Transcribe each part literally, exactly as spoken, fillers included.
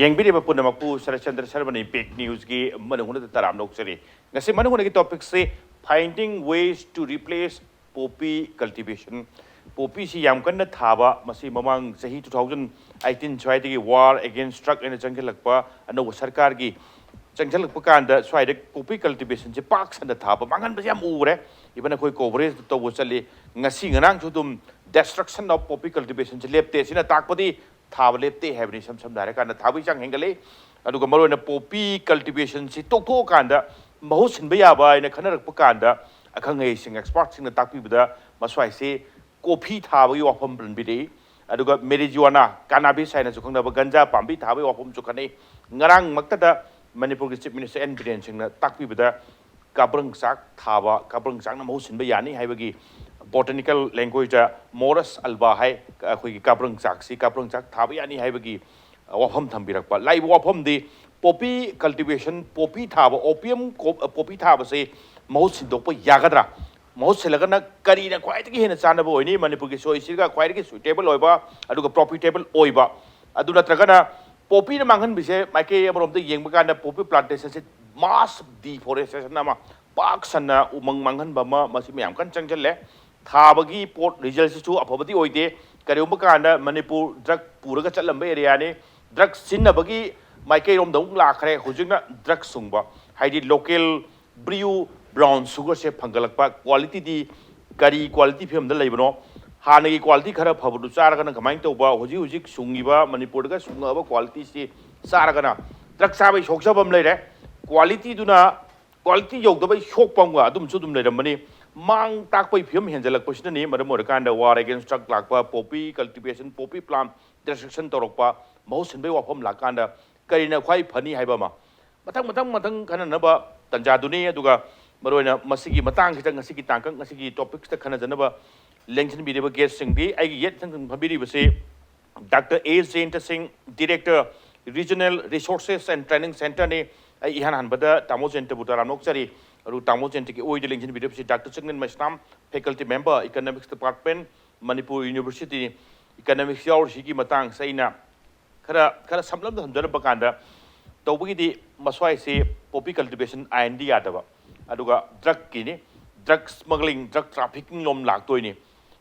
ꯌꯦꯡꯕꯤꯔꯤꯕ ꯄꯨꯝꯅꯃꯛꯄꯨ ꯁꯔꯠꯆꯟꯗ꯭ꯔ ꯁꯔꯃꯅꯤ ꯕꯤꯛ ꯅ꯭ꯌꯨꯁꯀꯤ ꯃꯅꯨꯡꯗ ꯇꯔꯥꯝꯅ ꯑꯣꯛꯆꯔꯤ꯫ ꯉꯁꯤ ꯃꯅꯨꯡꯗꯒꯤ ꯇꯣꯄꯤꯛꯁꯤ Finding Ways to Replace Poppy Cultivation꯫ ꯄꯣꯄꯤꯁꯤ ꯌꯥꯝ ꯀꯟꯅ ꯊꯥꯕ, ꯃꯁꯤ ꯃꯃꯥꯡ ꯆꯍꯤ two thousand eighteen ꯁ꯭ꯋꯥꯏꯗꯒꯤ War Against Drug ꯍꯥꯏꯅ ꯆꯪꯁꯤꯜꯂꯛꯄ ꯑꯅꯧꯕ ꯁꯔꯀꯥꯔꯒꯤ ꯆꯪꯁꯤꯜꯂꯛꯄ ꯀꯥꯟꯗ ꯁ꯭ꯋꯥꯏꯗ ꯄꯣꯄꯤ ꯀꯜꯇꯤꯚꯦꯁꯟꯁꯦ ꯄꯥꯛ ꯁꯟꯅ ꯊꯥꯕ ꯃꯥꯡꯍꯟꯕꯁꯦ ꯌꯥꯝ ꯎꯔꯦ꯫ ꯏꯚꯟ ꯑꯩꯈꯣꯏ ꯀꯣꯚꯔꯦꯖ ꯇꯧꯕ ꯆꯠꯂꯤ, ꯉꯁꯤ ꯉꯔꯥꯡꯁꯨ ꯑꯗꯨꯝ ꯗꯦꯁꯇ꯭ꯔꯛꯁꯟ ꯑꯣꯐ ꯄꯣꯄꯤ ꯀꯜꯇꯤꯚꯦꯁꯟꯁꯦ ꯂꯦꯞꯇꯦ꯫ ꯁꯤꯅ ꯇꯥꯛꯄꯗꯤ ꯊꯥꯕ ꯂꯦꯞꯇꯦ ꯍꯥꯏꯕꯅꯤ꯫ ꯏꯁꯝ ꯁꯝꯅ ꯍꯥꯏꯔꯀꯥꯟꯗ ꯊꯥꯕꯒꯤ ꯆꯥꯡ ꯍꯦꯟꯒꯠꯂꯛꯏ꯫ ꯑꯗꯨꯒ ꯃꯔꯨꯑꯣꯏꯅ ꯄꯣꯄꯤ ꯀꯜꯇꯤꯚꯦꯁꯟꯁꯤ ꯇꯣꯛꯊꯣꯛꯑꯀꯥꯟꯗ ꯃꯍꯨꯠ ꯁꯤꯟꯕ ꯌꯥꯕ ꯍꯥꯏꯅ ꯈꯟꯅꯔꯛꯄ ꯀꯥꯟꯗ ꯑꯈꯪ ꯑꯍꯩꯁꯤꯡ, ꯑꯦꯛꯁꯄꯥꯔꯠꯁꯤꯡꯅ ꯇꯥꯛꯄꯤꯕꯗ ꯃꯁ꯭ꯋꯥꯏꯁꯤ ꯀꯣꯐꯤ ꯊꯥꯕꯒꯤ ꯋꯥꯐꯝ ꯄꯟꯕꯤꯔꯛꯏ꯫ ꯑꯗꯨꯒ ꯃꯦꯔꯤꯖꯨꯋꯥꯅꯥ, ꯀꯥꯅꯥꯕꯤꯁ ꯍꯥꯏꯅꯁꯨ ꯈꯪꯅꯕ ꯒꯟꯖꯥ ꯄꯥꯝꯕꯤ ꯊꯥꯕꯒꯤ ꯋꯥꯐꯝꯁꯨ ꯈꯟꯅꯩ꯫ ꯉꯔꯥꯡꯃꯛꯇꯗ ꯃꯅꯤꯄꯨꯔꯒꯤ ꯆꯤꯐ ꯃꯤꯅꯤꯁꯇꯔ ꯑꯦꯟ ꯕꯤꯔꯦꯟ ꯁꯤꯡꯅ ꯇꯥꯛꯄꯤꯕꯗ ꯀꯥꯕ꯭ꯔꯪ ꯆꯥꯛ ꯊꯥꯕ, ꯀꯥꯕ꯭ꯔꯪ ꯆꯥꯛꯅ ꯃꯍꯨꯠ ꯁꯤꯟꯕ ꯌꯥꯅꯤ ꯍꯥꯏꯕꯒꯤ, ꯕꯣꯇꯅꯤꯀꯦꯜ ꯂꯦꯡꯒ꯭ꯋꯦꯖꯇ ꯃꯣꯔꯁ ꯑꯜꯕꯥ ꯍꯥꯏ, ꯑꯩꯈꯣꯏꯒꯤ ꯀꯥꯕ꯭ꯔꯪ ꯆꯥꯛꯁꯤ, ꯀꯥꯕ꯭ꯔꯪ ꯆꯥꯛ ꯊꯥꯕ ꯌꯥꯅꯤ ꯍꯥꯏꯕꯒꯤ ꯋꯥꯐꯝ ꯊꯝꯕꯤꯔꯛꯄ꯫ ꯂꯥꯛꯏꯕ ꯋꯥꯐꯝꯗꯤ ꯄꯣꯄꯤ ꯀꯜꯇꯤꯚꯦꯁꯟ, ꯄꯣꯄꯤ ꯊꯥꯕ, ꯑꯣꯄꯤꯌꯝ ꯀꯣ-, ꯄꯣꯄꯤ ꯊꯥꯕꯁꯦ ꯃꯍꯨꯠ ꯁꯤꯟꯗꯣꯛꯄ ꯌꯥꯒꯗ꯭ꯔꯥ? ꯃꯍꯨꯠ ꯁꯤꯜꯂꯒꯅ ꯀꯔꯤꯅ ꯈ꯭ꯋꯥꯏꯗꯒꯤ ꯍꯦꯟꯅ ꯆꯥꯟꯅꯕ ꯑꯣꯏꯅꯤ? ꯃꯅꯤꯄꯨꯔꯒꯤ ꯁꯣꯏꯜꯁꯤꯒ ꯈ꯭ꯋꯥꯏꯗꯒꯤ ꯁꯨꯏꯇꯦꯕꯜ ꯑꯣꯏꯕ, ꯑꯗꯨꯒ ꯄ꯭ꯔꯣꯐꯤꯇꯦꯕꯜ ꯑꯣꯏꯕ, ꯑꯗꯨ ꯅꯠꯇ꯭ꯔꯒꯅ ꯄꯣꯄꯤꯅ ꯃꯥꯡꯍꯟꯕꯁꯦ ꯃꯥꯏꯀꯩ ꯑꯃꯔꯣꯝꯗ ꯌꯦꯡꯕ ꯀꯥꯟꯗ ꯄꯣꯄꯤ ꯄ꯭ꯂꯥꯟꯇꯦꯁꯟꯁꯦ ꯃꯥꯁ ꯗꯤꯐꯣꯔꯦꯁꯇꯦꯁꯟ ꯑꯃ, ꯄꯥꯛ ꯁꯟꯅ ꯎꯃꯪ ꯃꯥꯡꯍꯟꯕ ꯑꯃ, ꯃꯁꯤ ꯃꯌꯥꯝ ꯀꯟꯅ ꯆꯪꯁꯤꯜꯂꯦ꯫ ꯊꯥꯕꯒꯤ ꯄꯣꯠ ꯔꯤꯖꯜꯁꯤꯁꯨ ꯑꯐꯕꯗꯤ ꯑꯣꯏꯗꯦ꯫ ꯀꯔꯤꯒꯨꯝꯕ ꯀꯥꯟꯗ ꯃꯅꯤꯄꯨꯔ ꯗ꯭ꯔꯒ ꯄꯨꯔꯒ ꯆꯠꯂꯝꯕ ꯑꯦꯔꯤꯌꯥꯅꯤ꯫ ꯗ꯭ꯔꯒ ꯁꯤꯖꯤꯟꯅꯕꯒꯤ ꯃꯥꯏꯀꯩꯔꯣꯝꯗ ꯑꯃꯨꯛ ꯂꯥꯛꯈ꯭ꯔꯦ꯫ ꯍꯧꯖꯤꯛꯅ ꯗ꯭ꯔꯒ ꯁꯨꯡꯕ, ꯍꯥꯏꯗꯤ ꯂꯣꯀꯦꯜ ꯕ꯭ꯔꯤꯌꯨ ꯕ꯭ꯔꯥꯎꯟ ꯁꯨꯒꯔꯁꯦ ꯐꯪꯒꯠꯂꯛꯄ, ꯀ꯭ꯋꯥꯂꯤꯇꯤꯗꯤ ꯀꯔꯤ ꯀ꯭ꯋꯥꯂꯤꯇꯤ ꯐꯤꯕꯝꯗ ꯂꯩꯕꯅꯣ? ꯍꯥꯟꯅꯒꯤ ꯀ꯭ꯋꯥꯂꯤꯇꯤ ꯈꯔ ꯐꯕꯗꯨ ꯆꯥꯔꯒꯅ ꯀꯃꯥꯏꯅ ꯇꯧꯕ? ꯍꯧꯖꯤꯛ ꯍꯧꯖꯤꯛ ꯁꯨꯡꯉꯤꯕ ꯃꯅꯤꯄꯨꯔꯗꯒ ꯁꯨꯡꯉꯛꯑꯕ ꯀ꯭ꯋꯥꯂꯤꯇꯤꯁꯤ ꯆꯥꯔꯒꯅ ꯗ꯭ꯔꯒ ꯆꯥꯕꯒꯤ ꯁꯣꯛꯆꯕ ꯑꯃ ꯂꯩꯔꯦ꯫ ꯀ꯭ꯋꯥꯂꯤꯇꯤꯗꯨꯅ, ꯀ꯭ꯋꯥꯂꯤꯇꯤ ꯌꯧꯗꯕꯒꯤ ꯁꯣꯛꯄ ꯑꯃꯒ ꯑꯗꯨꯝꯁꯨ ꯑꯗꯨꯝ ꯂꯩꯔꯝꯕꯅꯤ꯫ ꯃꯥꯡ ꯇꯥꯛꯄꯒꯤ ꯐꯤꯕꯝ ꯍꯦꯟꯖꯜꯂꯛꯄꯁꯤꯅꯅꯤ ꯃꯔꯝ ꯑꯣꯏꯔꯀꯥꯟꯗ War Against Drug ꯂꯥꯛꯄ, poppy cultivation, poppy plan distraction ꯇꯧꯔꯛꯄ, ꯃꯍꯨꯠ ꯁꯤꯟꯕꯒꯤ ꯋꯥꯐꯝ ꯂꯥꯛꯀꯥꯟꯗ ꯀꯔꯤꯅ ꯈ꯭ꯋꯥꯏ ꯐꯅꯤ ꯍꯥꯏꯕ ꯑꯃ꯫ ꯃꯊꯪ, ꯃꯊꯪ, ꯃꯊꯪ ꯈꯟꯅꯅꯕ ꯇꯥꯟꯖꯥꯗꯨꯅꯤ꯫ ꯑꯗꯨꯒ ꯃꯔꯨꯑꯣꯏꯅ ꯃꯁꯤꯒꯤ ꯃꯇꯥꯡꯁꯤꯗ, ꯉꯁꯤꯒꯤ ꯇꯥꯡꯀꯛ, ꯉꯁꯤꯒꯤ ꯇꯣꯄꯤꯛꯁꯤꯗ ꯈꯟꯅꯖꯅꯕ ꯂꯦꯡꯁꯤꯟꯕꯤꯔꯤꯕ ꯒꯦꯁꯁꯤꯡꯗꯤ, ꯑꯩꯒꯤ ꯌꯦꯠ ꯊꯪ ꯊꯪ ꯐꯝꯕꯤꯔꯤꯕꯁꯤ ꯗꯥꯛꯇꯔ ꯑꯦ ꯖꯌꯦꯟꯇ ꯁꯤꯡ, Director, Regional Resources and Training Centre ꯅꯤ꯫ ꯑꯩ ꯏꯍꯥꯟ ꯍꯥꯟꯕꯗ ꯇꯥꯃꯣ ꯖꯌꯦꯟꯇꯕꯨ ꯇꯔꯥꯝꯅ ꯑꯣꯛꯆꯔꯤ꯫ ꯑꯗꯨ ꯇꯥꯃꯣ ꯖꯌꯦꯟꯇꯒꯤ ꯑꯣꯏꯗ ꯂꯦꯡꯁꯤꯟꯕꯤꯔꯤꯕꯁꯤ doctor Chinglen Meisnam, Faculty Member, Economics Department, Manipur University꯫ Economics ꯌꯥꯎꯔꯤꯁꯤꯒꯤ ꯃꯇꯥꯡꯁꯦ ꯑꯩꯅ ꯈꯔ ꯈꯔ ꯁꯝꯂꯞꯅ ꯊꯝꯖꯔꯛꯄ ꯀꯥꯟꯗ, ꯇꯧꯕꯒꯤꯗꯤ ꯃꯁ꯭ꯋꯥꯏꯁꯤ ꯄꯣꯄꯤ ꯀꯜꯇꯤꯚꯦꯁꯟ ꯑꯥꯏꯟꯗꯤ ꯌꯥꯗꯕ, ꯑꯗꯨꯒ ꯗ꯭ꯔꯛꯀꯤꯅꯤ, ꯗ꯭ꯔꯛ ꯁ꯭ꯃꯒ꯭ꯂꯤꯡ, ꯗ꯭ꯔꯛ ꯇ꯭ꯔꯥꯐꯤꯀꯤꯡ ꯂꯣꯝ ꯂꯥꯛꯇꯣꯏꯅꯤ꯫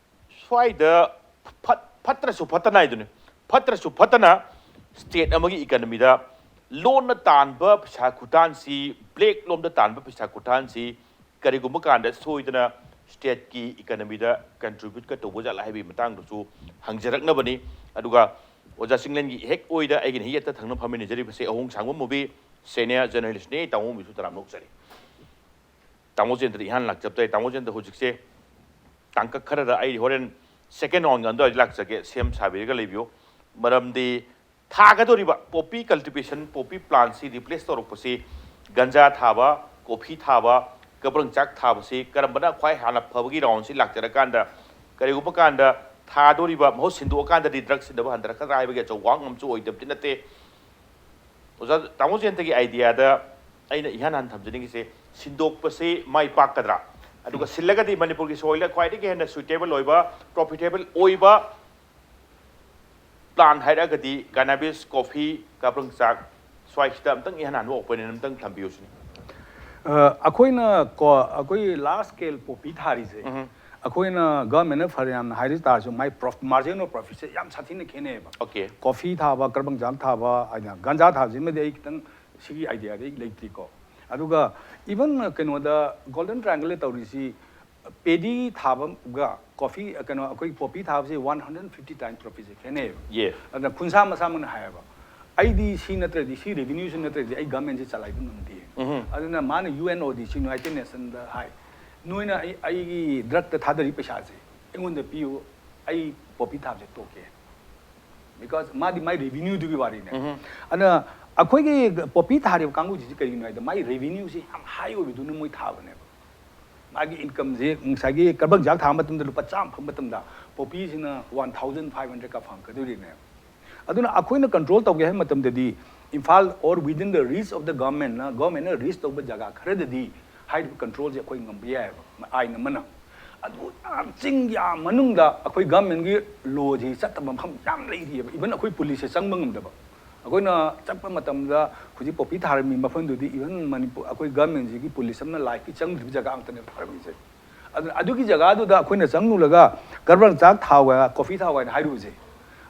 ꯁ꯭ꯋꯥꯏꯗ ꯐꯠ- ꯐꯠꯇ꯭ꯔꯁꯨ ꯐꯠꯇꯅ ꯍꯥꯏꯗꯨꯅꯤ, ꯐꯠꯇ꯭ꯔꯁꯨ ꯐꯠꯇꯅ ꯁ꯭ꯇꯦꯠ ꯑꯃꯒꯤ ꯏꯀꯅꯃꯤꯗ ꯂꯣꯟꯅ ꯇꯥꯟꯕ ꯄꯩꯁꯥ ꯈꯨꯇꯥꯟꯁꯤ, ꯕ꯭ꯂꯦꯛ ꯂꯣꯝꯗ ꯇꯥꯟꯕ ꯄꯩꯁꯥ ꯈꯨꯇꯥꯟꯁꯤ ꯀꯔꯤꯒꯨꯝꯕ ꯀꯥꯟꯗ ꯁꯣꯏꯗꯅ ꯁ꯭ꯇꯦꯠꯀꯤ ꯏꯀꯅꯃꯤꯗ ꯀꯟꯇ꯭ꯔꯤꯕ꯭ꯌꯨꯠꯀ ꯇꯧꯕ ꯖꯥꯠꯂ ꯍꯥꯏꯕꯒꯤ ꯃꯇꯥꯡꯗꯁꯨ ꯍꯪꯖꯔꯛꯅꯕꯅꯤ꯫ ꯑꯗꯨꯒ ꯑꯣꯖꯥ ꯆꯤꯡꯂꯦꯟꯒꯤ ꯍꯦꯛ ꯑꯣꯏꯗ ꯑꯩꯒꯤꯅ ꯍꯦꯛ ꯌꯦꯠꯇ ꯊꯪꯅ ꯐꯝꯃꯤꯟꯅꯖꯔꯤꯕꯁꯦ ꯑꯍꯣꯡ ꯁꯥꯡꯕ ꯃꯨꯕꯤ ꯁꯦꯅꯤꯌꯔ ꯖꯔꯅꯦꯂꯤꯁꯅꯤ, ꯇꯥꯃꯣ ꯃꯨꯕꯤꯁꯨ ꯇꯔꯥꯝꯅ ꯑꯣꯛꯆꯔꯤ꯫ ꯇꯥꯃꯣ ꯖꯌꯟꯇꯗ ꯏꯍꯥꯟ ꯂꯥꯛꯆꯕ ꯇꯥꯏ꯫ ꯇꯥꯃꯣ ꯖꯌꯟꯇ ꯍꯧꯖꯤꯛꯁꯦ ꯇꯥꯡꯀꯛ ꯈꯔꯗ ꯑꯩ ꯍꯣꯔꯦꯟ ꯁꯦꯀꯦꯟ ꯔꯥꯎꯟꯒꯤ ꯑꯗꯨꯋꯥꯏꯗ ꯂꯥꯛꯆꯒꯦ, ꯁꯦꯝ ꯁꯥꯕꯤꯔꯒ ꯂꯩꯕꯤꯌꯨ꯫ ꯃꯔꯝꯗꯤ ꯊꯥꯒꯗꯧꯔꯤꯕ ꯄꯣꯄꯤ ꯀꯜꯇꯤꯚꯦꯁꯟ, ꯄꯣꯄꯤ ꯄ꯭ꯂꯥꯟꯁꯤ ꯔꯤꯄ꯭ꯂꯦꯁ ꯇꯧꯔꯛꯄꯁꯤ ꯒꯟꯖꯥ ꯊꯥꯕ, ꯀꯣꯐꯤ ꯊꯥꯕ, ꯀꯕ꯭ꯔꯪ ꯆꯥꯛ ꯊꯥꯕꯁꯤ ꯀꯔꯝꯕꯅ ꯈ꯭ꯋꯥꯏ ꯍꯥꯟꯅ ꯐꯕꯒꯤ ꯔꯥꯎꯟꯁꯤ ꯂꯥꯛꯆꯔꯀꯥꯟꯗ, ꯀꯔꯤꯒꯨꯝꯕ ꯀꯥꯟꯗ ꯊꯥꯗꯣꯔꯤꯕ ꯃꯍꯨꯠ ꯁꯤꯟꯗꯣꯛꯑꯀꯥꯟꯗꯗꯤ ꯗ꯭ꯔꯛ ꯁꯤꯖꯤꯟꯅꯕ ꯍꯟꯊꯔꯛꯀꯗ꯭ꯔꯥ ꯍꯥꯏꯕꯒꯤ ꯑꯆꯧꯕ ꯋꯥꯍꯪ ꯑꯃꯁꯨ ꯑꯣꯏꯗꯕꯗꯤ ꯅꯠꯇꯦ꯫ ꯑꯣꯖꯥ ꯇꯥꯃꯣ ꯖꯌꯟꯇꯒꯤ ꯑꯥꯏꯗꯤꯌꯥꯗ ꯑꯩꯅ ꯏꯍꯥꯟ ꯍꯥꯟꯅ ꯊꯝꯖꯅꯤꯡꯉꯤꯁꯦ, ꯁꯤꯟꯗꯣꯛꯄꯁꯤ ꯃꯥꯏ ꯄꯥꯛꯀꯗ꯭ꯔꯥ? ꯑꯗꯨꯒ ꯁꯤꯜꯂꯒꯗꯤ ꯃꯅꯤꯄꯨꯔꯒꯤ ꯁꯣꯏꯜꯗ ꯈ꯭ꯋꯥꯏꯗꯒꯤ ꯍꯦꯟꯅ ꯁꯨꯏꯇꯦꯕꯜ ꯑꯣꯏꯕ, ꯄ꯭ꯔꯣꯐꯤꯇꯦꯕꯜ ꯑꯣꯏꯕ ꯄ꯭ꯂꯥꯟ ꯍꯥꯏꯔꯒꯗꯤ ꯀꯥꯅꯥꯕꯤꯁ, ꯀꯣꯐꯤ, ꯀꯥꯕ꯭ꯔꯪ ꯆꯥꯛ, ꯁ꯭ꯋꯥꯏꯁꯤꯗ ꯑꯝꯇꯪ ꯏꯍꯥꯟ ꯍꯥꯟꯕ ꯑꯣꯄꯤꯅꯤꯌꯟ ꯑꯝꯇꯪ ꯊꯝꯕꯤꯌꯨ ꯁꯤꯅꯤ꯫ ꯑ, ꯑꯩꯈꯣꯏꯅ ꯀꯣ ꯑꯩꯈꯣꯏ ꯂꯥꯔꯖ ꯁ꯭ꯀꯦꯜ ꯄꯣꯄꯤ ꯊꯥꯔꯤꯁꯦ, ꯑꯩꯈꯣꯏꯅ ꯒꯚꯔꯟꯃꯦꯟꯅ ꯐꯔꯦ ꯌꯥꯝꯅ ꯍꯥꯏꯔꯤ ꯇꯥꯔꯁꯨ, ꯃꯥꯏ ꯄ꯭ꯔꯣꯐ ꯃꯥꯔꯖꯤꯟ ꯑꯣꯐ ꯄ꯭ꯔꯣꯐꯤꯠꯁꯦ ꯌꯥꯝ ꯁꯥꯊꯤꯅ ꯈꯦꯠꯅꯩꯌꯦꯕ꯫ ꯑꯣꯀꯦ꯫ ꯀꯣꯐꯤ ꯊꯥꯕ, ꯀꯔꯕꯪ ꯆꯥꯛ ꯊꯥꯕ, ꯍꯥꯏꯅ ꯒꯟꯖꯥ ꯊꯥꯕꯁꯤꯃꯗꯤ ꯑꯩ ꯈꯤꯇꯪ ꯁꯤꯒꯤ ꯑꯥꯏꯗꯤꯌꯥꯗꯤ ꯑꯩ ꯂꯩꯇ꯭ꯔꯤꯀꯣ꯫ ꯑꯗꯨꯒ ꯏꯚꯟ ꯀꯩꯅꯣꯗ ꯒꯣꯜꯗꯟ ꯇ꯭ꯔꯥꯏꯡꯒꯜꯗ ꯇꯧꯔꯤꯁꯤ, ꯄꯦꯗꯤ ꯊꯥꯕꯒ ꯀꯣꯐꯤ, ꯀꯩꯅꯣ, ꯑꯩꯈꯣꯏ ꯄꯣꯄꯤ ꯊꯥꯕꯁꯤ ꯋꯥꯟ ꯍꯟꯗ꯭ꯔꯦꯠ ꯐꯤꯐꯇꯤ ꯇꯥꯏꯝ ꯄ꯭ꯔꯣꯐꯤꯠꯁꯦ ꯈꯦꯠꯅꯩꯌꯦꯕ꯫ ꯌꯦ꯫ ꯑꯗꯨꯅ ꯈꯨꯟꯁꯥ ꯃꯁꯥꯃꯛꯅ ꯍꯥꯏꯌꯦꯕ, "ꯑꯩꯗꯤ ꯁꯤ ꯅꯠꯇ꯭ꯔꯗꯤ, ꯁꯤ ꯔꯦꯚꯤꯅ꯭ꯌꯨꯁꯤ ꯅꯠꯇ꯭ꯔꯗꯤ ꯑꯩ ꯒꯚꯔꯟꯃꯦꯟꯁꯤ ꯆꯂꯥꯏꯕ ꯉꯝꯗꯦ"꯫ ꯑꯗꯨꯅ ꯃꯥꯅ ꯌꯨ ꯑꯦꯟ ꯑꯣ ꯗꯤ ꯁꯤ, ꯌꯨꯅꯥꯏꯇꯦꯗ ꯅꯦꯁꯟꯗ ꯍꯥꯏ, "ꯅꯣꯏꯅ ꯑꯩ, ꯑꯩꯒꯤ ꯗ꯭ꯔꯛꯇ ꯊꯥꯗꯔꯤ ꯄꯩꯁꯥꯁꯦ ꯑꯩꯉꯣꯟꯗ ꯄꯤꯌꯨ, ꯑꯩ ꯄꯣꯄꯤ ꯊꯥꯕꯁꯦ ꯇꯣꯛꯀꯦ"꯫ ꯕꯤꯀꯣꯖ ꯃꯥꯗꯤ ꯃꯥꯏ ꯔꯦꯚꯤꯅ꯭ꯌꯨꯗꯨꯒꯤ ꯋꯥꯔꯤꯅꯦ꯫ ꯑꯗꯨꯅ ꯑꯩꯈꯣꯏꯒꯤ ꯄꯣꯄꯤ ꯊꯥꯔꯤꯕ ꯀꯥꯡꯕꯨꯁꯤꯁꯨ ꯀꯩꯒꯤꯅꯣ ꯍꯥꯏꯗ, ꯃꯥꯏ ꯔꯦꯚꯤꯅ꯭ꯌꯨꯁꯤ ꯌꯥꯝ ꯍꯥꯏ ꯑꯣꯏꯕꯗꯨꯅ ꯃꯣꯏ ꯊꯥꯕꯅꯦꯕ꯫ ꯃꯥꯒꯤ ꯏꯟꯀꯝꯁꯦ ꯉꯁꯥꯏꯒꯤ ꯀꯔꯕꯪ ꯆꯥꯛ ꯊꯥꯕ ꯃꯇꯝꯗ ꯂꯨꯄꯥ ꯆꯥꯝꯃ ꯐꯪꯕ ꯃꯇꯝꯗ, ꯄꯣꯄꯤꯁꯤꯅ ꯋꯥꯟ ꯊꯥꯎꯖꯟ ꯐꯥꯏꯚ ꯍꯟꯗ꯭ꯔꯦꯗꯀ ꯐꯪꯉꯛꯀꯗꯣꯔꯤꯅꯦ꯫ ꯑꯗꯨꯅ ꯑꯩꯈꯣꯏꯅ ꯀꯟꯇ꯭ꯔꯣꯜ ꯇꯧꯒꯦ ꯍꯥꯏꯕ ꯃꯇꯝꯗꯗꯤ, Imphal or within the reach of the government ꯅ, ꯒꯚꯔꯟꯃꯦꯟꯅ ꯔꯤꯆ ꯇꯧꯕ ꯖꯒꯥ ꯈꯔꯗꯗꯤ ꯍꯥꯏꯔꯤꯕ ꯀꯟꯇ꯭ꯔꯣꯜꯁꯦ ꯑꯩꯈꯣꯏ ꯉꯝꯕ ꯌꯥꯏꯑꯕ, ꯑꯥꯏꯟ ꯑꯃꯅ꯫ ꯑꯗꯨ ꯌꯥꯝ ꯆꯤꯡ ꯌꯥꯝ ꯃꯅꯨꯡꯗ ꯑꯩꯈꯣꯏ ꯒꯚꯔꯟꯃꯦꯟꯒꯤ ꯂꯣꯁꯤ ꯆꯠꯇꯕ ꯃꯐꯝ ꯌꯥꯝ ꯂꯩꯔꯤꯑꯕ꯫ ꯏꯚꯟ ꯑꯩꯈꯣꯏ ꯄꯨꯂꯤꯁꯁꯦ ꯆꯪꯕ ꯉꯝꯗꯕ꯫ ꯑꯩꯈꯣꯏꯅ ꯆꯠꯄ ꯃꯇꯝꯗ ꯍꯧꯖꯤꯛ ꯄꯣꯄꯤ ꯊꯥꯔꯝꯃꯤ ꯃꯐꯝꯗꯨꯗꯤ ꯏꯚꯟ ꯃꯅꯤꯄꯨꯔ ꯑꯩꯈꯣꯏ ꯒꯚꯔꯟꯃꯦꯟꯁꯤꯒꯤ ꯄꯨꯂꯤꯁ ꯑꯃꯅ ꯂꯥꯏꯐꯀꯤ ꯆꯪꯗ꯭ꯔꯤꯕ ꯖꯒꯥ ꯑꯃꯇꯅꯦꯕ ꯊꯥꯔꯝꯃꯤꯁꯦ꯫ ꯑꯗꯨꯅ ꯑꯗꯨꯒꯤ ꯖꯒꯥꯗꯨꯗ ꯑꯩꯈꯣꯏꯅ ꯆꯪꯉꯨꯔꯒ ꯀꯔꯕꯥꯡ ꯆꯥꯛ ꯊꯥꯎ ꯍꯥꯏ, ꯀꯣꯐꯤ ꯊꯥꯎ ꯍꯥꯏꯅ ꯍꯥꯏꯔꯨꯕꯁꯦ,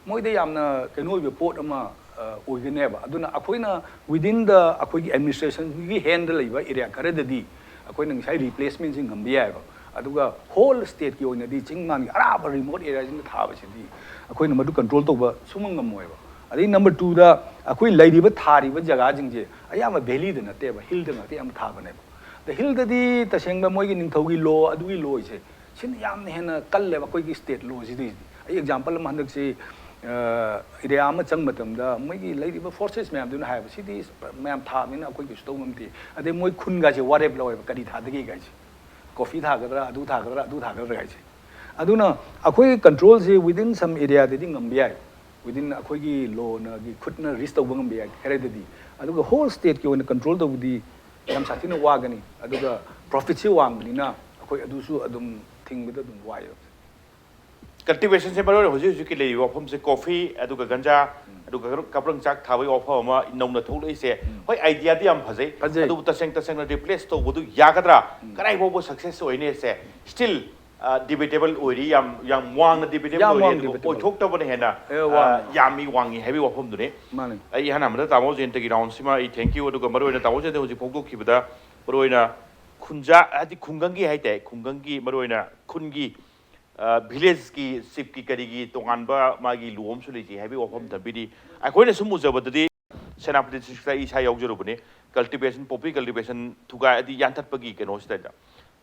ꯃꯣꯏꯗ ꯌꯥꯝꯅ ꯀꯩꯅꯣ ꯑꯣꯏꯕ ꯄꯣꯠ ꯑꯃ ꯑ, ꯑꯣꯏꯒꯅꯦꯕ꯫ ꯑꯗꯨꯅ ꯑꯩꯈꯣꯏꯅ within the ꯑꯩꯈꯣꯏꯒꯤ ꯑꯦꯗꯃꯤꯅꯤꯁꯇ꯭ꯔꯦꯁꯟꯒꯤ ꯍꯦꯟꯗ ꯂꯩꯕ ꯑꯦꯔꯤꯌꯥ ꯈꯔꯗꯗꯤ ꯑꯩꯈꯣꯏꯅ ꯉꯁꯥꯏ ꯔꯤꯄ꯭ꯂꯦꯁꯃꯦꯟꯁꯤ ꯉꯝꯕ ꯌꯥꯏꯑꯕ꯫ ꯑꯗꯨꯒ ꯍꯣꯜ ꯁ꯭ꯇꯦꯠꯀꯤ ꯑꯣꯏꯅꯗꯤ ꯆꯤꯡ ꯃꯥꯟꯒꯤ ꯑꯔꯥꯞꯄ ꯔꯤꯃꯣꯠ ꯑꯦꯔꯤꯌꯥꯁꯤꯡꯗ ꯊꯥꯕꯁꯤꯗꯤ ꯑꯩꯈꯣꯏꯅ ꯃꯗꯨ ꯀꯟꯇ꯭ꯔꯣꯜ ꯇꯧꯕ ꯁꯨꯡꯉꯝ ꯉꯝꯃꯣꯏꯕ꯫ ꯑꯗꯩ ꯅꯝꯕꯔ ꯇꯨꯗ ꯑꯩꯈꯣꯏ ꯂꯩꯔꯤꯕ ꯊꯥꯔꯤꯕ ꯖꯒꯥꯁꯤꯡꯁꯦ ꯑꯌꯥꯝꯕ ꯚꯦꯂꯤꯗ ꯅꯠꯇꯦꯕ, ꯍꯤꯜꯗ ꯉꯥꯛꯇ ꯌꯥꯝ ꯊꯥꯕꯅꯦꯕ꯫ ꯑꯗ ꯍꯤꯜꯗꯗꯤ ꯇꯁꯦꯡꯕ ꯃꯣꯏꯒꯤ ꯅꯤꯡꯊꯧꯒꯤ ꯂꯣ, ꯑꯗꯨꯒꯤ ꯂꯣꯁꯦ ꯁꯤꯅ ꯌꯥꯝꯅ ꯍꯦꯟꯅ ꯀꯜꯂꯦꯕ ꯑꯩꯈꯣꯏꯒꯤ ꯁ꯭ꯇꯦꯠ ꯂꯣꯁꯤꯗꯩꯗꯤ꯫ ꯑꯩ ꯑꯦꯛꯖꯥꯝꯄꯜ ꯑꯃ ꯍꯟꯗꯛꯁꯤ ꯑꯦꯔꯤꯌꯥ ꯑꯃ ꯆꯪꯕ ꯃꯇꯝꯗ ꯃꯣꯏꯒꯤ ꯂꯩꯔꯤꯕ ꯐꯣꯔꯁꯦꯁ ꯃꯌꯥꯝꯗꯨꯅ ꯍꯥꯏꯕ, "ꯁꯤꯗꯤ ꯃꯌꯥꯝ ꯊꯥꯕꯅꯤꯅ ꯑꯩꯈꯣꯏ ꯀꯩꯁꯨ ꯇꯧ ꯉꯝꯗꯦ"꯫ ꯑꯗꯩ ꯃꯣꯏ ꯈꯨꯟꯒꯥꯁꯦ ꯋꯥꯔꯦꯞ ꯂꯧꯋꯦꯕ, "ꯀꯔꯤ ꯊꯥꯗꯒꯦ?" ꯀꯥꯏꯁꯦ꯫ ꯀꯣꯐꯤ ꯊꯥꯒꯗ꯭ꯔꯥ, ꯑꯗꯨ ꯊꯥꯒꯗ꯭ꯔꯥ, ꯑꯗꯨ ꯊꯥꯒꯗ꯭ꯔꯥ ꯍꯥꯏꯁꯦ꯫ ꯑꯗꯨꯅ ꯑꯩꯈꯣꯏꯒꯤ ꯀꯟꯇ꯭ꯔꯣꯜꯁꯦ within some areaꯗꯗꯤ ꯉꯝꯕ ꯌꯥꯏ, within ꯑꯩꯈꯣꯏꯒꯤ ꯂꯣꯅꯒꯤ ꯈꯨꯠꯅ ꯔꯤꯁ ꯇꯧꯕ ꯉꯝꯕ ꯌꯥꯏ ꯈꯔꯗꯗꯤ꯫ ꯑꯗꯨꯒ ꯍꯣꯜ ꯁ꯭ꯇꯦꯠꯀꯤ ꯑꯣꯏꯅ ꯀꯟꯇ꯭ꯔꯣꯜ ꯇꯧꯕꯗꯤ ꯌꯥꯝ ꯁꯥꯊꯤꯅ ꯋꯥꯒꯅꯤ꯫ ꯑꯗꯨꯒ ꯄ꯭ꯔꯣꯐꯤꯠꯁꯤ ꯋꯥꯡꯕꯅꯤꯅ ꯑꯩꯈꯣꯏ ꯑꯗꯨꯁꯨ ꯑꯗꯨꯝ ꯊꯤꯡꯕꯗ ꯑꯗꯨꯝ ꯋꯥꯏꯑꯦꯕ꯫ ꯀꯜꯇꯤꯚꯦꯁꯟꯁꯦ ꯃꯔꯨꯑꯣꯏꯅ ꯍꯧꯖꯤꯛ ꯍꯧꯖꯤꯛꯀꯤ ꯂꯩꯔꯤꯕ ꯋꯥꯐꯝꯁꯦ ꯀꯣꯐꯤ, ꯑꯗꯨꯒ ꯒꯟꯖꯥ, ꯑꯗꯨꯒ ꯀꯕ꯭ꯔꯪ ꯆꯥꯛ ꯊꯥꯕꯒꯤ ꯋꯥꯐꯝ ꯑꯃ ꯅꯧꯅ ꯊꯣꯛꯂꯛꯏꯁꯦ꯫ ꯍꯣꯏ, ꯑꯥꯏꯗꯤꯌꯥꯗꯤ ꯌꯥꯝ ꯐꯖꯩ꯫ ꯐꯖꯩ꯫ ꯑꯗꯨꯕꯨ ꯇꯁꯦꯡ ꯇꯁꯦꯡꯅ ꯔꯤꯄ꯭ꯂꯦꯁ ꯇꯧꯕꯗꯨ ꯌꯥꯒꯗ꯭ꯔꯥ? ꯀꯗꯥꯏ ꯐꯥꯎꯕ ꯁꯛꯁꯦꯁ ꯑꯣꯏꯅꯤ ꯁꯦ? ꯁ꯭ꯇꯤꯜ ꯗꯤꯕꯦꯇꯦꯕꯜ ꯑꯣꯏꯔꯤ, ꯌꯥꯝ ꯌꯥꯝ ꯋꯥꯡꯅ ꯗꯤꯕꯦꯇꯦꯕꯜ ꯌꯥꯝ ꯑꯣꯏꯔꯤ꯫ ꯋꯥꯡꯅ ꯑꯗꯨꯒ ꯗꯤꯕꯦꯇꯦꯕꯜ꯫ ꯑꯣꯏꯊꯣꯛꯇꯕꯅ ꯍꯦꯟꯅ ꯑꯦ, ꯑ, ꯋꯥꯡꯉꯤ꯫ ꯌꯥꯝꯃꯤ, ꯋꯥꯡꯉꯤ ꯍꯥꯏꯕꯒꯤ ꯋꯥꯐꯝꯗꯨꯅꯤ꯫ ꯃꯥꯅꯤ꯫ ꯑꯩ ꯏꯍꯥꯟ ꯍꯥꯟꯕꯗ ꯇꯥꯃꯣ ꯖꯌꯟꯇꯒꯤ ꯔꯥꯎꯟꯁꯤꯃ ꯑꯩ ꯊꯦꯡꯀ꯭ꯌꯨ꯫ ꯑꯗꯨꯒ ꯃꯔꯨꯑꯣꯏꯅ ꯇꯥꯃꯣ ꯖꯌꯟꯇ ꯍꯧꯖꯤꯛ ꯐꯣꯡꯗꯣꯛꯈꯤꯕꯗ ꯃꯔꯨꯑꯣꯏꯅ ꯈꯨꯟꯖꯥ, ꯍꯥꯏꯗꯤ ꯈꯨꯡꯒꯪꯒꯤ ꯍꯥꯏꯇꯥꯔꯦ, ꯈꯨꯡꯒꯪꯒꯤ ꯃꯔꯨꯑꯣꯏꯅ ꯈꯨꯟꯒꯤ ꯚꯤꯂꯦꯖꯀꯤ ꯆꯤꯐꯀꯤ ꯀꯔꯤꯒꯤ ꯇꯣꯉꯥꯟꯕ ꯃꯥꯒꯤ ꯂꯣ ꯑꯃꯁꯨ ꯂꯩꯖꯩ ꯍꯥꯏꯕꯒꯤ ꯋꯥꯐꯝ ꯊꯝꯕꯤꯔꯤ꯫ ꯑꯩꯈꯣꯏꯅ ꯁꯨꯝ ꯎꯖꯕꯗꯗꯤ ꯁꯦꯅꯥꯄꯇꯤ ꯗꯤꯁꯇ꯭ꯔꯤꯛꯇ ꯑꯩ ꯏꯁꯥ ꯌꯥꯎꯖꯔꯨꯕꯅꯤ, ꯀꯜꯇꯤꯚꯦꯁꯟ, ꯄꯣꯄꯤ ꯀꯜꯇꯤꯚꯦꯁꯟ ꯊꯨꯒꯥꯏ, ꯍꯥꯏꯗꯤ ꯌꯥꯟꯊꯠꯄꯒꯤ ꯀꯩꯅꯣꯁꯤꯗ꯫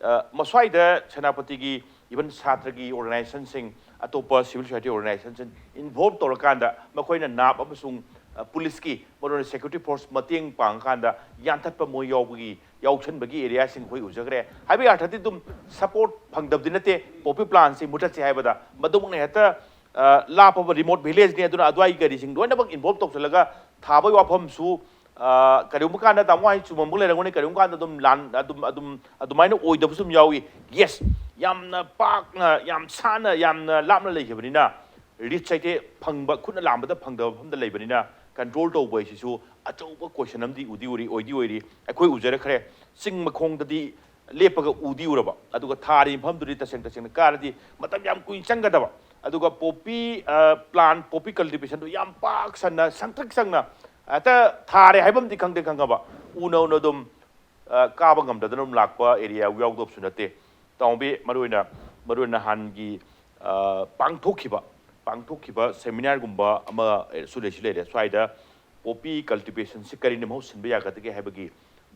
ꯑ, ꯃꯁ꯭ꯋꯥꯏꯗ ꯁꯦꯅꯥꯄꯇꯤꯒꯤ ꯏꯚꯟ ꯁꯥꯇ꯭ꯔꯒꯤ ꯑꯣꯔꯒꯅꯥꯏꯖꯦꯁꯟꯁꯤꯡ, ꯑꯇꯣꯞꯄ ꯁꯤꯚꯤꯜ ꯁꯣꯁꯥꯏꯇꯤ ꯑꯣꯔꯒꯅꯥꯏꯖꯦꯁꯟꯁꯤꯡ ꯏꯟꯚꯣꯜꯕ ꯇꯧꯔꯀꯥꯟꯗ ꯃꯈꯣꯏꯅ ꯅꯥꯞ ꯑꯃꯁꯨꯡ, ꯑ, ꯄꯨꯂꯤꯁꯀꯤ, ꯃꯔꯨꯑꯣꯏꯅ ꯁꯦꯀ꯭ꯌꯨꯔꯤꯇꯤ ꯐꯣꯔꯁ ꯃꯇꯦꯡ ꯄꯥꯡꯉꯀꯥꯟꯗ ꯌꯥꯟꯊꯠꯄ ꯃꯣꯏ ꯌꯥꯎꯕꯒꯤ, ꯌꯥꯎꯁꯟꯕꯒꯤ ꯑꯦꯔꯤꯌꯥꯁꯤꯡ ꯑꯩꯈꯣꯏ ꯎꯖꯈ꯭ꯔꯦ꯫ ꯍꯥꯏꯕꯒꯤ ꯑꯔꯊꯗꯤ ꯑꯗꯨꯝ ꯁꯄꯣꯔꯠ ꯐꯪꯗꯕꯗꯤ ꯅꯠꯇꯦ, ꯄꯣꯄꯤ ꯄ꯭ꯂꯥꯟꯁꯤ ꯃꯨꯊꯠꯁꯤ ꯍꯥꯏꯕꯗ꯫ ꯃꯗꯨꯃꯛꯅ ꯍꯦꯛꯇ, ꯑ, ꯂꯥꯞꯄꯕ ꯔꯤꯃꯣꯠ ꯚꯤꯂꯦꯖꯅꯤ, ꯑꯗꯨꯅ ꯑꯗꯨꯋꯥꯏꯒꯤ ꯀꯔꯤꯁꯤꯡ ꯂꯣꯏꯅꯃꯛ ꯏꯟꯚꯣꯜꯕ ꯇꯧꯁꯤꯜꯂꯒ ꯊꯥꯕꯒꯤ ꯋꯥꯐꯝꯁꯨ, ꯑ, ꯀꯔꯤꯒꯨꯝꯕ ꯀꯥꯟꯗ ꯇꯥꯃꯣ ꯍꯥꯏ ꯆꯨꯝꯃꯝꯕ ꯂꯩꯔꯝꯒꯅꯤ, ꯀꯔꯤꯒꯨꯝꯕ ꯀꯥꯟꯗ ꯑꯗꯨꯝ ꯂꯥꯟ-, ꯑꯗꯨꯝ, ꯑꯗꯨꯝ, ꯑꯗꯨꯃꯥꯏꯅ ꯑꯣꯏꯗꯕꯁꯨ ꯑꯗꯨꯝ ꯌꯥꯎꯏ꯫ Yes, ꯌꯥꯝꯅ ꯄꯥꯛꯅ, ꯌꯥꯝ ꯁꯥꯟꯅ, ꯌꯥꯝꯅ ꯂꯥꯞꯅ ꯂꯩꯈꯤꯕꯅꯤꯅ, reach ꯍꯥꯏꯁꯦ ꯐꯪꯕ, ꯈꯨꯠꯅ ꯂꯥꯝꯕꯗ ꯐꯪꯗꯕ ꯃꯐꯝꯗ ꯂꯩꯕꯅꯤꯅ, control ꯇꯧꯕ ꯍꯥꯏꯁꯤꯁꯨ ꯑꯆꯧꯕ question ꯑꯃꯗꯤ ꯎꯗꯤ ꯎꯔꯤ, ꯑꯣꯏꯗꯤ ꯑꯣꯏꯔꯤ꯫ ꯑꯩꯈꯣꯏ ꯎꯖꯔꯛꯈ꯭ꯔꯦ, ꯆꯤꯡ ꯃꯈꯣꯡꯗꯗꯤ ꯂꯦꯞꯄꯒ ꯎꯗꯤ ꯎꯔꯕ, ꯑꯗꯨꯒ ꯊꯥꯔꯤꯕ ꯃꯐꯝꯗꯨꯗꯤ ꯇꯁꯦꯡ ꯇꯁꯦꯡꯅ ꯀꯥꯔꯗꯤ ꯃꯇꯝ ꯌꯥꯝ ꯀꯨꯏꯅ ꯆꯪꯒꯗꯕ, ꯑꯗꯨꯒ poppy, ꯑ, plant, poppy cultivation ꯗꯨ ꯌꯥꯝ ꯄꯥꯛ ꯁꯟꯅ, ꯁꯪꯇ꯭ꯔꯤꯛ ꯁꯪꯅ ꯍꯦꯛꯇ ꯊꯥꯔꯦ ꯍꯥꯏꯕ ꯑꯃꯗꯤ ꯈꯪꯗꯦ ꯈꯪꯉꯕ, ꯎꯅ ꯎꯅ ꯑꯗꯨꯝ, ꯑ, ꯀꯥꯕ ꯉꯝꯗꯗꯅ ꯑꯗꯨꯝ ꯂꯥꯛꯄ area ꯌꯥꯎꯗꯕꯁꯨ ꯅꯠꯇꯦ꯫ ꯇꯥꯎꯕꯤ, ꯃꯔꯨꯑꯣꯏꯅ, ꯃꯔꯨꯑꯣꯏꯅ ꯅꯍꯥꯟꯒꯤ, ꯑ, ꯄꯥꯡꯊꯣꯛꯈꯤꯕ, ꯄꯥꯡꯊꯣꯛꯈꯤꯕ seminar ꯒꯨꯝꯕ ꯑꯃꯁꯨ ꯂꯩꯁꯨ ꯂꯩꯔꯦ꯫ ꯁ꯭ꯋꯥꯏꯗ poppy cultivation ꯁꯤ ꯀꯔꯤꯅ ꯃꯍꯨꯠ ꯁꯤꯟꯕ ꯌꯥꯒꯗꯒꯦ ꯍꯥꯏꯕꯒꯤ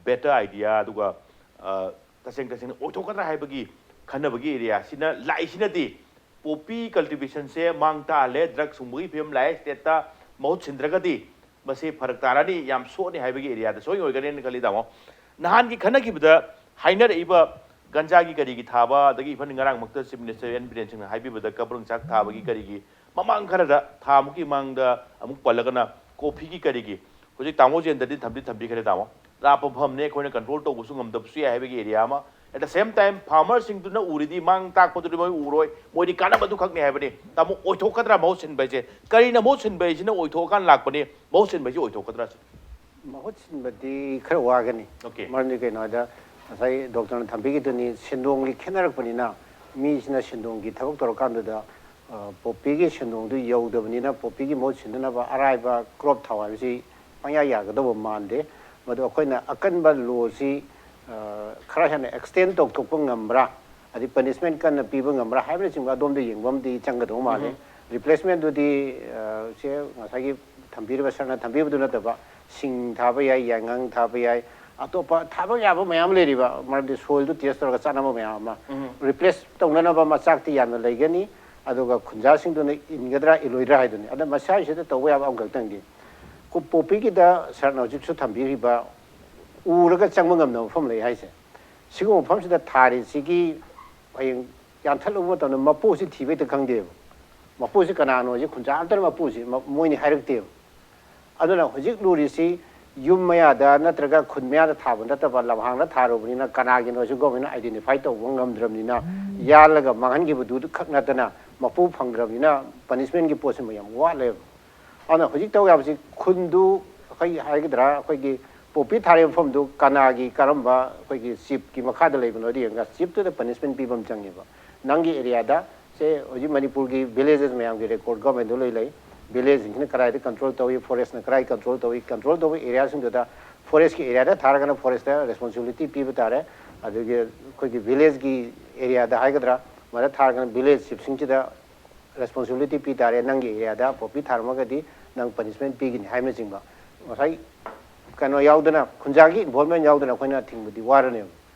better idea, ꯑꯗꯨꯒ, ꯑ, ꯇꯁꯦꯡ ꯇꯁꯦꯡꯅ ꯑꯣꯏꯊꯣꯛꯀꯗ꯭ꯔꯥ ꯍꯥꯏꯕꯒꯤ ꯈꯟꯅꯕꯒꯤ area ꯁꯤꯅ ꯂꯥꯛꯏꯁꯤꯅꯗꯤ poppy cultivation ꯁꯦ ꯃꯥꯡ ꯇꯥꯍꯜꯂꯦ, drug ꯁꯨꯡꯕꯒꯤ ꯐꯤꯕꯝ ꯂꯥꯛꯑꯦ state ꯇ, ꯃꯍꯨꯠ ꯁꯤꯟꯗ꯭ꯔꯒꯗꯤ ꯃꯁꯤ ꯐꯔꯛ ꯇꯥꯔꯅꯤ, ꯌꯥꯝ ꯁꯣꯛꯅꯤ ꯍꯥꯏꯕꯒꯤ area ꯗ ꯁꯣꯏ ꯑꯣꯏꯒꯅꯦꯅ ꯈꯜꯂꯤ, ꯇꯥꯃꯣ꯫ ꯅꯍꯥꯟꯒꯤ ꯈꯟꯅꯈꯤꯕꯗ ꯍꯥꯏꯅꯔꯛꯏꯕ ꯒꯟꯖꯥꯒꯤ ꯀꯔꯤꯒꯤ ꯊꯥꯕ, ꯑꯗꯒꯤ even ꯉꯔꯥꯡꯃꯛꯇ Chief Minister ꯑꯦꯟ ꯕꯤꯔꯦꯟ ꯁꯤꯡꯅ ꯍꯥꯏꯕꯤꯕꯗ ꯀꯕ꯭ꯔꯪ ꯆꯥꯛ ꯊꯥꯕꯒꯤ ꯀꯔꯤꯒꯤ ꯃꯃꯥꯡ ꯈꯔꯗ, ꯊꯥ ꯃꯨꯛꯀꯤ ꯃꯃꯥꯡꯗ ꯑꯃꯨꯛ ꯄꯜꯂꯒꯅ coffee ꯒꯤ ꯀꯔꯤꯒꯤ, ꯍꯧꯖꯤꯛ ꯇꯥꯃꯣ ꯖꯦꯟꯗꯗꯤ ꯊꯝꯗꯤ ꯊꯝꯕꯤꯈ꯭ꯔꯦ, ꯇꯥꯃꯣ꯫ ꯂꯥꯞꯄ ꯃꯐꯝꯅꯦ, ꯑꯩꯈꯣꯏꯅ control ꯇꯧꯕꯁꯨ ꯉꯝꯗꯕꯁꯨ ꯌꯥꯏ ꯍꯥꯏꯕꯒꯤ area ꯑꯃ꯫ At the same time, farmer ꯁꯤꯡꯗꯨꯅ ꯎꯔꯤꯗꯤ ꯃꯥꯡ ꯇꯥꯛꯄꯗꯨꯗꯤ ꯃꯣꯏ ꯎꯔꯣꯏ, ꯃꯣꯏꯗꯤ ꯀꯥꯟꯅꯕꯗꯨ ꯈꯛꯅꯤ ꯍꯥꯏꯕꯅꯤ꯫ ꯇꯥꯃꯣ, ꯑꯣꯏꯊꯣꯛꯀꯗ꯭ꯔꯥ ꯃꯍꯨꯠ ꯁꯤꯟꯕ ꯍꯥꯏꯁꯦ? ꯀꯔꯤꯅ ꯃꯍꯨꯠ ꯁꯤꯟꯕ ꯍꯥꯏꯁꯤꯅ ꯑꯣꯏꯊꯣꯛꯑꯀꯥꯟ ꯂꯥꯛꯄꯅꯤ, ꯃꯍꯨꯠ ꯁꯤꯟꯕ ꯍꯥꯏꯁꯤ ꯑꯣꯏꯊꯣꯛꯀꯗ꯭ꯔꯥ ꯁꯤꯅꯤ? ꯃꯍꯨꯠ ꯁꯤꯟꯕꯗꯤ ꯈꯔ ꯋꯥꯒꯅꯤ꯫ Okay. ꯃꯔꯝꯗꯤ ꯀꯩꯅꯣ ꯍꯥꯏꯗ, ꯉꯁꯥꯏ ꯗꯣꯛꯇꯔꯅ ꯊꯝꯕꯤꯈꯤꯗꯨꯅꯤ, ꯁꯦꯟꯗꯣꯡꯒꯤ ꯈꯦꯠꯅꯔꯛꯄꯅꯤꯅ ꯃꯤꯁꯤꯅ ꯁꯦꯟꯗꯣꯡꯒꯤ ꯊꯕꯛ ꯇꯧꯔꯀꯥꯟꯗꯨꯗ, ꯑ, poppy ꯒꯤ ꯁꯦꯟꯗꯣꯡꯗꯨ ꯌꯧꯗꯕꯅꯤꯅ poppy ꯒꯤ ꯃꯍꯨꯠ ꯁꯤꯟꯅꯅꯕ ꯑꯔꯥꯏꯕ crop ꯊꯥꯎ ꯍꯥꯏꯕꯁꯤ ꯄꯪꯌꯥ ꯌꯥꯒꯗꯧꯕ ꯃꯥꯟꯗꯦ꯫ ꯃꯗꯨ ꯑꯩꯈꯣꯏꯅ ꯑꯀꯟꯕ law ꯁꯤ, ꯑ, ꯈꯔ ꯍꯦꯟꯅ extend ꯇꯧꯊꯣꯛꯄ ꯉꯝꯕ꯭ꯔꯥ, ꯑꯗꯩ punishment ꯀꯟꯅ ꯄꯤꯕ ꯉꯝꯕ꯭ꯔꯥ ꯍꯥꯏꯕꯅꯆꯤꯡꯕ ꯑꯗꯣꯝꯗ ꯌꯦꯡꯕ ꯑꯃꯗꯤ ꯆꯪꯒꯗꯧꯕ ꯃꯥꯜꯂꯤ꯫ Replacement ꯗꯨꯗꯤ, ꯑ, ꯁꯦ ꯉꯁꯥꯏꯒꯤ ꯊꯝꯕꯤꯔꯤꯕ ꯁꯥꯔꯅ ꯊꯝꯕꯤꯕꯗꯨ ꯅꯠꯇꯕ, ꯁꯤꯡ ꯊꯥꯕ ꯌꯥꯏ, ꯌꯥꯏꯉꯪ ꯊꯥꯕ ꯌꯥꯏ, ꯑꯇꯣꯞꯄ ꯊꯥꯕ ꯌꯥꯕ ꯃꯌꯥꯝ ꯂꯩꯔꯤꯕ, ꯃꯔꯝꯗꯤ soil ꯗꯨ test ꯇꯧꯔꯒ ꯆꯥꯅꯕ ꯃꯌꯥꯝ ꯑꯃ꯫ Replace ꯇꯧꯅꯅꯕ ꯃꯆꯥꯛꯇꯤ ꯌꯥꯝꯅ ꯂꯩꯒꯅꯤ, ꯑꯗꯨꯒ ꯈꯨꯟꯖꯥꯁꯤꯡꯗꯨꯅ ꯏꯟꯒꯗ꯭ꯔꯥ ꯏꯜꯂꯣꯏꯗ꯭ꯔꯥ ꯍꯥꯏꯗꯨꯅꯤ꯫ ꯑꯗ ꯃꯁꯥꯏꯁꯤꯗ ꯇꯧꯕ ꯌꯥꯕ ꯑꯃꯈꯛꯇꯪꯗꯤ, ꯀꯣ-, poppy ꯒꯤꯗ ꯁꯥꯔꯅ ꯍꯧꯖꯤꯛꯁꯨ ꯊꯝꯕꯤꯔꯤꯕ ꯎꯔꯒ ꯆꯪꯕ ꯉꯝꯗꯕ ꯃꯐꯝ ꯂꯩ ꯍꯥꯏꯁꯦ, ꯁꯤꯒꯨꯝꯕ ꯃꯐꯝꯁꯤꯗ ꯊꯥꯔꯤꯁꯤꯒꯤ ꯍꯌꯦꯡ ꯌꯥꯟꯊꯠꯂꯨꯕ ꯃꯇꯝꯗ ꯃꯄꯨꯁꯤ ꯊꯤꯕ ꯍꯦꯛꯇ ꯈꯪꯗꯦꯕ꯫ ꯃꯄꯨꯁꯤ ꯀꯅꯥꯅꯣꯁꯤ ꯈꯨꯟꯖꯥ ꯑꯝꯇꯅ ꯃꯄꯨꯁꯤ ꯃ-, ꯃꯣꯏꯅ ꯍꯥꯏꯔꯛꯇꯦꯕ꯫ ꯑꯗꯨꯅ ꯍꯧꯖꯤꯛ ꯂꯨꯔꯤꯁꯤ ꯌꯨꯝ ꯃꯌꯥꯗ ꯅꯠꯇ꯭ꯔꯒ ꯈꯨꯟ ꯃꯌꯥꯗ ꯊꯥꯕ ꯅꯠꯇꯕ ꯂꯝꯍꯥꯡꯗ ꯊꯥꯔꯨꯕꯅꯤꯅ ꯀꯅꯥꯒꯤꯅꯣꯁꯨ ꯒꯣꯔꯃꯦꯟꯅ ꯑꯥꯏꯗꯦꯟꯇꯤꯐꯥꯏ ꯇꯧꯕ ꯉꯝꯗ꯭ꯔꯕꯅꯤꯅ, ꯌꯥꯜꯂꯒ ꯃꯥꯡꯍꯟꯈꯤꯕꯗꯨ ꯈꯛ ꯅꯠꯇꯅ ꯃꯄꯨ ꯐꯪꯗ꯭ꯔꯕꯅꯤꯅ ꯄꯅꯤꯁꯃꯦꯟꯒꯤ ꯄꯣꯠꯁꯤꯃ ꯌꯥꯝ ꯋꯥꯠꯂꯦꯕ꯫ ꯑꯗꯨꯅ ꯍꯧꯖꯤꯛ ꯇꯧ ꯌꯥꯕꯁꯤ ꯈꯨꯟꯗꯨ, ꯑꯩꯈꯣꯏ ꯍꯥꯏꯒꯗ꯭ꯔꯥ, ꯑꯩꯈꯣꯏꯒꯤ ꯄꯣꯄꯤ ꯊꯥꯔꯤꯕ ꯃꯐꯝꯗꯨ ꯀꯅꯥꯒꯤ, ꯀꯔꯝꯕ ꯑꯩꯈꯣꯏꯒꯤ ꯆꯤꯞꯀꯤ ꯃꯈꯥꯗ ꯂꯩꯕꯅꯣꯗꯤ ꯌꯦꯡꯉꯒ ꯆꯤꯞꯇꯨꯗ ꯄꯅꯤꯁꯃꯦꯟ ꯄꯤꯕ ꯑꯃ ꯆꯪꯉꯦꯕ꯫ ꯅꯪꯒꯤ ꯑꯦꯔꯤꯌꯥꯗ ꯁꯦ ꯍꯧꯖꯤꯛ ꯃꯅꯤꯄꯨꯔꯒꯤ ꯚꯤꯂꯦꯖꯦꯁ ꯃꯌꯥꯝꯒꯤ ꯔꯦꯀꯣꯔꯗ ꯒꯣꯔꯃꯦꯟꯗ ꯂꯣꯏ ꯂꯩ꯫ ꯚꯤꯂꯦꯖꯁꯤꯡꯁꯤꯅ ꯀꯗꯥꯏꯗ ꯀꯟꯇ꯭ꯔꯣꯜ ꯇꯧꯏ, ꯐꯣꯔꯦꯁꯅ ꯀꯗꯥꯏ ꯀꯟꯇ꯭ꯔꯣꯜ ꯇꯧꯏ, ꯀꯟꯇ꯭ꯔꯣꯜ ꯇꯧꯕ ꯑꯦꯔꯤꯌꯥꯁꯤꯡꯗꯨꯗ, ꯐꯣꯔꯦꯁꯀꯤ ꯑꯦꯔꯤꯌꯥꯗ ꯊꯥꯔꯒꯅ ꯐꯣꯔꯦꯁꯇ ꯔꯦꯁꯄꯣꯟꯁꯤꯕꯤꯂꯤꯇꯤ ꯄꯤꯕ ꯇꯥꯔꯦ꯫ ꯑꯗꯒꯤ ꯑꯩꯈꯣꯏꯒꯤ ꯚꯤꯂꯦꯖꯀꯤ ꯑꯦꯔꯤꯌꯥꯗ ꯍꯥꯏꯒꯗ꯭ꯔꯥ, ꯃꯗ ꯊꯥꯔꯒꯅ ꯚꯤꯂꯦꯖ ꯆꯤꯞꯁꯤꯡꯁꯤꯗ ꯔꯦꯁꯄꯣꯟꯁꯤꯕꯤꯂꯤꯇꯤ ꯄꯤ ꯇꯥꯔꯦ, ꯅꯪꯒꯤ ꯑꯦꯔꯤꯌꯥꯗ ꯄꯣꯄꯤ ꯊꯥꯔꯝꯃꯒꯗꯤ ꯅꯪ ꯄꯅꯤꯁꯃꯦꯟ ꯄꯤꯒꯅꯤ ꯍꯥꯏꯕꯅꯆꯤꯡꯕ꯫ ꯉꯁꯥꯏ ꯀꯩꯅꯣ ꯌꯥꯎꯗꯅ, ꯈꯨꯟꯖꯥꯒꯤ ꯏꯟꯚꯣꯜꯕꯃꯦꯟ ꯌꯥꯎꯗꯅ ꯑꯩꯈꯣꯏꯅ ꯊꯤꯡꯕꯗꯤ ꯋꯥꯔꯅꯦꯕ꯫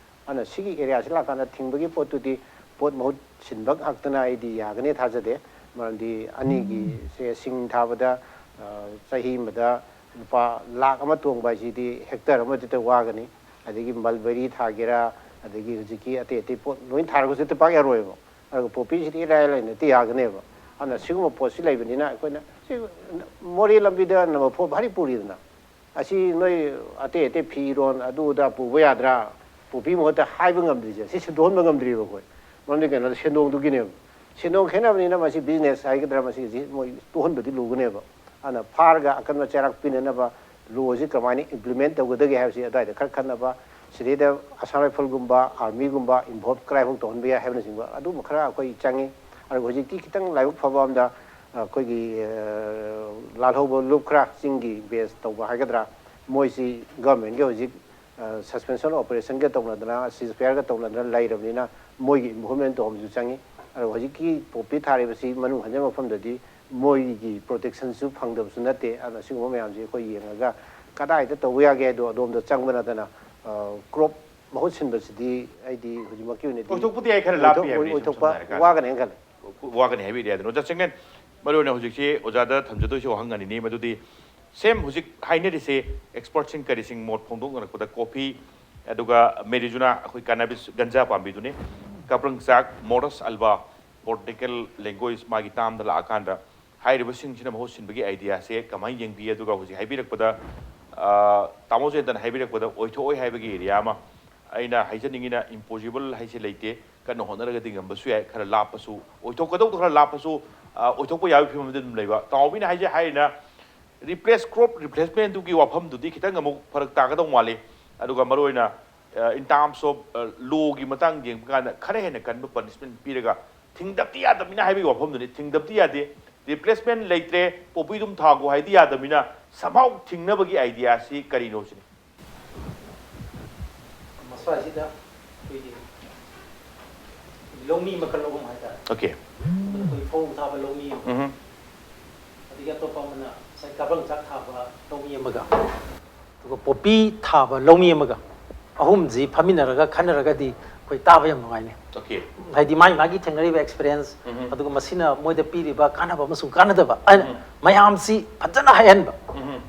ꯑꯗꯨꯅ ꯁꯤꯒꯤ ꯑꯦꯔꯤꯌꯥꯁꯤ ꯂꯥꯛꯀꯥꯟꯗ ꯊꯤꯡꯕꯒꯤ ꯄꯣꯠꯇꯨꯗꯤ ꯄꯣꯠ ꯃꯍꯨꯠ ꯁꯤꯟꯕ ꯉꯥꯛꯇꯅ ꯑꯩꯗꯤ ꯌꯥꯒꯅꯤ ꯊꯥꯖꯗꯦ꯫ ꯃꯔꯝꯗꯤ ꯑꯅꯤꯒꯤ ꯁꯦ ꯁꯤꯡ ꯊꯥꯕꯗ, ꯑ, ꯆꯍꯤ ꯑꯃꯗ ꯂꯨꯄꯥ ꯂꯥꯈ ꯑꯃ ꯇꯣꯡꯕ ꯍꯥꯏꯁꯤꯗꯤ ꯍꯦꯛꯇꯔ ꯑꯃꯗꯨꯗ ꯋꯥꯒꯅꯤ꯫ ꯑꯗꯒꯤ ꯃꯜꯕꯦꯔꯤ ꯊꯥꯒꯦꯔꯥ, ꯑꯗꯒꯤ ꯍꯧꯖꯤꯛꯀꯤ ꯑꯇꯩ ꯑꯇꯩ ꯄꯣꯠ ꯂꯣꯏ ꯊꯥꯔꯒꯁꯨ ꯍꯦꯛꯇ ꯄꯥꯛ ꯌꯥꯔꯣꯏꯕ꯫ ꯑꯗꯨꯒ ꯄꯣꯄꯤꯁꯤꯗꯤ ꯏꯔꯥꯏ ꯂꯥꯏꯅ ꯍꯦꯛꯇ ꯌꯥꯒꯅꯦꯕ꯫ ꯑꯗꯨꯅ ꯁꯤꯒꯨꯝꯕ ꯄꯣꯠꯁꯤ ꯂꯩꯕꯅꯤꯅ ꯑꯩꯈꯣꯏꯅ ꯁꯤ ꯃꯣꯔꯦ ꯂꯝꯕꯤꯗ ꯅꯝꯕꯔ ꯐꯣꯔ ꯚꯥꯔꯤ ꯄꯨꯔꯤꯗꯅ, ꯑꯁꯤ ꯅꯣꯏ ꯑꯇꯩ ꯑꯇꯩ ꯐꯤꯔꯣꯟ ꯑꯗꯨ ꯑꯗꯥ ꯄꯨꯕ ꯌꯥꯗ꯭ꯔꯥ? ꯄꯣꯄꯤ ꯃꯍꯨꯠꯇ ꯍꯥꯏꯕ ꯉꯝꯗ꯭ꯔꯤꯁꯦ, ꯁꯤ ꯁꯤꯟꯗꯣꯛꯍꯟꯕ ꯉꯝꯗ꯭ꯔꯤꯕ ꯑꯩꯈꯣꯏ꯫ ꯃꯔꯝꯗꯤ ꯀꯩꯅꯣꯗ ꯁꯦꯟꯗꯣꯡꯗꯨꯒꯤꯅꯦꯕ꯫ ꯁꯦꯟꯗꯣꯡ ꯈꯦꯠꯅꯕꯅꯤꯅ ꯃꯁꯤ ꯕꯤꯖꯤꯅꯦꯁ ꯍꯥꯏꯒꯗ꯭ꯔꯥ, ꯃꯁꯤꯁꯤ ꯃꯣꯏ ꯇꯣꯛꯍꯟꯕꯗꯤ ꯂꯨꯒꯅꯦꯕ꯫ ꯑꯗꯨꯅ ꯐꯥꯔꯒ ꯑꯀꯟꯕ ꯆꯩꯔꯥꯛ ꯄꯤꯅꯅꯕ ꯂꯣꯁꯤ ꯀꯃꯥꯏꯅ ꯏꯝꯄ꯭ꯂꯤꯃꯦꯟ ꯇꯧꯒꯗꯒꯦ ꯍꯥꯏꯕꯁꯤ ꯑꯗꯨꯋꯥꯏꯗ ꯈꯔ ꯈꯟꯅꯕ, ꯁꯤꯗꯩꯗ ꯑꯁꯥꯝ ꯔꯥꯏꯐꯜꯒꯨꯝꯕ, ꯑꯥꯔꯃꯤꯒꯨꯝꯕ ꯏꯟꯚꯣꯜꯕ ꯀꯗꯥꯏꯐꯥꯎ ꯇꯧꯍꯟꯕ ꯌꯥꯏ ꯍꯥꯏꯕꯅꯆꯤꯡꯕ ꯑꯗꯨꯒꯨꯝꯕ ꯈꯔ ꯑꯩꯈꯣꯏ ꯆꯪꯉꯤ꯫ ꯑꯗꯨꯒ ꯍꯧꯖꯤꯛꯇꯤ ꯈꯤꯇꯪ ꯂꯥꯏꯕꯛ ꯐꯕ ꯑꯝꯗ ꯑꯩꯈꯣꯏꯒꯤ, ꯑ, ꯂꯥꯜꯍꯧꯕ ꯂꯨꯞ ꯈꯔ ꯆꯤꯡꯒꯤ ꯕꯦꯁ ꯇꯧꯕ ꯍꯥꯏꯒꯗ꯭ꯔꯥ, ꯃꯣꯏꯁꯤ ꯒꯚꯔꯟꯃꯦꯟꯒꯤ ꯍꯧꯖꯤꯛ, ꯑ, ꯁꯁꯄꯦꯟꯁꯟ ꯑꯣꯄꯔꯦꯁꯟꯒ ꯇꯧꯅꯗꯅ, ꯁꯤꯖꯐꯥꯌꯔꯒ ꯇꯧꯅꯗꯅ ꯂꯩꯔꯕꯅꯤꯅ ꯃꯣꯏꯒꯤ ꯏꯟꯚꯣꯜꯕꯃꯦꯟ ꯇꯧꯕ ꯑꯃꯁꯨ ꯆꯪꯉꯤ꯫ ꯑꯗꯣ ꯍꯧꯖꯤꯛꯀꯤ ꯄꯣꯄꯤ ꯊꯥꯔꯤꯕꯁꯤ ꯃꯅꯨꯡ ꯍꯟꯖꯕ ꯃꯐꯝꯗꯗꯤ ꯃꯣꯏꯒꯤ ꯄ꯭ꯔꯣꯇꯦꯛꯁꯟꯁꯨ ꯐꯪꯗꯕꯁꯨ ꯅꯠꯇꯦ꯫ ꯑꯗꯨꯅ ꯁꯤꯒꯨꯝꯕ ꯃꯌꯥꯝꯁꯤ ꯑꯩꯈꯣꯏ ꯌꯦꯡꯉꯒ ꯀꯗꯥꯏꯗ ꯇꯧꯕ ꯌꯥꯒꯦ ꯍꯥꯏꯗꯣ ꯑꯗꯣꯝꯗ ꯆꯪꯕ ꯅꯠꯇꯅ, ꯑ, ꯀ꯭ꯔꯣꯞ ꯃꯍꯨꯠ ꯁꯤꯟꯕꯁꯤꯗꯤ ꯑꯩꯗꯤ ꯍꯧꯖꯤꯛꯃꯛꯀꯤ ꯑꯣꯏꯅꯗꯤ ꯑꯣꯏꯊꯣꯛꯄꯗꯤ ꯌꯥꯏ, ꯈꯔ ꯂꯥꯞꯄꯤ ꯑꯣꯏꯊꯣꯛ-, ꯍꯥꯏꯕꯅꯤ, ꯁꯨꯝ ꯑꯣꯏꯊꯣꯛꯄ ꯁꯝꯅ ꯍꯥꯏꯔꯀꯥꯟꯗ꯫ ꯋꯥꯒꯅꯦꯅ ꯈꯜꯂꯦ꯫ ꯋꯥꯒꯅꯤ ꯍꯥꯏꯕ ꯑꯦꯔꯤꯌꯥꯗꯨꯅꯤ꯫ ꯑꯣꯖꯥ ꯆꯤꯡꯂꯦꯟ, ꯃꯔꯨꯑꯣꯏꯅ ꯍꯧꯖꯤꯛꯁꯤ ꯑꯣꯖꯥꯗ ꯊꯝꯖꯗꯣꯏꯁꯤ ꯋꯥꯍꯪ ꯑꯅꯤꯅꯤ, ꯃꯗꯨꯗꯤ ꯁꯦꯝ ꯍꯧꯖꯤꯛ ꯍꯥꯏꯅꯔꯤꯁꯦ, ꯑꯦꯛꯁꯄꯔꯠꯁꯤꯡ ꯀꯔꯤꯁꯤꯡ ꯃꯣꯠ ꯐꯣꯡꯗꯣꯛꯅꯔꯛꯄꯗ ꯀꯣꯐꯤ, ꯑꯗꯨꯒ ꯃꯦꯔꯤꯖꯨꯅꯥ, ꯑꯩꯈꯣꯏ ꯀꯥꯟꯅꯥꯕꯤꯁ ꯒꯟꯖꯥ ꯄꯥꯝꯕꯤꯗꯨꯅꯤ, ꯀꯥꯄ꯭ꯔꯪ ꯆꯥꯛ, ꯃꯣꯔꯁ ꯑꯜꯕꯥ, ꯄꯣꯔꯇꯨꯒꯜ ꯂꯦꯡꯒ꯭ꯋꯦꯖ ꯃꯥꯒꯤ ꯇꯥꯝꯗ ꯂꯥꯛꯑꯀꯥꯟꯗ ꯍꯥꯏꯔꯤꯕꯁꯤꯡꯁꯤꯅ ꯃꯍꯨꯠ ꯁꯤꯟꯕꯒꯤ ꯑꯥꯏꯗꯤꯌꯥꯁꯦ ꯀꯃꯥꯏꯅ ꯌꯦꯡꯕꯤ? ꯑꯗꯨꯒ ꯍꯧꯖꯤꯛ ꯍꯥꯏꯕꯤꯔꯛꯄꯗ ꯇꯥꯃꯣ ꯖꯌꯟꯇꯅ ꯍꯥꯏꯕꯤꯔꯛꯄꯗ ꯑꯣꯏꯊꯣꯛꯑꯣꯏ ꯍꯥꯏꯕꯒꯤ ꯑꯦꯔꯤꯌꯥ ꯑꯃ ꯑꯩꯅ ꯍꯥꯏꯖꯅꯤꯡꯉꯤꯅ, ꯏꯝꯄꯣꯁꯤꯕꯜ ꯍꯥꯏꯁꯦ ꯂꯩꯇꯦ꯫ ꯀꯟꯅ ꯍꯣꯠꯅꯔꯒꯗꯤ ꯉꯝꯕꯁꯨ ꯌꯥꯏ, ꯈꯔ ꯂꯥꯞꯄꯁꯨ, ꯑꯣꯏꯊꯣꯛꯀꯗꯧꯗꯣ ꯈꯔ ꯂꯥꯞꯄꯁꯨ, ꯑ, ꯑꯣꯏꯊꯣꯛꯄ ꯌꯥꯕꯒꯤ ꯐꯤꯕꯝꯗ ꯑꯗꯨꯝ ꯂꯩꯕ꯫ ꯇꯥꯃꯣꯕꯤꯅ ꯍꯥꯏꯖꯩ ꯍꯥꯏꯔꯤꯅ ꯔꯤꯄ꯭ꯂꯦꯁ, ꯀ꯭ꯔꯣꯞ ꯔꯤꯄ꯭ꯂꯦꯁꯃꯦꯟꯗꯨꯒꯤ ꯋꯥꯐꯝꯗꯨꯗꯤ ꯈꯤꯇꯪ ꯑꯃꯨꯛ ꯐꯔꯛ ꯇꯥꯒꯗꯧ ꯃꯥꯜꯂꯤ꯫ ꯑꯗꯨꯒ ꯃꯔꯨꯑꯣꯏꯅ, ꯑ, in terms of, ꯑ, ꯂꯣꯒꯤ ꯃꯇꯥꯡ ꯌꯦꯡꯕ ꯀꯥꯟꯗ ꯈꯔ ꯍꯦꯟꯅ ꯀꯟꯕ ꯄꯅꯤꯁꯃꯦꯟ ꯄꯤꯔꯒ ꯊꯤꯡꯗꯕꯗꯤ ꯌꯥꯗꯕꯅꯤꯅ ꯍꯥꯏꯕꯒꯤ ꯋꯥꯐꯝꯗꯨꯅꯤ꯫ ꯊꯤꯡꯗꯕꯗꯤ ꯌꯥꯗꯦ, ꯔꯤꯄ꯭ꯂꯦꯁꯃꯦꯟ ꯂꯩꯇ꯭ꯔꯦ, ꯄꯣꯄꯤ ꯑꯗꯨꯝ ꯊꯥꯈꯣ ꯍꯥꯏꯗꯤ ꯌꯥꯗꯕꯅꯤꯅ, somehow ꯊꯤꯡꯅꯕꯒꯤ ꯑꯥꯏꯗꯤꯌꯥꯁꯤ ꯀꯔꯤꯅꯣ ꯁꯤꯅꯤ꯫ ꯃꯁ꯭ꯋꯥꯏꯁꯤꯗ ꯑꯩꯈꯣꯏꯒꯤ ꯂꯧꯃꯤ ꯃꯈꯜ ꯑꯍꯨꯝ ꯍꯥꯏꯇꯥꯔꯦ꯫ ꯑꯣꯀꯦ꯫ ꯑꯗꯨꯅ ꯑꯩꯈꯣꯏ ꯐꯧ ꯊꯥꯕ ꯂꯧꯃꯤ ꯑꯃ, ꯎꯝ꯫ ꯑꯗꯒꯤ ꯑꯇꯣꯞꯄ ꯑꯃꯅ ꯉꯁꯥꯏ ꯀꯥꯕ꯭ꯔꯪ ꯆꯥꯛ ꯊꯥꯕ ꯂꯧꯃꯤ ꯑꯃꯒ, ꯑꯗꯨꯒ ꯄꯣꯄꯤ ꯊꯥꯕ ꯂꯧꯃꯤ ꯑꯃꯒ, ꯑꯍꯨꯝꯁꯤ ꯐꯝꯃꯤꯟꯅꯔꯒ ꯈꯟꯅꯔꯒꯗꯤ ꯑꯩꯈꯣꯏ ꯇꯥꯕ ꯌꯥꯝ ꯅꯨꯡꯉꯥꯏꯅꯤ꯫ ꯑꯣꯀꯦ꯫ ꯍꯥꯏꯗꯤ ꯃꯥꯒꯤ ꯃꯥꯒꯤ ꯊꯦꯡꯅꯔꯤꯕ ꯑꯦꯛꯁꯄꯤꯔꯤꯌꯦꯟꯁ, ꯎꯝ꯫ ꯑꯗꯨꯒ ꯃꯁꯤꯅ ꯃꯣꯏꯗ ꯄꯤꯔꯤꯕ ꯀꯥꯟꯅꯕ ꯑꯃꯁꯨꯡ ꯀꯥꯟꯅꯗꯕ, ꯑꯩꯅ ꯎꯝ꯫ ꯃꯌꯥꯝꯁꯤ ꯐꯖꯅ ꯍꯥꯏꯍꯟꯕ꯫ ꯎꯝ꯫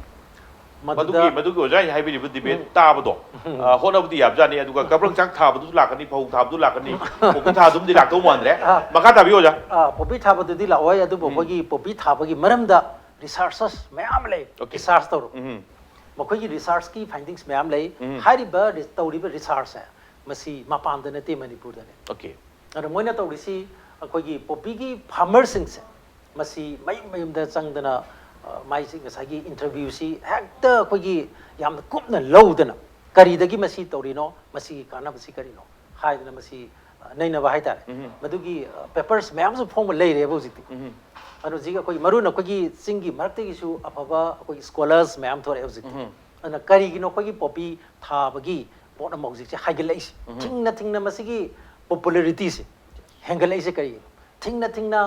ꯃꯗꯨꯗ ꯃꯗꯨꯒꯤ, ꯃꯗꯨꯒꯤ ꯑꯣꯖꯥ ꯑꯩꯅ ꯍꯥꯏꯕꯤꯔꯤꯕ ꯗꯤꯕꯦꯠ ꯎꯝ꯫ ꯇꯥꯕꯗꯣ, ꯎꯝ꯫ ꯑ, ꯍꯣꯠꯅꯕꯗꯤ ꯌꯥꯕꯖꯥꯠꯅꯤ꯫ ꯑꯗꯨꯒ ꯀꯥꯕ꯭ꯔꯪ ꯆꯥꯛ ꯊꯥꯕꯗꯨꯁꯨ ꯂꯥꯛꯀꯅꯤ, ꯐꯧ ꯊꯥꯕꯗꯨ ꯂꯥꯛꯀꯅꯤ, ꯀꯣꯕꯤ ꯊꯥꯗꯨꯝꯗꯤ ꯂꯥꯛꯇꯧ ꯃꯥꯟꯗ꯭ꯔꯦ꯫ ꯑꯥ꯫ ꯃꯈꯥ ꯇꯥꯕꯤꯌꯨ ꯑꯣꯖꯥ꯫ ꯑꯥ, ꯄꯣꯄꯤ ꯊꯥꯕꯗꯨꯗꯤ ꯂꯥꯛꯑꯣꯏ, ꯑꯗꯨꯕꯨ ꯎꯝ꯫ ꯑꯩꯈꯣꯏꯒꯤ ꯄꯣꯄꯤ ꯊꯥꯕꯒꯤ ꯃꯔꯝꯗ ꯔꯤꯁꯥꯔꯆꯦꯁ ꯃꯌꯥꯝ ꯑꯃ ꯂꯩ꯫ ꯑꯣꯀꯦ꯫ ꯔꯤꯁꯥꯔꯆ ꯇꯧꯔꯣ꯫ ꯎꯝ꯫ ꯃꯈꯣꯏꯒꯤ ꯔꯤꯁꯥꯔꯆꯀꯤ ꯐꯥꯏꯟꯗꯤꯡꯁ ꯃꯌꯥꯝ ꯂꯩ꯫ ꯎꯝ꯫ ꯍꯥꯏꯔꯤꯕ ꯔꯤ-, ꯇꯧꯔꯤꯕ ꯔꯤꯁꯥꯔꯆꯁꯦ ꯃꯁꯤ ꯃꯄꯥꯟꯗ ꯅꯠꯇꯦ, ꯃꯅꯤꯄꯨꯔꯗꯅꯦ꯫ ꯑꯣꯀꯦ꯫ ꯑꯗꯣ ꯃꯣꯏꯅ ꯇꯧꯔꯤꯁꯤ ꯑꯩꯈꯣꯏꯒꯤ ꯄꯣꯄꯤꯒꯤ ꯐꯥꯔꯃꯔꯁꯤꯡꯁꯦ ꯃꯁꯤ ꯃꯌꯨꯝ ꯃꯌꯨꯝꯗ ꯆꯪꯗꯅ, ꯑ, ꯃꯥꯏꯁꯤ ꯉꯁꯥꯏꯒꯤ ꯏꯟꯇꯔꯚ꯭ꯌꯨꯁꯤ ꯍꯦꯛꯇ ꯑꯩꯈꯣꯏꯒꯤ ꯌꯥꯝꯅ ꯀꯨꯞꯅ ꯂꯧꯗꯅ ꯀꯔꯤꯗꯒꯤ ꯃꯁꯤ ꯇꯧꯔꯤꯅꯣ, ꯃꯁꯤꯒꯤ ꯀꯥꯟꯅꯕꯁꯤ ꯀꯔꯤꯅꯣ ꯍꯥꯏꯗꯅ ꯃꯁꯤ, ꯑ, ꯅꯩꯅꯕ ꯍꯥꯏꯇꯥꯔꯦ꯫ ꯎꯝ꯫ ꯃꯗꯨꯒꯤ, ꯑ, ꯄꯦꯄꯔꯁ ꯃꯌꯥꯝꯁꯨ ꯐꯣꯡꯕ ꯂꯩꯔꯦꯕ ꯍꯧꯖꯤꯛꯇꯤ꯫ ꯎꯝ꯫ ꯑꯗꯨꯅ ꯍꯧꯖꯤꯛ ꯑꯩꯈꯣꯏ ꯃꯔꯨ ꯑꯣꯏꯅ ꯑꯩꯈꯣꯏꯒꯤ ꯆꯤꯡꯒꯤ ꯃꯔꯛꯇꯒꯤꯁꯨ ꯑꯐꯕ ꯑꯩꯈꯣꯏꯒꯤ ꯁ꯭ꯀꯣꯂꯔꯁ ꯃꯌꯥꯝ ꯊꯣꯔꯛꯑꯦ ꯍꯧꯖꯤꯛꯇꯤ꯫ ꯎꯝ꯫ ꯑꯗꯨꯅ ꯀꯔꯤꯒꯤꯅꯣ ꯑꯩꯈꯣꯏꯒꯤ ꯄꯣꯄꯤ ꯊꯥꯕꯒꯤ ꯄꯣꯠ ꯑꯃ ꯍꯧꯖꯤꯛꯁꯦ ꯍꯥꯏꯒꯠꯂꯛꯏꯁꯦ? ꯎꯝ꯫ ꯊꯤꯡꯅ ꯊꯤꯡꯅ ꯃꯁꯤꯒꯤ ꯄꯣꯄꯨꯂꯔꯤꯇꯤꯁꯦ ꯍꯦꯟꯒꯠꯂꯛꯏꯁꯦ ꯀꯔꯤꯒꯤꯅꯣ? ꯊꯤꯡꯅ ꯊꯤꯡꯅ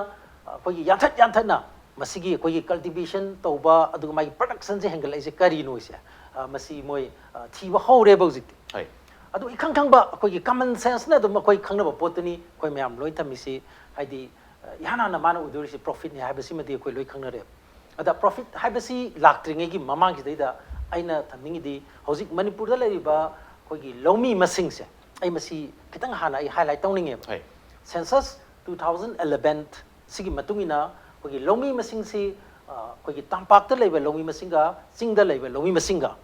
ꯑꯩꯈꯣꯏꯒꯤ ꯌꯥꯟꯊꯠ ꯌꯥꯟꯊꯠꯅ ꯃꯁꯤꯒꯤ ꯑꯩꯈꯣꯏꯒꯤ ꯀꯜꯇꯤꯚꯦꯁꯟ ꯇꯧꯕ, ꯑꯗꯨꯒ ꯃꯥꯒꯤ ꯄ꯭ꯔꯗꯛꯁꯟꯁꯦ ꯍꯦꯟꯒꯠꯂꯛꯏꯁꯦ ꯀꯔꯤꯅꯣꯁꯦ, ꯑ, ꯃꯁꯤ ꯃꯣꯏ, ꯑ, ꯊꯤꯕ ꯍꯧꯔꯦꯕ ꯍꯧꯖꯤꯛꯇꯤ꯫ ꯍꯣꯏ꯫ ꯑꯗꯨ ꯏꯈꯪ ꯈꯪꯕ ꯑꯩꯈꯣꯏꯒꯤ ꯀꯃꯟ ꯁꯦꯟꯁꯅ ꯑꯗꯨꯝ ꯑꯩꯈꯣꯏ ꯈꯪꯅꯕ ꯄꯣꯠꯇꯨꯅꯤ꯫ ꯑꯩꯈꯣꯏ ꯃꯌꯥꯝ ꯂꯣꯏ ꯊꯝꯃꯤꯁꯤ, ꯍꯥꯏꯗꯤ, ꯑ, ꯏꯍꯥꯟ ꯍꯥꯟꯅ ꯃꯥꯅ ꯎꯗꯣꯔꯤꯁꯤ ꯄ꯭ꯔꯣꯐꯤꯠꯅꯤ ꯍꯥꯏꯕꯁꯤꯃꯗꯤ ꯑꯩꯈꯣꯏ ꯂꯣꯏ ꯈꯪꯅꯔꯦꯕ꯫ ꯑꯗ ꯄ꯭ꯔꯣꯐꯤꯠ ꯍꯥꯏꯕꯁꯤ ꯂꯥꯛꯇ꯭ꯔꯤꯉꯩꯒꯤ ꯃꯃꯥꯡꯁꯤꯗꯩꯗ ꯑꯩꯅ ꯊꯝꯅꯤꯡꯉꯤꯗꯤ, ꯍꯧꯖꯤꯛ ꯃꯅꯤꯄꯨꯔꯗ ꯂꯩꯔꯤꯕ ꯑꯩꯈꯣꯏꯒꯤ ꯂꯧꯃꯤ ꯃꯁꯤꯡꯁꯦ, ꯑꯩ ꯃꯁꯤ ꯈꯤꯇꯪ ꯍꯥꯟꯅ ꯑꯩ ꯍꯥꯏꯂꯥꯏꯠ ꯇꯧꯅꯤꯡꯉꯦꯕ꯫ ꯍꯣꯏ꯫ ꯁꯦꯟꯁꯁ ꯇꯨ ꯊꯥꯎꯖꯟ ꯑꯦꯂꯦꯚꯦꯟ ꯁꯤꯒꯤ ꯃꯇꯨꯡ ꯏꯟꯅ ꯑꯩꯈꯣꯏꯒꯤ ꯂꯧꯃꯤ ꯃꯁꯤꯡꯁꯤ, ꯑ, ꯑꯩꯈꯣꯏꯒꯤ ꯇꯝꯄꯥꯛꯇ ꯂꯩꯕ ꯂꯧꯃꯤ ꯃꯁꯤꯡꯒ ꯆꯤꯡꯗ ꯂꯩꯕ ꯂꯧꯃꯤ ꯃꯁꯤꯡꯒ,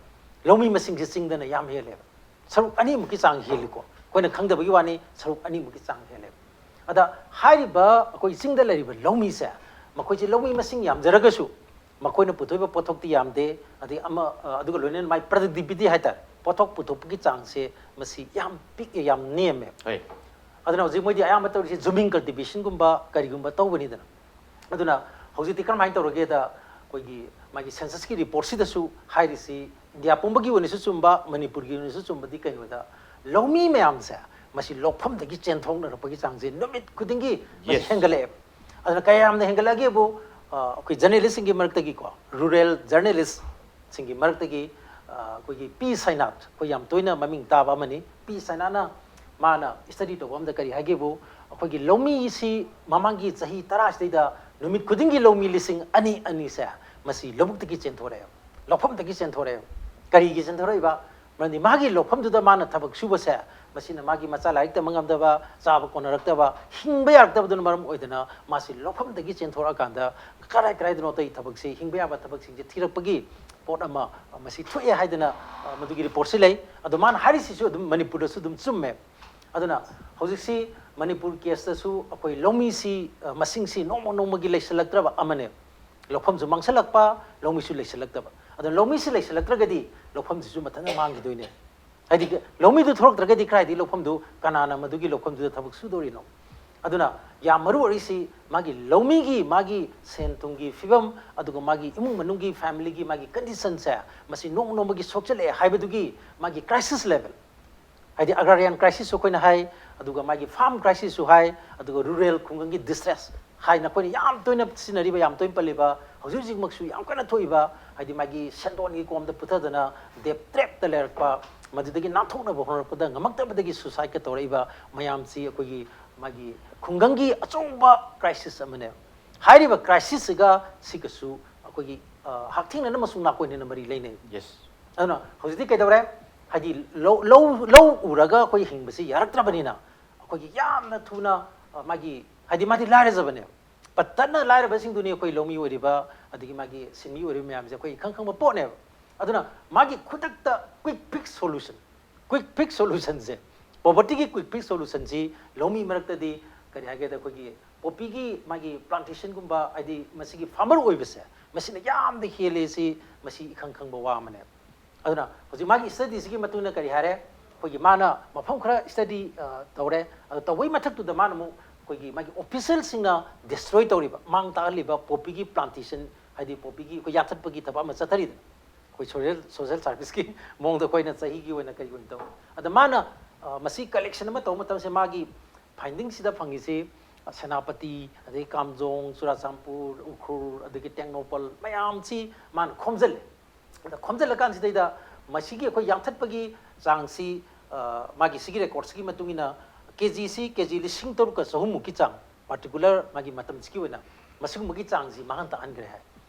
ꯂꯧꯃꯤ ꯃꯁꯤꯡꯁꯦ ꯆꯤꯡꯗꯅ ꯌꯥꯝ ꯍꯦꯜꯂꯦꯕ꯫ ꯁꯔꯨꯛ ꯑꯅꯤꯃꯨꯛꯀꯤ ꯆꯥꯡ ꯍꯦꯜꯂꯤꯀꯣ꯫ ꯑꯩꯈꯣꯏꯅ ꯈꯪꯗꯕꯒꯤ ꯋꯥꯅꯤ, ꯁꯔꯨꯛ ꯑꯅꯤꯃꯨꯛꯀꯤ ꯆꯥꯡ ꯍꯦꯜꯂꯦꯕ꯫ ꯑꯗ ꯍꯥꯏꯔꯤꯕ ꯑꯩꯈꯣꯏ ꯆꯤꯡꯗ ꯂꯩꯔꯤꯕ ꯂꯧꯃꯤꯁꯦ, ꯃꯈꯣꯏꯁꯦ ꯂꯧꯃꯤ ꯃꯁꯤꯡ ꯌꯥꯝꯖꯔꯒꯁꯨ ꯃꯈꯣꯏꯅ ꯄꯨꯊꯣꯛꯏꯕ ꯄꯣꯠꯊꯣꯛꯇꯤ ꯌꯥꯝꯗꯦ꯫ ꯑꯗꯩ ꯑꯃ, ꯑ, ꯑꯗꯨꯒ ꯂꯣꯏꯅꯅ ꯃꯥꯏ productivity ꯍꯥꯏꯇꯥꯔꯦ, ꯄꯣꯠꯊꯣꯛ ꯄꯨꯊꯣꯛꯄꯒꯤ ꯆꯥꯡꯁꯦ ꯃꯁꯤ ꯌꯥꯝ ꯄꯤꯛꯑꯦ, ꯌꯥꯝ ꯅꯦꯝꯃꯦ꯫ ꯍꯣꯏ꯫ ꯑꯗꯨꯅ ꯍꯧꯖꯤꯛ ꯃꯣꯏꯗꯤ ꯑꯌꯥꯝꯕ ꯇꯧꯔꯤꯁꯦ ꯖꯨꯃꯤꯡ ꯀꯜꯇꯤꯚꯦꯁꯟꯒꯨꯝꯕ ꯀꯔꯤꯒꯨꯝꯕ ꯇꯧꯕꯅꯤꯗꯅ꯫ ꯑꯗꯨꯅ ꯍꯧꯖꯤꯛꯇꯤ ꯀꯔꯝꯍꯥꯏꯅ ꯇꯧꯔꯒꯦꯗ, ꯑꯩꯈꯣꯏꯒꯤ ꯃꯥꯒꯤ ꯁꯦꯟꯁꯁꯀꯤ ꯔꯤꯄꯣꯔꯠꯁꯤꯗꯁꯨ ꯍꯥꯏꯔꯤꯁꯤ, ꯏꯟꯗꯤꯌꯥ ꯄꯨꯝꯕꯒꯤ ꯑꯣꯏꯅꯁꯨ ꯆꯨꯝꯕ, ꯃꯅꯤꯄꯨꯔꯒꯤ ꯑꯣꯏꯅꯁꯨ ꯆꯨꯝꯕꯗꯤ ꯀꯩꯅꯣꯗ, ꯂꯧꯃꯤ ꯃꯌꯥꯝꯁꯦ ꯃꯁꯤ ꯂꯧꯐꯝꯗꯒꯤ ꯆꯦꯟꯊꯣꯛꯅꯔꯛꯄꯒꯤ ꯆꯥꯡꯁꯦ ꯅꯨꯃꯤꯠ ꯈꯨꯗꯤꯡꯒꯤ ꯃꯁꯤ Yes. ꯍꯦꯟꯒꯠꯂꯛꯑꯦ꯫ ꯑꯗꯨꯅ ꯀꯌꯥꯝꯅ ꯍꯦꯟꯒꯠꯂꯛꯑꯒꯦꯕꯨ, ꯑ, ꯑꯩꯈꯣꯏ ꯖꯔꯅꯦꯂꯤꯁꯁꯤꯡꯒꯤ ꯃꯔꯛꯇꯒꯤꯀꯣ, ꯔꯨꯔꯦꯜ ꯖꯔꯅꯦꯂꯤꯁꯁꯤꯡꯒꯤ ꯃꯔꯛꯇꯒꯤ, ꯑ, ꯑꯩꯈꯣꯏꯒꯤ ꯄꯤ ꯁꯥꯏꯅꯥꯠ, ꯑꯩꯈꯣꯏ ꯌꯥꯝ ꯇꯣꯏꯅ ꯃꯃꯤꯡ ꯇꯥꯕ ꯑꯃꯅꯤ꯫ ꯄꯤ ꯁꯥꯏꯅꯥꯠꯅ ꯃꯥꯅ ꯁ꯭ꯇꯗꯤ ꯇꯧꯕ ꯑꯃꯗ ꯀꯔꯤ ꯍꯥꯏꯒꯦꯕꯨ, ꯑꯩꯈꯣꯏꯒꯤ ꯂꯧꯃꯤꯁꯤ ꯃꯃꯥꯡꯒꯤ ꯆꯍꯤ ꯇꯔꯥꯁꯤꯗꯩꯗ ꯅꯨꯃꯤꯠ ꯈꯨꯗꯤꯡꯒꯤ ꯂꯧꯃꯤ ꯂꯤꯁꯤꯡ ꯑꯅꯤ ꯑꯅꯤꯁꯦ ꯃꯁꯤ ꯂꯧꯕꯨꯛꯇꯒꯤ ꯆꯦꯟꯊꯣꯔꯛꯑꯦ, ꯂꯧꯐꯝꯗꯒꯤ ꯆꯦꯟꯊꯣꯔꯛꯑꯦ꯫ ꯀꯔꯤꯒꯤ ꯆꯦꯟꯊꯣꯔꯛꯏꯕ? ꯃꯔꯝꯗꯤ ꯃꯥꯒꯤ ꯂꯧꯐꯝꯗꯨꯗ ꯃꯥꯅ ꯊꯕꯛ ꯁꯨꯕꯁꯦ, ꯃꯁꯤꯅ ꯃꯥꯒꯤ ꯃꯆꯥ ꯂꯥꯏꯔꯤꯛ ꯇꯝꯕ ꯉꯝꯗꯕ, ꯆꯥꯕ ꯀꯣꯟꯅꯔꯛꯇꯕ, ꯍꯤꯡꯕ ꯌꯥꯔꯛꯇꯕꯗꯨꯅ ꯃꯔꯝ ꯑꯣꯏꯗꯅ ꯃꯥꯁꯤ ꯂꯧꯐꯝꯗꯒꯤ ꯆꯦꯟꯊꯣꯔꯛꯑꯀꯥꯟꯗ ꯀꯔꯥꯏ ꯀꯔꯥꯏꯗꯅꯣ ꯑꯇꯩ ꯊꯕꯛꯁꯤ, ꯍꯤꯡꯕ ꯌꯥꯕ ꯊꯕꯛꯁꯤꯡꯁꯦ ꯊꯤꯔꯛꯄꯒꯤ ꯄꯣꯠ ꯑꯃ, ꯑ, ꯃꯁꯤ ꯊꯣꯛꯑꯦ ꯍꯥꯏꯗꯅ, ꯑ, ꯃꯗꯨꯒꯤ ꯔꯤꯄꯣꯔꯠꯁꯤ ꯂꯩ꯫ ꯑꯗꯣ ꯃꯥꯅ ꯍꯥꯏꯔꯤꯁꯤꯁꯨ ꯑꯗꯨꯝ ꯃꯅꯤꯄꯨꯔꯗꯁꯨ ꯑꯗꯨꯝ ꯆꯨꯝꯃꯦ꯫ ꯑꯗꯨꯅ ꯍꯧꯖꯤꯛꯁꯤ ꯃꯅꯤꯄꯨꯔ ꯀꯦꯁꯇꯁꯨ ꯑꯩꯈꯣꯏ ꯂꯧꯃꯤꯁꯤ, ꯑ, ꯃꯁꯤꯡꯁꯤ ꯅꯣꯡꯃ ꯅꯣꯡꯃꯒꯤ ꯂꯩꯁꯤꯜꯂꯛꯇ꯭ꯔꯕ ꯑꯃꯅꯦ꯫ ꯂꯧꯐꯝꯁꯨ ꯃꯥꯡꯁꯤꯜꯂꯛꯄ, ꯂꯧꯃꯤꯁꯨ ꯂꯩꯁꯤꯜꯂꯛꯇꯕ꯫ ꯑꯗꯣ ꯂꯧꯃꯤꯁꯤ ꯂꯩꯁꯤꯜꯂꯛꯇ꯭ꯔꯒꯗꯤ ꯂꯧꯐꯝꯁꯤꯁꯨ ꯃꯊꯟꯇ ꯃꯥꯡꯈꯤꯗꯣꯏꯅꯦ꯫ ꯍꯥꯏꯗꯤ ꯂꯧꯃꯤꯗꯨ ꯊꯣꯛꯂꯛꯇ꯭ꯔꯒꯗꯤ ꯀꯗꯥꯏꯗꯒꯤ ꯂꯧꯐꯝꯗꯨ, ꯀꯅꯥꯅ ꯃꯗꯨꯒꯤ ꯂꯧꯐꯝꯗꯨꯗ ꯊꯕꯛ ꯁꯨꯗꯣꯔꯤꯅꯣ? ꯑꯗꯨꯅ ꯌꯥꯝ ꯃꯔꯨ ꯑꯣꯏꯔꯤꯁꯤ ꯃꯥꯒꯤ ꯂꯧꯃꯤꯒꯤ ꯃꯥꯒꯤ ꯁꯦꯟ ꯊꯨꯝꯒꯤ ꯐꯤꯕꯝ, ꯑꯗꯨꯒ ꯃꯥꯒꯤ ꯏꯃꯨꯡ ꯃꯅꯨꯡꯒꯤ, ꯐꯦꯃꯤꯂꯤꯒꯤ ꯃꯥꯒꯤ ꯀꯟꯗꯤꯁꯟꯁꯦ, ꯃꯁꯤ ꯅꯣꯡꯃ ꯅꯣꯡꯃꯒꯤ ꯁꯣꯛꯆꯜꯂꯛꯑꯦ ꯍꯥꯏꯕꯗꯨꯒꯤ ꯃꯥꯒꯤ ꯀ꯭ꯔꯥꯏꯁꯤꯁ ꯂꯦꯚꯦꯜ, ꯍꯥꯏꯗꯤ ꯑꯦꯒ꯭ꯔꯥꯔꯤꯌꯟ ꯀ꯭ꯔꯥꯏꯁꯤꯁꯁꯨ ꯑꯩꯈꯣꯏꯅ ꯍꯥꯏ, ꯑꯗꯨꯒ ꯃꯥꯒꯤ ꯐꯥꯔꯝ ꯀ꯭ꯔꯥꯏꯁꯤꯁꯁꯨ ꯍꯥꯏ, ꯑꯗꯨꯒ ꯔꯨꯔꯦꯜ ꯈꯨꯡꯒꯪꯒꯤ ꯗꯤꯁꯇ꯭ꯔꯦꯁ ꯍꯥꯏꯅ ꯑꯩꯈꯣꯏꯅ ꯌꯥꯝ ꯇꯣꯏꯅ ꯁꯤꯖꯤꯟꯅꯔꯤꯕ, ꯌꯥꯝ ꯇꯣꯏꯅ ꯄꯜꯂꯤꯕ, ꯍꯧꯖꯤꯛ ꯍꯧꯖꯤꯛꯃꯛꯁꯨ ꯌꯥꯝ ꯀꯟꯅ ꯊꯣꯛꯏꯕ, ꯍꯥꯏꯗꯤ ꯃꯥꯒꯤ ꯁꯦꯟꯗꯣꯟꯒꯤ ꯀꯣꯝꯗ ꯄꯨꯊꯗꯅ ꯗꯦꯠ ꯇ꯭ꯔꯦꯞꯇ ꯂꯩꯔꯛꯄ, ꯃꯗꯨꯗꯒꯤ ꯅꯥꯟꯊꯣꯛꯅꯕ ꯍꯣꯠꯅꯔꯛꯄꯗ ꯉꯝꯃꯛꯇꯕꯗꯒꯤ ꯁꯨꯁꯥꯏꯗꯀ ꯇꯧꯔꯛꯏꯕ ꯃꯌꯥꯝꯁꯤ ꯑꯩꯈꯣꯏꯒꯤ ꯃꯥꯒꯤ ꯈꯨꯡꯒꯪꯒꯤ ꯑꯆꯧꯕ ꯀ꯭ꯔꯥꯏꯁꯤꯁ ꯑꯃꯅꯦ꯫ ꯍꯥꯏꯔꯤꯕ ꯀ꯭ꯔꯥꯏꯁꯤꯁꯁꯤꯒ ꯁꯤꯒꯁꯨ ꯑꯩꯈꯣꯏꯒꯤ, ꯑ, ꯍꯛꯊꯦꯡꯅꯅ ꯑꯃꯁꯨꯡ ꯅꯥꯀꯣꯏꯅꯅ ꯃꯔꯤ ꯂꯩꯅꯩ꯫ Yes. ꯑꯗꯨꯅ ꯍꯧꯖꯤꯛꯇꯤ ꯀꯩꯗꯧꯔꯦ? ꯍꯥꯏꯗꯤ ꯂꯧ, ꯂꯧ, ꯂꯧ ꯎꯔꯒ ꯑꯩꯈꯣꯏ ꯍꯤꯡꯕꯁꯤ ꯌꯥꯔꯛꯇ꯭ꯔꯕꯅꯤꯅ ꯑꯩꯈꯣꯏꯒꯤ ꯌꯥꯝꯅ ꯊꯨꯅ, ꯑ, ꯃꯥꯒꯤ, ꯍꯥꯏꯗꯤ ꯃꯥꯗꯤ ꯂꯥꯏꯔꯖꯕꯅꯦꯕ꯫ ꯄꯠꯇꯅ ꯂꯥꯏꯔꯕꯁꯤꯡꯗꯨꯅꯤ ꯑꯩꯈꯣꯏ ꯂꯧꯃꯤ ꯑꯣꯏꯔꯤꯕ, ꯑꯗꯒꯤ ꯃꯥꯒꯤ ꯁꯤꯟꯃꯤ ꯑꯣꯏꯔꯤꯕ ꯃꯌꯥꯝꯁꯦ ꯑꯩꯈꯣꯏ ꯏꯈꯪ ꯈꯪꯕ ꯄꯣꯠꯅꯦꯕ꯫ ꯑꯗꯨꯅ ꯃꯥꯒꯤ ꯈꯨꯗꯛꯇ quick fix solution, quick fix solutionꯁꯦ, povertyꯒꯤ quick fix solutionꯁꯤ ꯂꯧꯃꯤ ꯃꯔꯛꯇꯗꯤ ꯀꯔꯤ ꯍꯥꯏꯒꯦꯗ, ꯑꯩꯈꯣꯏꯒꯤ ꯄꯣꯄꯤꯒꯤ ꯃꯥꯒꯤ plantationꯒꯨꯝꯕ, ꯍꯥꯏꯗꯤ ꯃꯁꯤꯒꯤ farmer ꯑꯣꯏꯕꯁꯦ, ꯃꯁꯤꯅ ꯌꯥꯝꯅ ꯍꯦꯜꯂꯦ꯫ ꯁꯤ ꯃꯁꯤ ꯏꯈꯪ ꯈꯪꯕ ꯋꯥ ꯑꯃꯅꯦꯕ꯫ ꯑꯗꯨꯅ ꯍꯧꯖꯤꯛ ꯃꯥꯒꯤ studyꯁꯤꯒꯤ ꯃꯇꯨꯡ ꯏꯟꯅ ꯀꯔꯤ ꯍꯥꯏꯔꯦ, ꯑꯩꯈꯣꯏꯒꯤ ꯃꯥꯅ ꯃꯐꯝ ꯈꯔ study, ꯑ, ꯇꯧꯔꯦ꯫ ꯑꯗꯣ ꯇꯧꯕꯩ ꯃꯊꯛꯇꯨꯗ ꯃꯥꯅ ꯑꯃꯨꯛ ꯑꯩꯈꯣꯏꯒꯤ ꯃꯥꯒꯤ officialꯁꯤꯡꯅ destroy ꯇꯧꯔꯤꯕ, ꯃꯥꯡ ꯇꯥꯛꯍꯜꯂꯤꯕ ꯄꯣꯄꯤꯒꯤ plantation, ꯍꯥꯏꯗꯤ ꯄꯣꯄꯤꯒꯤ ꯑꯩꯈꯣꯏ ꯌꯥꯟꯊꯠꯄꯒꯤ ꯊꯕꯛ ꯑꯃ ꯆꯠꯊꯔꯤꯗꯅ, ꯑꯩꯈꯣꯏ social, social serviceꯀꯤ ꯃꯑꯣꯡꯗ ꯑꯩꯈꯣꯏꯅ ꯆꯍꯤꯒꯤ ꯑꯣꯏꯅ ꯀꯩꯒꯤ ꯑꯣꯏꯅ ꯇꯧ꯫ ꯑꯗ ꯃꯥꯅ, ꯑ, ꯃꯁꯤ collection ꯑꯃ ꯇꯧꯕ ꯃꯇꯝꯁꯦ ꯃꯥꯒꯤ findingꯁꯤꯗ ꯐꯪꯉꯤꯁꯤ, ꯑ, ꯁꯦꯅꯥꯄꯇꯤ, ꯑꯗꯒꯤ ꯀꯥꯝꯖꯣꯡ, ꯆꯨꯔꯥꯆꯥꯟꯄꯨꯔ, ꯎꯈ꯭ꯔꯨꯜ, ꯑꯗꯒꯤ ꯇꯦꯡꯅꯧꯄꯜ ꯃꯌꯥꯝꯁꯤ ꯃꯥꯅ ꯈꯣꯝꯖꯤꯜꯂꯦ꯫ ꯑꯗ ꯈꯣꯝꯖꯤꯜꯂꯀꯥꯟꯁꯤꯗꯩꯗ ꯃꯁꯤꯒꯤ ꯑꯩꯈꯣꯏ ꯌꯥꯟꯊꯠꯄꯒꯤ ꯆꯥꯡꯁꯤ, ꯑ, ꯃꯥꯒꯤ ꯁꯤꯒꯤ recordꯁꯤꯒꯤ ꯃꯇꯨꯡ ꯏꯟꯅ KGꯁꯤ KG ꯂꯤꯁꯤꯡ ꯇꯔꯨꯛꯀ ꯆꯍꯨꯝꯃꯨꯛꯀꯤ ꯆꯥꯡ, particular ꯃꯥꯒꯤ ꯃꯇꯝꯁꯤꯒꯤ ꯑꯣꯏꯅ ꯃꯁꯤꯒꯨꯝꯕꯒꯤ ꯆꯥꯡꯁꯤ ꯃꯥꯡꯍꯟ ꯇꯥꯛꯍꯟꯈ꯭ꯔꯦ ꯍꯥꯏ꯫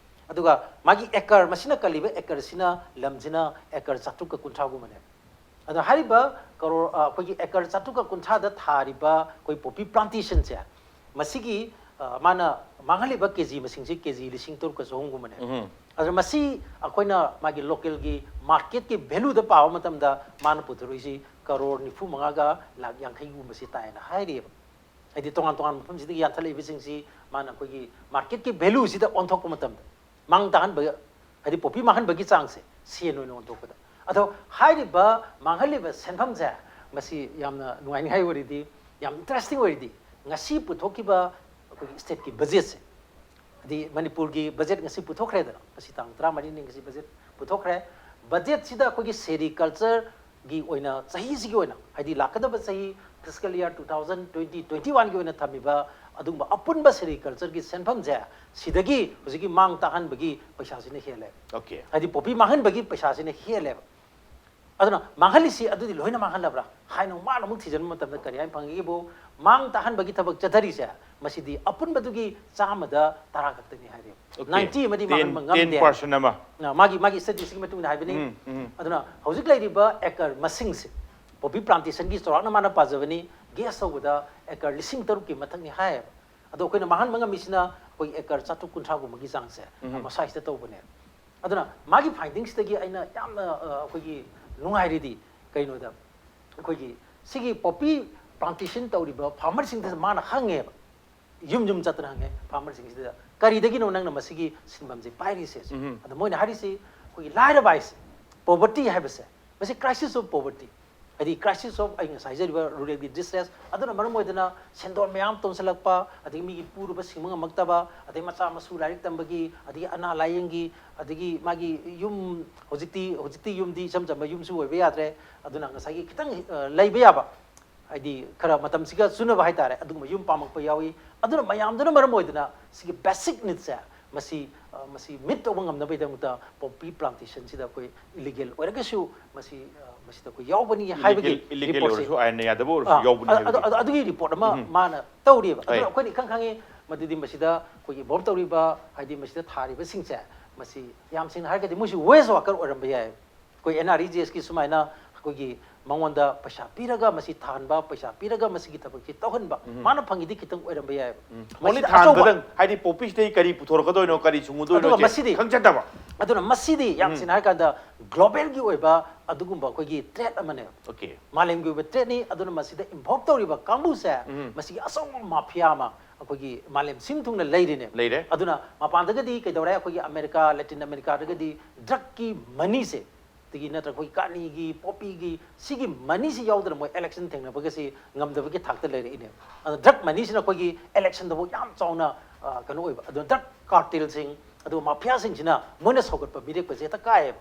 ꯑꯗꯨꯒ ꯃꯥꯒꯤ acre, ꯃꯁꯤꯅ ꯀꯜꯂꯤꯕ acreꯁꯤꯅ, ꯂꯝꯁꯤꯅ acre ꯆꯥꯇ꯭ꯔꯨꯛꯀ ꯀꯨꯟꯊ꯭ꯔꯥꯒꯨꯝꯕꯅꯦ꯫ ꯑꯗꯣ ꯍꯥꯏꯔꯤꯕ ꯀꯔꯣꯔ, ꯑ, ꯑꯩꯈꯣꯏꯒꯤ acre ꯆꯥꯇ꯭ꯔꯨꯛꯀ ꯀꯨꯟꯊ꯭ꯔꯥꯗ ꯊꯥꯔꯤꯕ ꯑꯩꯈꯣꯏ poppy plantationꯁꯦ, ꯃꯁꯤꯒꯤ, ꯑ, ꯃꯥꯅ ꯃꯥꯡꯍꯜꯂꯤꯕ KG ꯃꯁꯤꯡꯁꯤ KG ꯂꯤꯁꯤꯡ ꯇꯔꯨꯛꯀ ꯆꯍꯨꯝꯒꯨꯝꯕꯅꯦ꯫ ꯎꯝ꯫ ꯑꯗꯨꯅ ꯃꯁꯤ ꯑꯩꯈꯣꯏꯅ ꯃꯥꯒꯤ localꯒꯤ marketꯀꯤ valueꯗ ꯄꯥꯕ ꯃꯇꯝꯗ ꯃꯥꯅ ꯄꯨꯊꯣꯔꯛꯏꯁꯤ ꯀꯔꯣꯔ ꯅꯤꯐꯨ ꯃꯉꯥꯒ ꯂꯥꯛ ꯌꯥꯡꯈꯩꯒꯨꯝꯕꯁꯤ ꯇꯥꯏꯅ ꯍꯥꯏꯔꯤꯑꯕ꯫ ꯍꯥꯏꯗꯤ ꯇꯣꯉꯥꯟ ꯇꯣꯉꯥꯟꯕ ꯃꯐꯝꯁꯤꯗꯒꯤ ꯌꯥꯟꯊꯠꯂꯛꯏꯕꯁꯤꯡꯁꯤ ꯃꯥꯅ ꯑꯩꯈꯣꯏꯒꯤ marketꯀꯤ valueꯁꯤꯗ ꯑꯣꯟꯊꯣꯛꯄ ꯃꯇꯝꯗ, ꯃꯥꯡ ꯇꯥꯍꯟꯕ, ꯍꯥꯏꯗꯤ poppy ꯃꯥꯡꯍꯟꯕꯒꯤ ꯆꯥꯡꯁꯦ ꯁꯦꯟ ꯑꯣꯏꯅ ꯑꯣꯟꯊꯣꯛꯄꯗ꯫ ꯑꯗꯣ ꯍꯥꯏꯔꯤꯕ ꯃꯥꯡꯍꯜꯂꯤꯕ ꯁꯦꯟꯐꯝꯁꯦ, ꯃꯁꯤ ꯌꯥꯝꯅ ꯅꯨꯡꯉꯥꯏꯅꯤꯡꯉꯥꯏ ꯑꯣꯏꯔꯤꯗꯤ, ꯌꯥꯝ interesting ꯑꯣꯏꯔꯤꯗꯤ, ꯉꯁꯤ ꯄꯨꯊꯣꯛꯈꯤꯕ ꯑꯩꯈꯣꯏꯒꯤ stateꯀꯤ budgetꯁꯦ, ꯍꯥꯏꯗꯤ ꯃꯅꯤꯄꯨꯔꯒꯤ budget ꯉꯁꯤ ꯄꯨꯊꯣꯛꯈ꯭ꯔꯦꯗꯅ, ꯉꯁꯤ ꯇꯥꯡ ꯇꯔꯥꯃꯔꯤꯅꯤ, ꯉꯁꯤ budget ꯄꯨꯊꯣꯛꯈ꯭ꯔꯦ꯫ Budgetꯁꯤꯗ ꯑꯩꯈꯣꯏꯒꯤ sericultureꯒꯤ ꯑꯣꯏꯅ, ꯆꯍꯤꯁꯤꯒꯤ ꯑꯣꯏꯅ, ꯍꯥꯏꯗꯤ ꯂꯥꯛꯀꯗꯕ ꯆꯍꯤ fiscal year two thousand twenty, twenty-oneꯒꯤ ꯑꯣꯏꯅ ꯊꯝꯃꯤꯕ ꯑꯗꯨꯒꯨꯝꯕ ꯑꯄꯨꯟꯕ sericultureꯒꯤ ꯁꯦꯟꯐꯝꯁꯦ, ꯁꯤꯗꯒꯤ ꯍꯧꯖꯤꯛꯀꯤ ꯃꯥꯡ ꯇꯥꯛꯍꯟꯕꯒꯤ ꯄꯩꯁꯥꯁꯤꯅ ꯍꯦꯜꯂꯦ꯫ Okay. ꯍꯥꯏꯗꯤ poppy ꯃꯥꯡꯍꯟꯕꯒꯤ ꯄꯩꯁꯥꯁꯤꯅ ꯍꯦꯜꯂꯦꯕ꯫ ꯑꯗꯨꯅ ꯃꯥꯡꯍꯜꯂꯤꯁꯤ ꯑꯗꯨꯗꯤ ꯂꯣꯏꯅ ꯃꯥꯡꯍꯜꯂꯕ꯭ꯔꯥ ꯍꯥꯏꯅ ꯃꯥꯅ ꯑꯃꯨꯛ ꯊꯤꯖꯤꯟꯕ ꯃꯇꯝꯗ ꯀꯔꯤ ꯍꯥꯏꯅ ꯐꯪꯒꯦꯕꯨ, ꯃꯥꯡ ꯇꯥꯍꯟꯕꯒꯤ ꯊꯕꯛ ꯆꯠꯊꯔꯤꯁꯦ, ꯃꯁꯤꯗꯤ ꯑꯄꯨꯟꯕꯗꯨꯒꯤ ꯆꯥꯝꯃꯗ ꯇꯔꯥ ꯈꯛꯇꯅꯤ ꯍꯥꯏꯔꯦꯕ꯫ Okay. Ninety ꯑꯃꯗꯤ ꯃꯥꯡꯍꯟꯕ ten, ꯉꯝꯗꯦ꯫ ten percent ꯑꯃ꯫ ꯑ, ꯃꯥꯒꯤ, ꯃꯥꯒꯤ studiesꯀꯤ ꯃꯇꯨꯡ ꯏꯟꯅ ꯍꯥꯏꯕꯅꯤ꯫ ꯎꯝ, ꯎꯝ꯫ ꯑꯗꯨꯅ ꯍꯧꯖꯤꯛ ꯂꯩꯔꯤꯕ acre ꯃꯁꯤꯡꯁꯦ, poppy plantationꯒꯤ ꯆꯥꯎꯔꯥꯛꯅ ꯃꯥꯅ ꯄꯥꯖꯕꯅꯤ, guess ꯇꯧꯕꯗ acre ꯂꯤꯁꯤꯡ ꯇꯔꯨꯛꯀꯤ ꯃꯊꯛꯅꯤ ꯍꯥꯏꯌꯦꯕ꯫ ꯑꯗꯣ ꯑꯩꯈꯣꯏꯅ ꯃꯥꯡꯍꯟꯕ ꯉꯝꯃꯤꯁꯤꯅ ꯑꯩꯈꯣꯏꯒꯤ ꯑꯦꯀꯔ ꯆꯥꯇ꯭ꯔꯨꯛ ꯀꯨꯟꯊ꯭ꯔꯥꯒꯨꯝꯕꯒꯤ ꯆꯥꯡꯁꯦ ꯃꯁꯥꯁꯤꯗ ꯇꯧꯕꯅꯦ꯫ ꯑꯗꯨꯅ ꯃꯥꯒꯤ ꯐꯥꯏꯟꯗꯤꯡꯁꯤꯗꯒꯤ ꯑꯩꯅ ꯌꯥꯝꯅ ꯑ, ꯑꯩꯈꯣꯏꯒꯤ ꯅꯨꯡꯉꯥꯏꯔꯤꯗꯤ ꯀꯩꯅꯣꯗ, ꯑꯩꯈꯣꯏꯒꯤ ꯁꯤꯒꯤ ꯄꯣꯄꯤ ꯄ꯭ꯂꯥꯟꯇꯦꯁꯟ ꯇꯧꯔꯤꯕ ꯐꯥꯔꯃꯔꯁꯤꯡꯗ ꯃꯥꯅ ꯍꯪꯉꯦꯕ, ꯌꯨꯝ ꯌꯨꯝ ꯆꯠꯇꯅ ꯍꯪꯉꯦ ꯐꯥꯔꯃꯔꯁꯤꯡꯁꯤꯗ, "ꯀꯔꯤꯗꯒꯤꯅꯣ ꯅꯪꯅ ꯃꯁꯤꯒꯤ ꯁꯤꯟꯐꯝꯁꯦ ꯄꯥꯏꯔꯤꯁꯦ?" ꯑꯗ ꯃꯣꯏꯅ ꯍꯥꯏꯔꯤꯁꯤ, ꯑꯩꯈꯣꯏꯒꯤ ꯂꯥꯏꯔꯕ ꯍꯥꯏꯁꯦ, ꯄꯣꯕꯔꯇꯤ ꯍꯥꯏꯕꯁꯦ, ꯃꯁꯤ crisis of poverty, ꯍꯥꯏꯗꯤ crisis of, ꯑꯩ ꯉꯁꯥꯏ ꯍꯥꯏꯖꯔꯤꯕ ꯔꯨꯔꯦꯜꯒꯤ ꯗꯤꯁꯇ꯭ꯔꯦꯁ, ꯑꯗꯨꯅ ꯃꯔꯝ ꯑꯣꯏꯗꯅ ꯁꯦꯟꯗꯣꯟ ꯃꯌꯥꯝ ꯇꯣꯟꯁꯤꯜꯂꯛꯄ, ꯑꯗꯒꯤ ꯃꯤꯒꯤ ꯄꯨꯔꯨꯕ ꯁꯤꯡꯕ ꯉꯝꯃꯛꯇꯕ, ꯑꯗꯩ ꯃꯆꯥ ꯃꯁꯨ ꯂꯥꯏꯔꯤꯛ ꯇꯝꯕꯒꯤ, ꯑꯗꯒꯤ ꯑꯅꯥ ꯂꯥꯏꯌꯦꯡꯒꯤ, ꯑꯗꯒꯤ ꯃꯥꯒꯤ ꯌꯨꯝ, ꯍꯧꯖꯤꯛꯇꯤ ꯍꯧꯖꯤꯛꯇꯤ ꯌꯨꯝꯗꯤ ꯏꯆꯝ ꯆꯝꯕ ꯌꯨꯝꯁꯨ ꯑꯣꯏꯕ ꯌꯥꯗ꯭ꯔꯦ꯫ ꯑꯗꯨꯅ ꯉꯁꯥꯏꯒꯤ ꯈꯤꯇꯪ ꯑ, ꯂꯩꯕ ꯌꯥꯕ, ꯍꯥꯏꯗꯤ ꯈꯔ ꯃꯇꯝꯁꯤꯒ ꯆꯨꯅꯕ ꯍꯥꯏꯇꯥꯔꯦ, ꯑꯗꯨꯒꯨꯝꯕ ꯌꯨꯝ ꯄꯥꯝꯃꯛꯄ ꯌꯥꯎꯏ꯫ ꯑꯗꯨꯅ ꯃꯌꯥꯝꯗꯨꯅ ꯃꯔꯝ ꯑꯣꯏꯗꯅ ꯁꯤꯒꯤ ꯕꯦꯁꯤꯛ ꯅꯤꯗꯁꯦ ꯃꯁꯤ ꯑ, ꯃꯁꯤ ꯃꯤꯠ ꯇꯧꯕ ꯉꯝꯅꯕꯒꯤꯗꯃꯛꯇ ꯄꯣꯄꯤ ꯄ꯭ꯂꯥꯟꯇꯦꯁꯟꯁꯤꯗ ꯑꯩꯈꯣꯏ ꯏꯂꯤꯒꯦꯜ ꯑꯣꯏꯔꯒꯁꯨ ꯃꯁꯤ ꯑ, ꯃꯁꯤꯗ ꯑꯩꯈꯣꯏ ꯌꯥꯎꯕꯅꯤ ꯍꯥꯏꯕꯒꯤ ꯏꯂꯤꯒꯦꯜ ꯔꯤꯄꯣꯔꯠꯁꯦ ꯑꯣꯏꯔꯁꯨ ꯑꯥꯏꯟꯅ ꯌꯥꯗꯕ ꯑꯣꯏꯔꯁꯨ ꯑ, ꯌꯥꯎꯕꯅꯤ ꯑ- ꯍꯥꯏꯕꯒꯤ ꯑꯗꯨ- ꯑꯗꯨꯒꯤ ꯔꯤꯄꯣꯔꯠ ꯑꯃ ꯃꯥꯅ ꯇꯧꯔꯤꯑꯕ꯫ ꯑꯗꯨꯅ ꯍꯣꯏ꯫ ꯑꯩꯈꯣꯏꯅ ꯏꯈꯪ ꯈꯪꯉꯤ ꯃꯗꯨꯗꯤ ꯃꯁꯤꯗ ꯑꯩꯈꯣꯏꯒꯤ ꯏꯟꯚꯣꯜꯕ ꯇꯧꯔꯤꯕ, ꯍꯥꯏꯗꯤ ꯃꯁꯤꯗ ꯊꯥꯔꯤꯕꯁꯤꯡꯁꯦ, ꯃꯁꯤ ꯌꯥꯝ ꯁꯦꯡꯅ ꯍꯥꯏꯔꯒꯗꯤ ꯃꯣꯏꯁꯨ ꯋꯦꯖ ꯋꯥꯀꯔ ꯑꯣꯏꯔꯝꯕ ꯌꯥꯏ꯫ ꯑꯩꯈꯣꯏ ꯑꯦꯟ ꯑꯥꯔ ꯏ ꯖꯤ ꯑꯦꯁꯀꯤ ꯁꯨꯃꯥꯏꯅ ꯑꯩꯈꯣꯏꯒꯤ ꯃꯉꯣꯟꯗ ꯄꯩꯁꯥ ꯄꯤꯔꯒ ꯃꯁꯤ ꯊꯥꯍꯟꯕ, ꯄꯩꯁꯥ ꯄꯤꯔꯒ ꯃꯁꯤꯒꯤ ꯊꯕꯛꯁꯤ ꯇꯧꯍꯟꯕ, ꯃꯥꯅ ꯐꯪꯉꯤꯗꯤ ꯈꯤꯇꯪ ꯑꯣꯏꯔꯝꯕ ꯌꯥꯏꯕ꯫ ꯑꯣꯟꯂꯤ ꯃꯁꯤꯗ ꯑꯆꯧꯕ ꯊꯥꯍꯟꯕꯗꯪ, ꯍꯥꯏꯗꯤ ꯄꯣꯄꯤꯁꯤꯗꯩ ꯀꯔꯤ ꯄꯨꯊꯣꯔꯛꯀꯗꯣꯏꯅꯣ, ꯀꯔꯤ ꯁꯨꯡꯉꯨꯗꯣꯏꯅꯣ ꯑꯗꯨꯒ ꯁꯦ ꯃꯁꯤꯗꯤ- ꯈꯪꯖꯗꯕ꯫ ꯑꯗꯨꯅ ꯃꯁꯤꯗꯤ ꯌꯥꯝ ꯁꯦꯡꯅ ꯍꯥꯏꯔꯀꯥꯟꯗ ꯒ꯭ꯂꯣꯕꯦꯜꯒꯤ ꯑꯣꯏꯕ ꯑꯗꯨꯒꯨꯝꯕ ꯑꯩꯈꯣꯏꯒꯤ ꯊ꯭ꯔꯦꯠ ꯑꯃꯅꯦꯕ꯫ ꯑꯣꯀꯦ꯫ ꯃꯥꯂꯦꯝꯒꯤ ꯑꯣꯏꯕ ꯊ꯭ꯔꯦꯠꯅꯤ꯫ ꯑꯗꯨꯅ ꯃꯁꯤꯗ ꯏꯟꯚꯣꯜꯕ ꯇꯧꯔꯤꯕ ꯀꯥꯡꯕꯨꯁꯦ, ꯃꯁꯤꯒꯤ ꯑꯆꯧꯕ ꯃꯥꯐꯤꯌꯥ ꯑꯃ ꯑꯩꯈꯣꯏꯒꯤ ꯃꯥꯂꯦꯝ ꯁꯤꯟ ꯊꯨꯡꯅ ꯂꯩꯔꯤꯅꯦꯕ꯫ ꯂꯩꯔꯦ꯫ ꯑꯗꯨꯅ ꯃꯄꯥꯟꯗꯒꯗꯤ ꯀꯩꯗꯧꯔꯦ, ꯑꯩꯈꯣꯏꯒꯤ ꯑꯃꯦꯔꯤꯀꯥ, ꯂꯦꯇꯤꯟ ꯑꯃꯦꯔꯤꯀꯥꯗꯒꯗꯤ ꯗ꯭ꯔꯛꯀꯤ ꯃꯅꯤꯁꯦ, ꯑꯗꯒꯤ ꯅꯠꯇ꯭ꯔꯒ ꯑꯩꯈꯣꯏ ꯀꯥꯅꯤꯒꯤ, ꯄꯣꯄꯤꯒꯤ, ꯁꯤꯒꯤ ꯃꯅꯤꯁꯤ ꯌꯥꯎꯗꯅ ꯃꯣꯏ ꯏꯂꯦꯛꯁꯟ ꯊꯦꯡꯅꯕꯒꯁꯤ ꯉꯝꯗꯕꯒꯤ ꯊꯥꯛꯇ ꯂꯩꯔꯛꯏꯅꯦꯕ꯫ ꯑꯗꯨꯅ ꯗ꯭ꯔꯛ ꯃꯅꯤꯁꯤꯅ ꯑꯩꯈꯣꯏꯒꯤ ꯏꯂꯦꯛꯁꯟꯗꯕꯨ ꯌꯥꯝ ꯆꯥꯎꯅ ꯑ, ꯀꯩꯅꯣ ꯑꯣꯏꯕ꯫ ꯑꯗꯨꯅ ꯗ꯭ꯔꯛ ꯀꯥꯔꯇꯦꯜꯁꯤꯡ, ꯑꯗꯨꯒ ꯃꯥꯐꯤꯌꯥꯁꯤꯡꯁꯤꯅ ꯃꯣꯏꯅ ꯁꯧꯒꯠꯄ ꯃꯤꯔꯦꯞꯀꯁꯦ ꯍꯦꯛꯇ ꯀꯥꯏꯌꯦꯕ꯫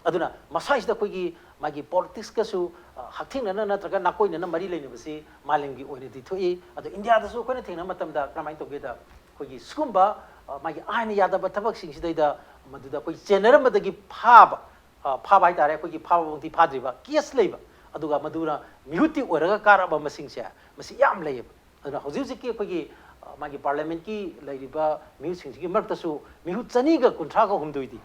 ꯑꯗꯨꯅ ꯃꯁꯥꯁꯤꯗ ꯑꯩꯈꯣꯏꯒꯤ ꯃꯥꯒꯤ ꯄꯣꯂꯤꯇꯤꯛꯁꯀꯁꯨ ꯑ, ꯍꯛꯊꯦꯡꯅꯅ ꯅꯠꯇ꯭ꯔꯒ ꯅꯥꯀꯣꯏꯅꯅ ꯃꯔꯤ ꯂꯩꯅꯕꯁꯤ ꯃꯥꯂꯦꯝꯒꯤ ꯑꯣꯏꯅꯗꯤ ꯊꯣꯛꯏ꯫ ꯑꯗꯣ ꯏꯟꯗꯤꯌꯥꯗꯁꯨ ꯑꯩꯈꯣꯏꯅ ꯊꯦꯡꯅꯕ ꯃꯇꯝꯗ ꯀꯔꯝꯍꯥꯏꯅ ꯇꯧꯒꯦꯗ, ꯑꯩꯈꯣꯏꯒꯤ ꯁꯤꯒꯨꯝꯕ ꯑ, ꯃꯥꯒꯤ ꯑꯥꯏꯟꯅ ꯌꯥꯗꯕ ꯊꯕꯛꯁꯤꯡꯁꯤꯗꯩꯗ ꯃꯗꯨꯗ ꯑꯩꯈꯣꯏ ꯆꯦꯟꯅꯔꯝꯕꯗꯒꯤ ꯐꯥꯕ, ꯑ, ꯐꯥꯕ ꯍꯥꯏꯇꯥꯔꯦ, ꯑꯩꯈꯣꯏꯒꯤ ꯐꯥꯕꯃꯛꯇꯤ ꯐꯥꯗ꯭ꯔꯤꯕ, ꯀꯦꯁ ꯂꯩꯕ, ꯑꯗꯨꯒ ꯃꯗꯨꯅ ꯃꯤꯍꯨꯠꯇꯤ ꯑꯣꯏꯔꯒ ꯀꯥꯔꯛꯑꯕ ꯃꯁꯤꯡꯁꯦ, ꯃꯁꯤ ꯌꯥꯝ ꯂꯩꯌꯦꯕ꯫ ꯑꯗꯨꯅ ꯍꯧꯖꯤꯛ ꯍꯧꯖꯤꯛꯀꯤ ꯑꯩꯈꯣꯏꯒꯤ ꯑ, ꯃꯥꯒꯤ ꯄꯥꯔꯂꯤꯌꯥꯃꯦꯟꯠꯀꯤ ꯂꯩꯔꯤꯕ ꯃꯤꯍꯨꯠꯁꯤꯡꯁꯤꯒꯤ ꯃꯔꯛꯇꯁꯨ ꯃꯤꯍꯨꯠ ꯆꯅꯤꯒ ꯀꯨꯟꯊ꯭ꯔꯥꯒ ꯍꯨꯝꯗꯣꯏꯗꯤ,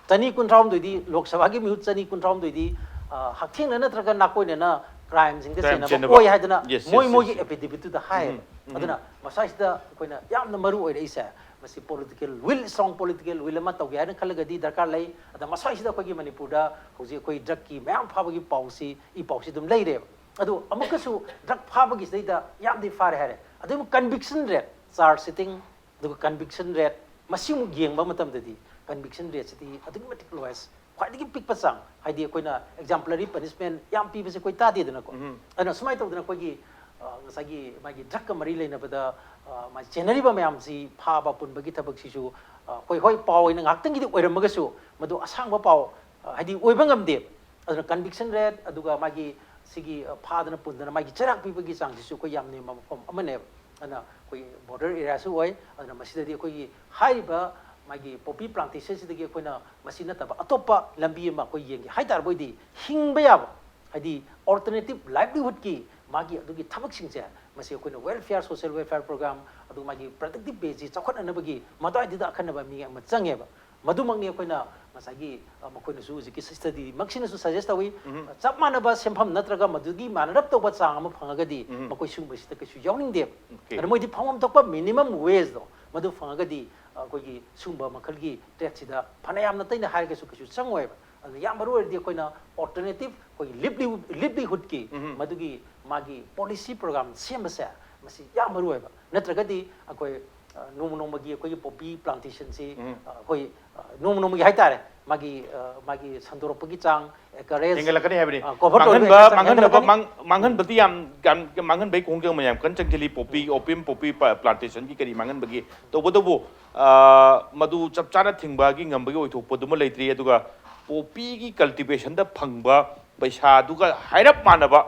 ꯆꯅꯤ ꯀꯨꯟꯊ꯭ꯔꯥ ꯍꯨꯝꯗꯣꯏꯗꯤ, ꯂꯣꯛ ꯁꯚꯥꯒꯤ ꯃꯤꯍꯨꯠ ꯆꯅꯤ ꯀꯨꯟꯊ꯭ꯔꯥ ꯍꯨꯝꯗꯣꯏꯗꯤ ꯑ, ꯍꯛꯊꯦꯡꯅ ꯅꯠꯇ꯭ꯔꯒ ꯅꯥꯀꯣꯏꯅꯅ ꯀ꯭ꯔꯥꯏꯝꯁꯤꯡꯗ ꯀ꯭ꯔꯥꯏꯝ ꯆꯦꯟꯅꯕ ꯆꯦꯟꯅꯕ꯫ ꯑꯣꯏ ꯍꯥꯏꯗꯅ Yes, ꯃꯣꯏ yes, ꯃꯣꯏꯒꯤ yes, yes. ꯑꯦꯐꯤꯗꯦꯕꯤꯠꯇꯨꯗ ꯍꯥꯏꯌꯦꯕ꯫ ꯑꯗꯨꯅ ꯃꯁꯥꯏꯁꯤꯗ ꯑꯩꯈꯣꯏꯅ ꯌꯥꯝꯅ ꯃꯔꯨ ꯑꯣꯏꯔꯛꯏꯁꯦ, ꯃꯁꯤ political will, strong political will ꯑꯃ ꯇꯧꯒꯦ ꯍꯥꯏꯅ ꯈꯜꯂꯒꯗꯤ ꯗꯔꯀꯥꯔ ꯂꯩ꯫ ꯑꯗ ꯃꯁꯥꯏꯁꯤꯗ ꯑꯩꯈꯣꯏꯒꯤ ꯃꯅꯤꯄꯨꯔꯗ ꯍꯧꯖꯤꯛ ꯑꯩꯈꯣꯏ drugꯀꯤ ꯃꯌꯥꯝ ꯐꯥꯕꯒꯤ ꯄꯥꯎꯁꯤ, ꯏ ꯄꯥꯎꯁꯤ ꯑꯗꯨꯝ ꯂꯩꯔꯦꯕ꯫ ꯑꯗꯨ ꯑꯃꯨꯛꯀꯁꯨ drug ꯐꯥꯕꯒꯤꯁꯤꯗꯩꯗ ꯌꯥꯝꯗꯤ ꯐꯥꯔꯦ ꯍꯥꯏꯔꯦ, ꯑꯗꯨꯕꯨ conviction rate, charge sheeting, ꯑꯗꯨꯒ conviction rate, ꯃꯁꯤꯃꯨꯛ ꯌꯦꯡꯕ ꯃꯇꯝꯗꯗꯤ conviction rateꯁꯤꯗꯤ ꯑꯗꯨꯛꯀꯤ ꯃꯇꯤꯛ lowest, ꯈ꯭ꯋꯥꯏꯗꯒꯤ ꯄꯤꯛꯄ ꯆꯥꯡ, ꯍꯥꯏꯗꯤ ꯑꯩꯈꯣꯏꯅ exemplary punishment ꯌꯥꯝ ꯄꯤꯕꯁꯦ ꯑꯩꯈꯣꯏ ꯇꯥꯗꯦꯗꯅꯀꯣ꯫ ꯑꯗꯨꯅ ꯁꯨꯃꯥꯏꯅ ꯇꯧꯗꯅ ꯑꯩꯈꯣꯏꯒꯤ, ꯑ, ꯉꯁꯥꯏꯒꯤ ꯃꯥꯒꯤ drugꯀ ꯃꯔꯤ ꯂꯩꯅꯕꯗ, ꯑ, ꯃꯥꯒꯤ ꯆꯦꯟꯅꯔꯤꯕ ꯃꯌꯥꯝꯁꯤ ꯐꯥꯕ ꯄꯨꯟꯕꯒꯤ ꯊꯕꯛꯁꯤꯁꯨ, ꯑ, ꯑꯩꯈꯣꯏ, ꯍꯣꯏ, ꯄꯥꯎ ꯑꯣꯏꯅ ꯉꯥꯏꯍꯥꯛꯇꯪꯒꯤꯗꯤ ꯑꯣꯏꯔꯝꯃꯒꯁꯨ, ꯃꯗꯨ ꯑꯁꯥꯡꯕ ꯄꯥꯎ, ꯑ, ꯍꯥꯏꯗꯤ ꯑꯣꯏꯕ ꯉꯝꯗꯦ꯫ ꯑꯗꯨꯅ conviction rate, ꯑꯗꯨꯒ ꯃꯥꯒꯤ ꯁꯤꯒꯤ, ꯑ, ꯐꯥꯗꯅ ꯄꯨꯟꯗꯅ ꯃꯥꯒꯤ ꯆꯩꯔꯥꯛ ꯄꯤꯕꯒꯤ ꯆꯥꯡꯁꯤꯁꯨ ꯑꯩꯈꯣꯏ ꯌꯥꯝ ꯅꯦꯝꯕ ꯃꯐꯝ ꯑꯃꯅꯦꯕ꯫ ꯑꯗꯨꯅ ꯑꯩꯈꯣꯏꯒꯤ border areaꯁꯨ ꯑꯣꯏ꯫ ꯑꯗꯨꯅ ꯃꯁꯤꯗꯗꯤ ꯑꯩꯈꯣꯏꯒꯤ ꯍꯥꯏꯔꯤꯕ ꯃꯥꯒꯤ poppy plantationꯁꯤꯗꯒꯤ ꯑꯩꯈꯣꯏꯅ ꯃꯁꯤ ꯅꯠꯇꯕ ꯑꯇꯣꯞꯄ ꯂꯝꯕꯤ ꯑꯃ ꯑꯩꯈꯣꯏ ꯌꯦꯡꯒꯦ ꯍꯥꯏ ꯇꯥꯔꯕ ꯑꯣꯏꯗꯤ, ꯍꯤꯡꯕ ꯌꯥꯕ, ꯍꯥꯏꯗꯤ alternative livelihoodꯀꯤ ꯃꯥꯒꯤ ꯑꯗꯨꯒꯤ ꯊꯕꯛꯁꯤꯡꯁꯦ, ꯃꯁꯤ ꯑꯩꯈꯣꯏꯅ welfare, social welfare program, ꯑꯗꯨ ꯃꯥꯒꯤ productive baseꯁꯤ ꯆꯥꯎꯈꯠꯅꯅꯕꯒꯤ ꯃꯇꯥꯏꯗꯨꯗ ꯑꯈꯟꯅꯕ ꯃꯤ ꯑꯃ ꯆꯪꯉꯦꯕ꯫ ꯃꯗꯨꯃꯛꯅꯤ ꯑꯩꯈꯣꯏꯅ ꯉꯁꯥꯏꯒꯤ, ꯑ, ꯃꯈꯣꯏꯅꯁꯨ ꯍꯧꯖꯤꯛꯀꯤ studyꯃꯛꯁꯤꯅꯁꯨ suggest ꯇꯧꯏ꯫ ꯆꯞ ꯃꯥꯟꯅꯕ ꯁꯦꯟꯐꯝ ꯅꯠꯇ꯭ꯔꯒ ꯃꯗꯨꯒꯤ ꯃꯥꯟꯅꯔꯞ ꯇꯧꯕ ꯆꯥꯡ ꯑꯃ ꯐꯪꯉꯒꯗꯤ ꯃꯈꯣꯏ ꯁꯤꯒꯨꯝꯕꯁꯤꯗ ꯀꯩꯁꯨ ꯌꯥꯎꯅꯤꯡꯗꯦꯕ꯫ ꯑꯗ ꯃꯣꯏꯗꯤ ꯐꯪꯐꯝ ꯊꯣꯛꯄ minimum wageꯗꯣ ꯃꯗꯨ ꯐꯪꯉꯒꯗꯤ, ꯑ, ꯑꯩꯈꯣꯏꯒꯤ ꯁꯤꯒꯨꯝꯕ ꯃꯈꯜꯒꯤ threatꯁꯤꯗ ꯐꯅꯌꯥꯝꯅ ꯇꯩꯅ ꯍꯥꯏꯔꯒꯁꯨ ꯀꯩꯁꯨ ꯆꯪꯉꯣꯏꯕ꯫ ꯑꯗꯨꯅ ꯌꯥꯝ ꯃꯔꯨ ꯑꯣꯏꯔꯗꯤ ꯑꯩꯈꯣꯏꯅ alternative, ꯑꯩꯈꯣꯏꯒꯤ livelihood, livelihoodꯀꯤ ꯃꯗꯨꯒꯤ ꯃꯥꯒꯤ policy program ꯁꯦꯝꯕꯁꯦ, ꯃꯁꯤ ꯌꯥꯝ ꯃꯔꯨ ꯑꯣꯏꯕ꯫ ꯅꯠꯇ꯭ꯔꯒꯗꯤ ꯑꯩꯈꯣꯏ, ꯑ, ꯅꯣꯡꯃ ꯅꯣꯡꯃꯒꯤ ꯑꯩꯈꯣꯏꯒꯤ poppy plantationꯁꯤ, ꯑ, ꯑꯩꯈꯣꯏ, ꯑ, ꯅꯣꯡꯃ ꯅꯣꯡꯃꯒꯤ ꯍꯥꯏꯇꯥꯔꯦ, ꯃꯥꯒꯤ, ꯑ, ꯃꯥꯒꯤ ꯁꯟꯗꯣꯔꯛꯄꯒꯤ ꯆꯥꯡ, acreage, ꯍꯦꯟꯒꯠꯂꯛꯀꯅꯤ ꯍꯥꯏꯕꯅꯤ꯫ ꯑ, cover ꯇꯧꯕꯒꯤ ꯃꯥꯡꯍꯟꯕ, ꯆꯥꯡ ꯃꯥꯡꯍꯟꯅꯕ, ꯍꯦꯟꯒꯠꯂꯛꯀꯅꯤ꯫ ꯃꯥꯡ-, ꯃꯥꯡꯍꯟꯕꯗꯤ ꯌꯥꯝ, ꯌꯥꯝ, ꯃꯥꯡꯍꯟꯕꯒꯤ ꯈꯣꯡꯖꯪ ꯃꯌꯥꯝ ꯀꯟꯅ ꯆꯪꯁꯤꯜꯂꯤ꯫ Poppy, opium, poppy pa-, plantationꯒꯤ ꯀꯔꯤ ꯃꯥꯡꯍꯟꯕꯒꯤ꯫ ꯇꯧꯕꯇꯕꯨ, ꯑ, ꯃꯗꯨ ꯆꯞ ꯆꯥꯅ ꯊꯤꯡꯕꯒꯤ ꯉꯝꯕꯒꯤ ꯑꯣꯏꯊꯣꯛꯄꯗꯨꯃ ꯂꯩꯇ꯭ꯔꯤ꯫ ꯑꯗꯨꯒ poppyꯒꯤ cultivationꯗ ꯐꯪꯕ ꯄꯩꯁꯥꯗꯨꯒ ꯍꯥꯏꯔꯞ ꯃꯥꯟꯅꯕ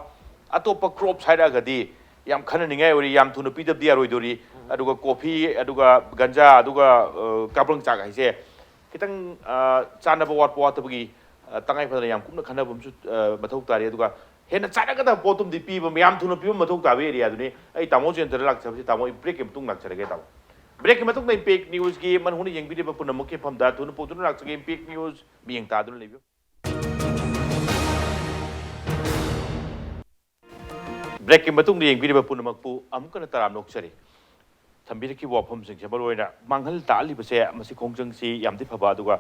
ꯑꯇꯣꯞꯄ crops ꯍꯥꯏꯔꯛꯑꯒꯗꯤ ꯌꯥꯝ ꯈꯟꯅꯅꯤꯡꯉꯥꯏ ꯑꯣꯏꯔꯤ꯫ ꯌꯥꯝ ꯊꯨꯅ ꯄꯤꯗꯕꯗꯤ ꯌꯥꯔꯣꯏꯗꯣꯔꯤ꯫ ꯑꯗꯨꯒ coffee, ꯑꯗꯨꯒ ꯒꯟꯖꯥ, ꯑꯗꯨꯒ, ꯑ, ꯀꯥꯕ꯭ꯔꯪ ꯆꯥꯛ ꯍꯥꯏꯁꯦ ꯈꯤꯇꯪ, ꯑ, ꯆꯥꯟꯅꯕ ꯋꯥꯠꯄ ꯋꯥꯠꯇꯕꯒꯤ, ꯑ, ꯇꯉꯥꯏ ꯐꯗꯅ ꯌꯥꯝ ꯀꯨꯞꯅ ꯈꯟꯅꯕ ꯑꯃꯁꯨ, ꯑ, ꯃꯊꯧ ꯇꯥꯔꯤ꯫ ꯑꯗꯨꯒ ꯍꯦꯟꯅ ꯆꯥꯟꯅꯒꯗꯕ ꯄꯣꯠꯇꯨꯝꯗꯤ ꯄꯤꯕ, ꯌꯥꯝ ꯊꯨꯅ ꯄꯤꯕ ꯃꯊꯧ ꯇꯥꯕ areaꯗꯨꯅꯤ꯫ ꯑꯩ ꯇꯥꯃꯣ ꯖꯌꯟꯇꯗ ꯂꯥꯛꯆꯕꯁꯤ, ꯇꯥꯃꯣ, ꯑꯩ breakꯀꯤ ꯃꯇꯨꯡ ꯂꯥꯛꯆꯔꯒꯦ, ꯇꯥꯃꯣ꯫ Breakꯀꯤ ꯃꯇꯨꯡꯗ Impact Newsꯀꯤ ꯃꯟ ꯍꯨꯅ ꯌꯦꯡꯕꯤꯔꯤꯕ ꯄꯨꯝꯅꯃꯛꯀꯤ ꯃꯐꯝꯗ ꯊꯨꯅ ꯄꯨꯗꯨꯅ ꯂꯥꯛꯆꯒꯦ꯫ Impact News ꯃꯤꯠꯌꯦꯡ ꯇꯥꯗꯨꯅ ꯂꯩꯕꯤꯌꯨ꯫ ꯕ꯭ꯔꯦꯛꯀꯤ ꯃꯇꯨꯡꯗ ꯌꯦꯡꯕꯤꯔꯤꯕ ꯄꯨꯝꯅꯃꯛꯄꯨ ꯑꯃꯨꯛꯀ ꯍꯟꯅ ꯇꯔꯥꯝꯅ ꯑꯣꯛꯆꯔꯤ꯫ ꯊꯝꯕꯤꯔꯛꯈꯤꯕ ꯋꯥꯐꯝꯁꯤꯡꯁꯦ, ꯃꯔꯨꯑꯣꯏꯅ ꯃꯥꯡꯍꯜ ꯇꯥꯛꯍꯜꯂꯤꯕꯁꯦ, ꯃꯁꯤ ꯈꯣꯡꯖꯪꯁꯤ ꯌꯥꯝꯗꯤ ꯐꯕ, ꯑꯗꯨꯒ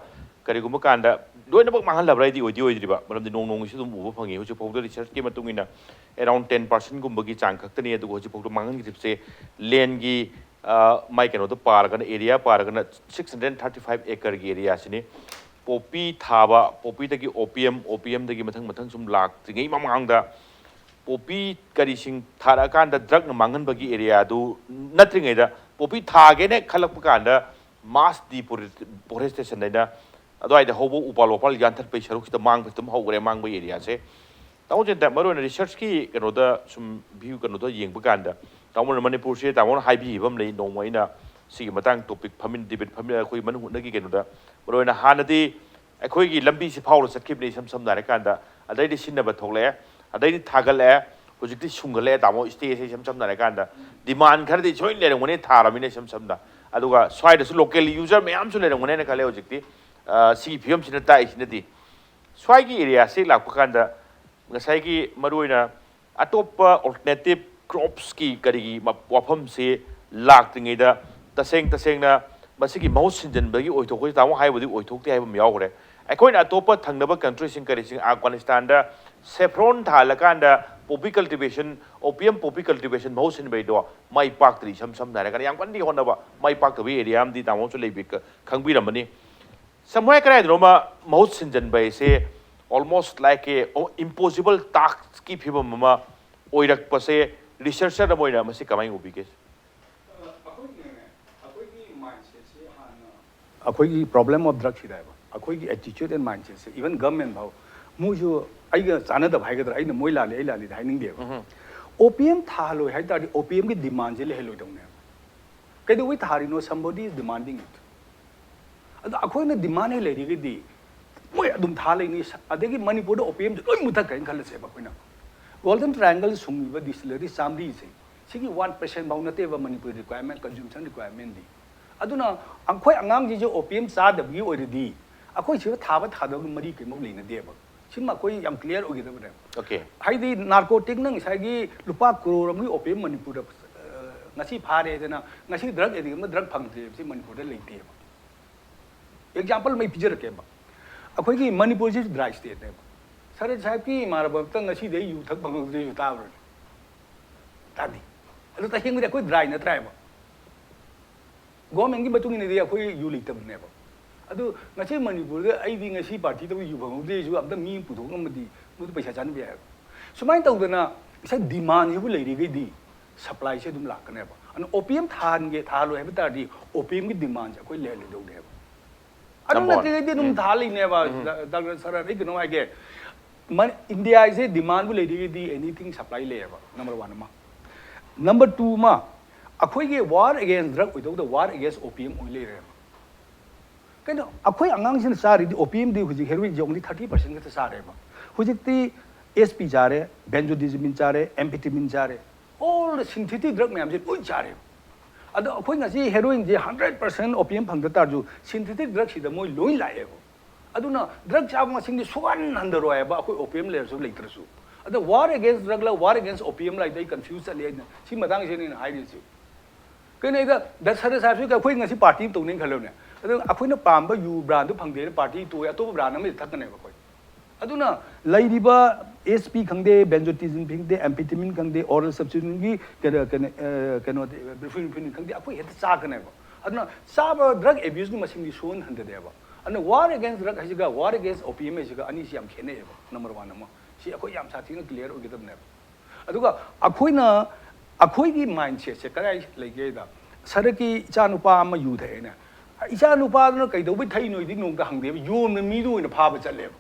ꯀꯔꯤꯒꯨꯝꯕ ꯀꯥꯟꯗ ꯂꯣꯏꯅꯃꯛ ꯃꯥꯡꯍꯜꯂꯕ꯭ꯔꯥ ꯍꯥꯏꯗꯤ ꯑꯣꯏꯗꯤ ꯑꯣꯏꯗ꯭ꯔꯤꯕ, ꯃꯔꯝꯗꯤ ꯅꯣꯡ ꯅꯣꯡꯃꯒꯤꯁꯨ ꯑꯗꯨꯝ ꯎꯕ ꯐꯪꯉꯤ꯫ ꯍꯧꯖꯤꯛ ꯐꯥꯎꯗ ꯔꯤꯁꯔꯁꯀꯤ ꯃꯇꯨꯡ ꯏꯟꯅ around ten percent ꯒꯨꯝꯕꯒꯤ ꯆꯥꯡ ꯈꯛꯇꯅꯤ, ꯑꯗꯨꯒ ꯍꯧꯖꯤꯛ ꯐꯥꯎꯗ ꯃꯥꯡꯍꯟꯈꯤꯕꯁꯦ ꯂꯦꯟꯒꯤ, ꯑ, ꯃꯥꯏ ꯀꯩꯅꯣꯗ ꯄꯥꯔꯒꯅ, area ꯄꯥꯔꯒꯅ six hundred thirty five acre ꯒꯤ ꯑꯦꯔꯤꯌꯥꯁꯤꯅꯤ꯫ ꯄꯣꯄꯤ ꯊꯥꯕ, ꯄꯣꯄꯤꯗꯒꯤ ꯑꯣꯄꯤꯌꯝ, ꯑꯣꯄꯤꯌꯝꯗꯒꯤ ꯃꯊꯪ ꯃꯊꯪ ꯁꯨꯝ ꯂꯥꯛꯇ꯭ꯔꯤꯉꯩ ꯃꯃꯥꯡꯗ ꯄꯣꯄꯤ ꯀꯔꯤꯁꯤꯡ ꯊꯥꯔꯛꯑꯀꯥꯟꯗ ꯗ꯭ꯔꯛꯅ ꯃꯥꯡꯍꯟꯕꯒꯤ ꯑꯦꯔꯤꯌꯥꯗꯨ ꯅꯠꯇ꯭ꯔꯤꯉꯩꯗ, ꯄꯣꯄꯤ ꯊꯥꯒꯦꯅ ꯈꯜꯂꯛꯄ ꯀꯥꯟꯗ ꯃꯥꯁ ꯗꯤꯐꯣꯔꯦꯁꯇꯦꯁꯟ ꯍꯥꯏꯅ ꯑꯗꯨꯋꯥꯏꯗ ꯍꯧꯕ ꯎꯄꯥꯜ ꯋꯥꯄꯥꯜ ꯌꯥꯟꯊꯠꯄꯒꯤ ꯁꯔꯨꯛꯁꯤꯗ ꯃꯥꯡꯕ ꯑꯗꯨꯝ ꯍꯧꯈ꯭ꯔꯦ, ꯃꯥꯡꯕꯒꯤ ꯑꯦꯔꯤꯌꯥꯁꯦ꯫ ꯇꯥꯃꯣ ꯖꯌꯟꯇ, ꯃꯔꯨꯑꯣꯏꯅ ꯔꯤꯁꯔꯁꯀꯤ ꯀꯩꯅꯣꯗ ꯁꯨꯝ ꯚ꯭ꯌꯨ ꯀꯩꯅꯣꯗ ꯌꯦꯡꯕ ꯀꯥꯟꯗ, ꯇꯥꯃꯣꯅ ꯃꯅꯤꯄꯨꯔꯁꯦ, ꯇꯥꯃꯣꯅ ꯍꯥꯏꯕꯤꯈꯤꯕ ꯑꯃ ꯂꯩ, ꯅꯣꯡꯃ ꯑꯩꯅ ꯁꯤꯒꯤ ꯃꯇꯥꯡ ꯇꯣꯄꯤꯛ ꯐꯝꯃꯤꯟ ꯗꯤꯕꯦꯠ ꯐꯝꯃꯤꯟ ꯑꯩꯈꯣꯏ ꯃꯅꯨꯡ ꯍꯨꯠꯅꯒꯤ ꯀꯩꯅꯣꯗ, ꯃꯔꯨꯑꯣꯏꯅ ꯍꯥꯟꯅꯗꯤ ꯑꯩꯈꯣꯏꯒꯤ ꯂꯝꯕꯤꯁꯤ ꯐꯥꯎꯔ ꯆꯠꯈꯤꯕꯅꯤ, ꯏꯁꯝ ꯁꯝꯅ ꯍꯥꯏꯔꯀꯥꯟꯗ꯫ ꯑꯗꯩꯗꯤ ꯁꯤꯖꯤꯟꯅꯕ ꯊꯣꯛꯂꯛꯑꯦ, ꯑꯗꯩꯗꯤ ꯊꯥꯒꯠꯂꯛꯑꯦ, ꯍꯧꯖꯤꯛꯇꯤ ꯁꯨꯡꯒꯠꯂꯛꯑꯦ, ꯇꯥꯃꯣ, ꯁ꯭ꯇꯦꯁꯦ ꯏꯁꯝ ꯁꯝꯅ ꯍꯥꯏꯔꯀꯥꯟꯗ꯫ ꯗꯤꯃꯥꯟ ꯈꯔꯗꯤ ꯁꯣꯏꯅ ꯂꯩꯔꯝꯒꯅꯤ, ꯊꯥꯔꯕꯅꯤꯅ ꯏꯁꯝ ꯁꯝꯅ꯫ ꯑꯗꯨꯒ ꯁ꯭ꯋꯥꯏꯗꯁꯨ ꯂꯣꯀꯦꯜ ꯌꯨꯖꯔ ꯃꯌꯥꯝꯁꯨ ꯂꯩꯔꯝꯒꯅꯤ ꯍꯥꯏꯅ ꯈꯜꯂꯦ ꯍꯧꯖꯤꯛꯇꯤ꯫ ꯑ, ꯁꯤꯒꯤ ꯐꯤꯕꯝꯁꯤꯅ ꯇꯥꯛꯏꯁꯤꯅꯗꯤ, ꯁ꯭ꯋꯥꯏꯒꯤ ꯑꯦꯔꯤꯌꯥꯁꯤ ꯂꯥꯛꯄ ꯀꯥꯟꯗ ꯉꯁꯥꯏꯒꯤ ꯃꯔꯨꯑꯣꯏꯅ ꯑꯇꯣꯞꯄ ꯑꯣꯜꯇꯔꯅꯦꯇꯤꯞ ꯀ꯭ꯔꯣꯞꯁꯀꯤ ꯀꯔꯤꯒꯤ ꯃ-, ꯋꯥꯐꯝꯁꯤ ꯂꯥꯛꯇ꯭ꯔꯤꯉꯩꯗ, ꯇꯁꯦꯡ ꯇꯁꯦꯡꯅ ꯃꯁꯤꯒꯤ ꯃꯍꯨꯠ ꯁꯤꯟꯖꯤꯟꯕꯒꯤ ꯑꯣꯏꯊꯣꯛꯄꯁꯤ ꯇꯥꯃꯣ ꯍꯥꯏꯕꯗꯤ ꯑꯣꯏꯊꯣꯛꯇꯦ ꯍꯥꯏꯕ ꯑꯃ ꯌꯥꯎꯈ꯭ꯔꯦ꯫ ꯑꯩꯈꯣꯏꯅ ꯑꯇꯣꯞꯄ ꯊꯪꯅꯕ ꯀꯟꯇ꯭ꯔꯤꯁꯤꯡ ꯀꯔꯤꯁꯤꯡ, ꯑꯐꯒꯥꯅꯤꯁꯇꯥꯟꯗ saffron ꯊꯥꯍꯜꯂꯀꯥꯟꯗ poppy cultivation, opium poppy cultivation ꯃꯍꯨꯠ ꯁꯤꯟꯕꯩꯗꯣ ꯃꯥꯏ ꯄꯥꯛꯇ꯭ꯔꯤ, ꯏꯁꯝ ꯁꯝꯅ ꯍꯥꯏꯔꯒꯅ ꯌꯥꯝ ꯀꯟꯅꯗꯤ ꯍꯣꯠꯅꯕ, ꯃꯥꯏ ꯄꯥꯛꯇꯕꯒꯤ ꯑꯦꯔꯤꯌꯥ ꯑꯃꯗꯤ ꯇꯥꯃꯣꯁꯨ ꯂꯩꯕꯤ-, ꯈꯪꯕꯤꯔꯝꯃꯅꯤ꯫ ꯁꯝꯍꯥꯏ ꯀꯗꯥꯏꯗꯅꯣꯃ ꯃꯍꯨꯠ ꯁꯤꯟꯖꯟꯕ ꯍꯥꯏꯁꯦ almost like a impossible taskꯀꯤ ꯐꯤꯕꯝ ꯑꯃ ꯑꯣꯏꯔꯛꯄꯁꯦ, ꯔꯤꯁꯔꯆꯔ ꯑꯃ ꯑꯣꯏꯅ ꯃꯁꯤ ꯀꯃꯥꯏꯅ ꯎꯕꯤꯒꯦ? ꯑꯩꯈꯣꯏꯒꯤꯅꯦ, ꯑꯩꯈꯣꯏꯒꯤ mindsetꯁꯦ ꯍꯥꯟꯅ ꯑꯩꯈꯣꯏꯒꯤ problem of drugꯁꯤꯗ ꯍꯥꯏꯕ, ꯑꯩꯈꯣꯏꯒꯤ attitude and mindsetꯁꯦ, even government ꯐꯥꯎ ꯃꯣꯏꯁꯨ ꯑꯩꯒ ꯆꯥꯟꯅꯗꯕ ꯍꯥꯏꯒꯗ꯭ꯔꯥ, ꯑꯩꯅ ꯃꯣꯏ ꯂꯥꯜꯂꯤ, ꯑꯩ ꯂꯥꯜꯂꯤꯗꯤ ꯍꯥꯏꯅꯤꯡꯗꯦꯕ꯫ ꯎꯝ꯫ Opium ꯊꯥꯍꯜꯂꯣꯏ ꯍꯥꯏ ꯇꯥꯔꯗꯤ opiumꯒꯤ demandꯁꯦ ꯂꯩꯍꯜꯂꯣꯏꯗꯧꯅꯦꯕ꯫ ꯀꯩꯗꯧꯕꯩ ꯊꯥꯔꯤꯅꯣ? Somebody is demanding it. ꯑꯗꯣ ꯑꯩꯈꯣꯏꯅ demand ꯍꯦꯛ ꯂꯩꯔꯒꯗꯤ ꯃꯣꯏ ꯑꯗꯨꯝ ꯊꯥ ꯂꯩꯅꯤ꯫ ꯑꯗꯒꯤ ꯃꯅꯤꯄꯨꯔꯗ opiumꯁꯦ ꯂꯣꯏ ꯃꯨꯊꯠꯈ꯭ꯔꯦꯅ ꯈꯜꯂꯁꯦꯕ ꯑꯩꯈꯣꯏꯅ꯫ Golden Triangle ꯁꯨꯡꯉꯤꯕ distillery ꯆꯥꯝꯃꯔꯤꯁꯦ, ꯁꯤꯒꯤ one percent ꯐꯥꯎ ꯅꯠꯇꯦꯕ ꯃꯅꯤꯄꯨꯔ requirement, consumption requirementꯗꯤ꯫ ꯑꯗꯨꯅ ꯑꯩꯈꯣꯏ ꯑꯉꯥꯡꯁꯤꯡꯁꯦ opium ꯆꯥꯗꯕꯒꯤ ꯑꯣꯏꯔꯗꯤ ꯑꯩꯈꯣꯏ ꯁꯤꯗ ꯊꯥꯕ ꯊꯥꯗꯕꯒ ꯃꯔꯤ ꯀꯔꯤꯃꯨꯛ ꯂꯩꯅꯗꯦꯕ꯫ ꯁꯤꯃ ꯑꯩꯈꯣꯏ ꯌꯥꯝ clear ꯑꯣꯏꯒꯗꯕꯅꯦꯕ꯫ Okay. ꯍꯥꯏꯗꯤ ꯅꯥꯔꯀꯣꯇꯤꯛꯅ ꯉꯁꯥꯏꯒꯤ ꯂꯨꯄꯥ ꯀ꯭ꯔꯣꯔ ꯑꯃꯒꯤ ꯑꯣꯄꯤꯌꯝ ꯃꯅꯤꯄꯨꯔꯗ ꯑ, ꯉꯁꯤ ꯐꯥꯔꯦꯗꯅ ꯉꯁꯤ ꯗ꯭ꯔꯒ ꯑꯦꯗꯤꯛ ꯑꯃ ꯗ꯭ꯔꯒ ꯐꯪꯗ꯭ꯔꯦꯕꯁꯤ ꯃꯅꯤꯄꯨꯔꯗ ꯂꯩꯇꯦꯕ꯫ ꯑꯦꯛꯖꯥꯝꯄꯜ ꯑꯃ ꯑꯩ ꯄꯤꯖꯔꯛꯀꯦꯕ꯫ ꯑꯩꯈꯣꯏꯒꯤ ꯃꯅꯤꯄꯨꯔꯁꯤ ꯗ꯭ꯔꯥꯏ ꯁ꯭ꯇꯦꯠꯅꯦꯕ꯫ ꯁꯔꯠ ꯁꯥꯍꯦꯕꯀꯤ ꯏꯃꯥꯟꯅꯕ ꯑꯝꯇ ꯉꯁꯤꯗꯤ ꯑꯩ ꯌꯨ ꯊꯛ ꯐꯪꯍꯧꯗ꯭ꯔꯤꯁꯨ ꯇꯥꯕ꯭ꯔꯅꯦ? ꯇꯥꯗꯦ꯫ ꯑꯗꯨ ꯇꯁꯦꯡꯕꯗꯤ ꯑꯩꯈꯣꯏ ꯗ꯭ꯔꯥꯏ ꯅꯠꯇ꯭ꯔꯥ ꯍꯥꯏꯕ? ꯒꯣꯔꯃꯦꯟꯒꯤ ꯃꯇꯨꯡ ꯏꯟꯅꯗꯤ ꯑꯩꯈꯣꯏ ꯌꯨ ꯂꯩꯇꯕꯅꯦꯕ꯫ ꯑꯗꯨ ꯉꯁꯤ ꯃꯅꯤꯄꯨꯔꯗ ꯑꯩꯗꯤ ꯉꯁꯤ ꯄꯥꯔꯇꯤ ꯇꯧꯕ ꯌꯨ ꯐꯪꯍꯧꯗ꯭ꯔꯤꯁꯨ ꯑꯝꯇ ꯃꯤ ꯄꯨꯊꯣꯛ ꯉꯝꯃꯗꯤ ꯃꯗꯨ ꯄꯩꯁꯥ ꯆꯥꯅꯕ ꯌꯥꯏ ꯍꯥꯏꯕ꯫ ꯁꯨꯃꯥꯏꯅ ꯇꯧꯗꯅ ꯉꯁꯥꯏ ꯗꯤꯃꯥꯟꯁꯤꯕꯨ ꯂꯩꯔꯤꯈꯩꯗꯤ ꯁꯄ꯭ꯂꯥꯏꯁꯦ ꯑꯗꯨꯝ ꯂꯥꯛꯀꯅꯦꯕ꯫ ꯑꯗꯨꯅ ꯑꯣꯄꯤꯌꯝ ꯊꯥꯍꯟꯒꯦ, ꯊꯥꯍꯜꯂꯣꯏ ꯍꯥꯏꯕ ꯇꯥꯔꯗꯤ ꯑꯣꯄꯤꯌꯝꯒꯤ ꯗꯤꯃꯥꯟꯁꯦ ꯑꯩꯈꯣꯏ ꯂꯩꯍꯜꯂꯣꯏꯗꯧꯅꯦꯕ꯫ ꯑꯗꯨ Number one. ꯅꯠꯇ꯭ꯔꯒꯗꯤ ꯑꯗꯨꯝ ꯊꯥ ꯂꯩꯅꯦꯕ꯫ ꯗꯥꯛꯇꯔ ꯁꯔꯠ, ꯑꯩ ꯀꯩꯅꯣ ꯍꯥꯏꯒꯦ, ꯃ-, ꯏꯟꯗꯤꯌꯥꯁꯦ ꯗꯤꯃꯥꯟꯕꯨ ꯂꯩꯔꯤꯒꯗꯤ ꯑꯦꯅꯤꯊꯤꯡ ꯁꯄ꯭ꯂꯥꯏ ꯂꯩꯌꯦꯕ, ꯅꯝꯕꯔ ꯋꯥꯟ ꯑꯃ꯫ ꯅꯝꯕꯔ ꯇꯨ ꯑꯃ, ꯑꯩꯈꯣꯏꯒꯤ ꯋꯥꯔ ꯑꯦꯒꯦꯟꯁ ꯗ꯭ꯔꯒ ꯑꯣꯏꯗꯧꯗ ꯋꯥꯔ ꯑꯦꯒꯦꯟꯁ ꯑꯣꯄꯤꯌꯝ ꯑꯣꯏ ꯂꯩꯔꯦꯕ꯫ ꯀꯩꯅꯣ, ꯑꯩꯈꯣꯏ ꯑꯉꯥꯡꯁꯤꯅ ꯆꯥꯔꯤꯗꯤ ꯑꯣꯄꯤꯌꯝꯗꯤ ꯍꯧꯖꯤꯛ ꯍꯦꯔꯣꯏꯟꯁꯦ ꯑꯣꯡꯂꯤ ꯊꯥꯔꯇꯤ ꯄꯥꯔꯁꯦꯟ ꯈꯛꯇ ꯆꯥꯔꯦꯕ꯫ ꯍꯧꯖꯤꯛꯇꯤ ꯑꯦꯁ ꯄꯤ ꯆꯥꯔꯦ, ꯕꯦꯟꯖꯣꯗꯤꯖꯤꯃꯤꯟ ꯆꯥꯔꯦ, ꯑꯦꯝꯐꯤꯇꯤꯃꯤꯟ ꯆꯥꯔꯦ, ꯑꯣꯜ ꯗ ꯁꯤꯟꯊꯦꯇꯤꯛ ꯗ꯭ꯔꯒ ꯃꯌꯥꯝꯁꯦ ꯂꯣꯏ ꯆꯥꯔꯦꯕ꯫ ꯑꯗꯣ ꯑꯩꯈꯣꯏ ꯉꯁꯤ ꯍꯦꯔꯣꯏꯟꯁꯦ ꯍꯟꯗ꯭ꯔꯦꯠ ꯄꯥꯔꯁꯦꯟ ꯑꯣꯄꯤꯌꯝ ꯐꯪꯗ ꯇꯥꯔꯁꯨ ꯁꯤꯟꯊꯦꯇꯤꯛ ꯗ꯭ꯔꯒꯁꯤꯗ ꯃꯣꯏ ꯂꯣꯏ ꯂꯥꯛꯑꯦꯕ꯫ ꯑꯗꯨꯅ ꯗ꯭ꯔꯒ ꯆꯥꯕ ꯃꯁꯤꯡꯗꯤ ꯁꯨꯍꯟ ꯍꯟꯊꯔꯣꯏ ꯍꯥꯏꯕ, ꯑꯩꯈꯣꯏ ꯑꯣꯄꯤꯌꯝ ꯂꯩꯔꯁꯨ ꯂꯩꯇ꯭ꯔꯁꯨ꯫ ꯑꯗ war against ꯗ꯭ꯔꯒꯂ war against opium ꯂꯥꯏꯗ ꯑꯩ ꯀꯟꯐ꯭ꯌꯨꯁ ꯆꯠꯂꯦ꯫ ꯑꯩꯅ ꯁꯤ ꯃꯇꯥꯡꯁꯤꯅꯦ ꯑꯩꯅ ꯍꯥꯏꯔꯤꯁꯤ꯫ ꯀꯩꯅꯣ, ꯑꯩꯗ ꯗ ꯁꯔꯠ ꯁꯥꯍꯦꯕꯁꯨ ꯑꯩꯈꯣꯏ ꯉꯁꯤ ꯄꯥꯔꯇꯤ ꯑꯃ ꯇꯧꯅꯦꯅ ꯈꯜꯂꯣꯅꯦ꯫ ꯑꯗꯣ ꯑꯩꯈꯣꯏꯅ ꯄꯥꯝꯕ ꯌꯨ ꯕ꯭ꯔꯥꯟꯗꯨ ꯐꯪꯗꯦꯅ ꯄꯥꯔꯇꯤ ꯇꯣꯛꯑꯦ, ꯑꯇꯣꯞꯄ ꯕ꯭ꯔꯥꯟ ꯑꯃꯗꯤ ꯊꯛꯀꯅꯦꯕ ꯑꯩꯈꯣꯏ꯫ ꯑꯗꯨꯅ ꯂꯩꯔꯤꯕ ꯑꯦꯁ ꯄꯤ ꯈꯪꯗꯦ, ꯕꯦꯟꯖꯣꯗꯤꯖꯤꯃꯤꯟ ꯈꯪꯗꯦ, ꯑꯦꯝꯐꯤꯇꯤꯃꯤꯟ ꯈꯪꯗꯦ, ꯑꯣꯔꯦꯜ ꯁꯕꯁꯇꯤꯇ꯭ꯌꯨꯠꯀꯤ ꯀꯩꯅꯣ, ꯀꯩꯅꯣ, ꯑ, ꯀꯩꯅꯣꯗꯤ, ꯕ꯭ꯔꯨꯐꯦꯟꯄ꯭ꯔꯤꯟ ꯈꯪꯗꯦ, ꯑꯩꯈꯣꯏ ꯍꯦꯛꯇ ꯆꯥꯀꯅꯦꯕ꯫ ꯑꯗꯨꯅ ꯆꯥꯕ ꯗ꯭ꯔꯒ ꯑꯦꯕ꯭ꯌꯨꯁꯀꯤ ꯃꯁꯤꯡꯗꯤ ꯁꯨꯍꯟ ꯍꯟꯊꯗꯦꯕ꯫ ꯑꯗꯨꯅ ꯋꯥꯔ ꯑꯦꯒꯦꯟꯁ ꯗ꯭ꯔꯒ ꯍꯥꯏꯁꯤꯒ ꯋꯥꯔ ꯑꯦꯒꯦꯟꯁ ꯑꯣꯄꯤꯌꯝ ꯍꯥꯏꯁꯤꯒ ꯑꯅꯤꯁꯤ ꯌꯥꯝ ꯈꯦꯠꯅꯩꯌꯦꯕ, ꯅꯝꯕꯔ ꯋꯥꯟ ꯑꯃ꯫ ꯁꯤ ꯑꯩꯈꯣꯏ ꯌꯥꯝ ꯁꯥꯊꯤꯅ ꯀ꯭ꯂꯤꯌꯥꯔ ꯑꯣꯏꯒꯗꯕꯅꯦꯕ꯫ ꯑꯗꯨꯒ ꯑꯩꯈꯣꯏꯅ, ꯑꯩꯈꯣꯏꯒꯤ ꯃꯥꯏꯟꯁꯦꯠꯁꯦ ꯀꯗꯥꯏ ꯂꯩꯒꯦꯗ, ꯁꯔꯠꯀꯤ ꯏꯆꯥꯅꯨꯄꯥ ꯑꯃ ꯌꯨ ꯊꯛꯑꯦꯅꯦ, ꯏꯆꯥꯅꯨꯄꯥꯗꯨꯅ ꯀꯩꯗꯧꯕꯩ ꯊꯛꯏꯅꯣꯗꯤ ꯅꯣꯡꯃꯇ ꯍꯪꯗꯦꯕ, ꯌꯣꯟꯕ ꯃꯤꯗꯨ ꯑꯣꯏꯅ ꯐꯥꯕ ꯆꯠꯂꯦꯕ꯫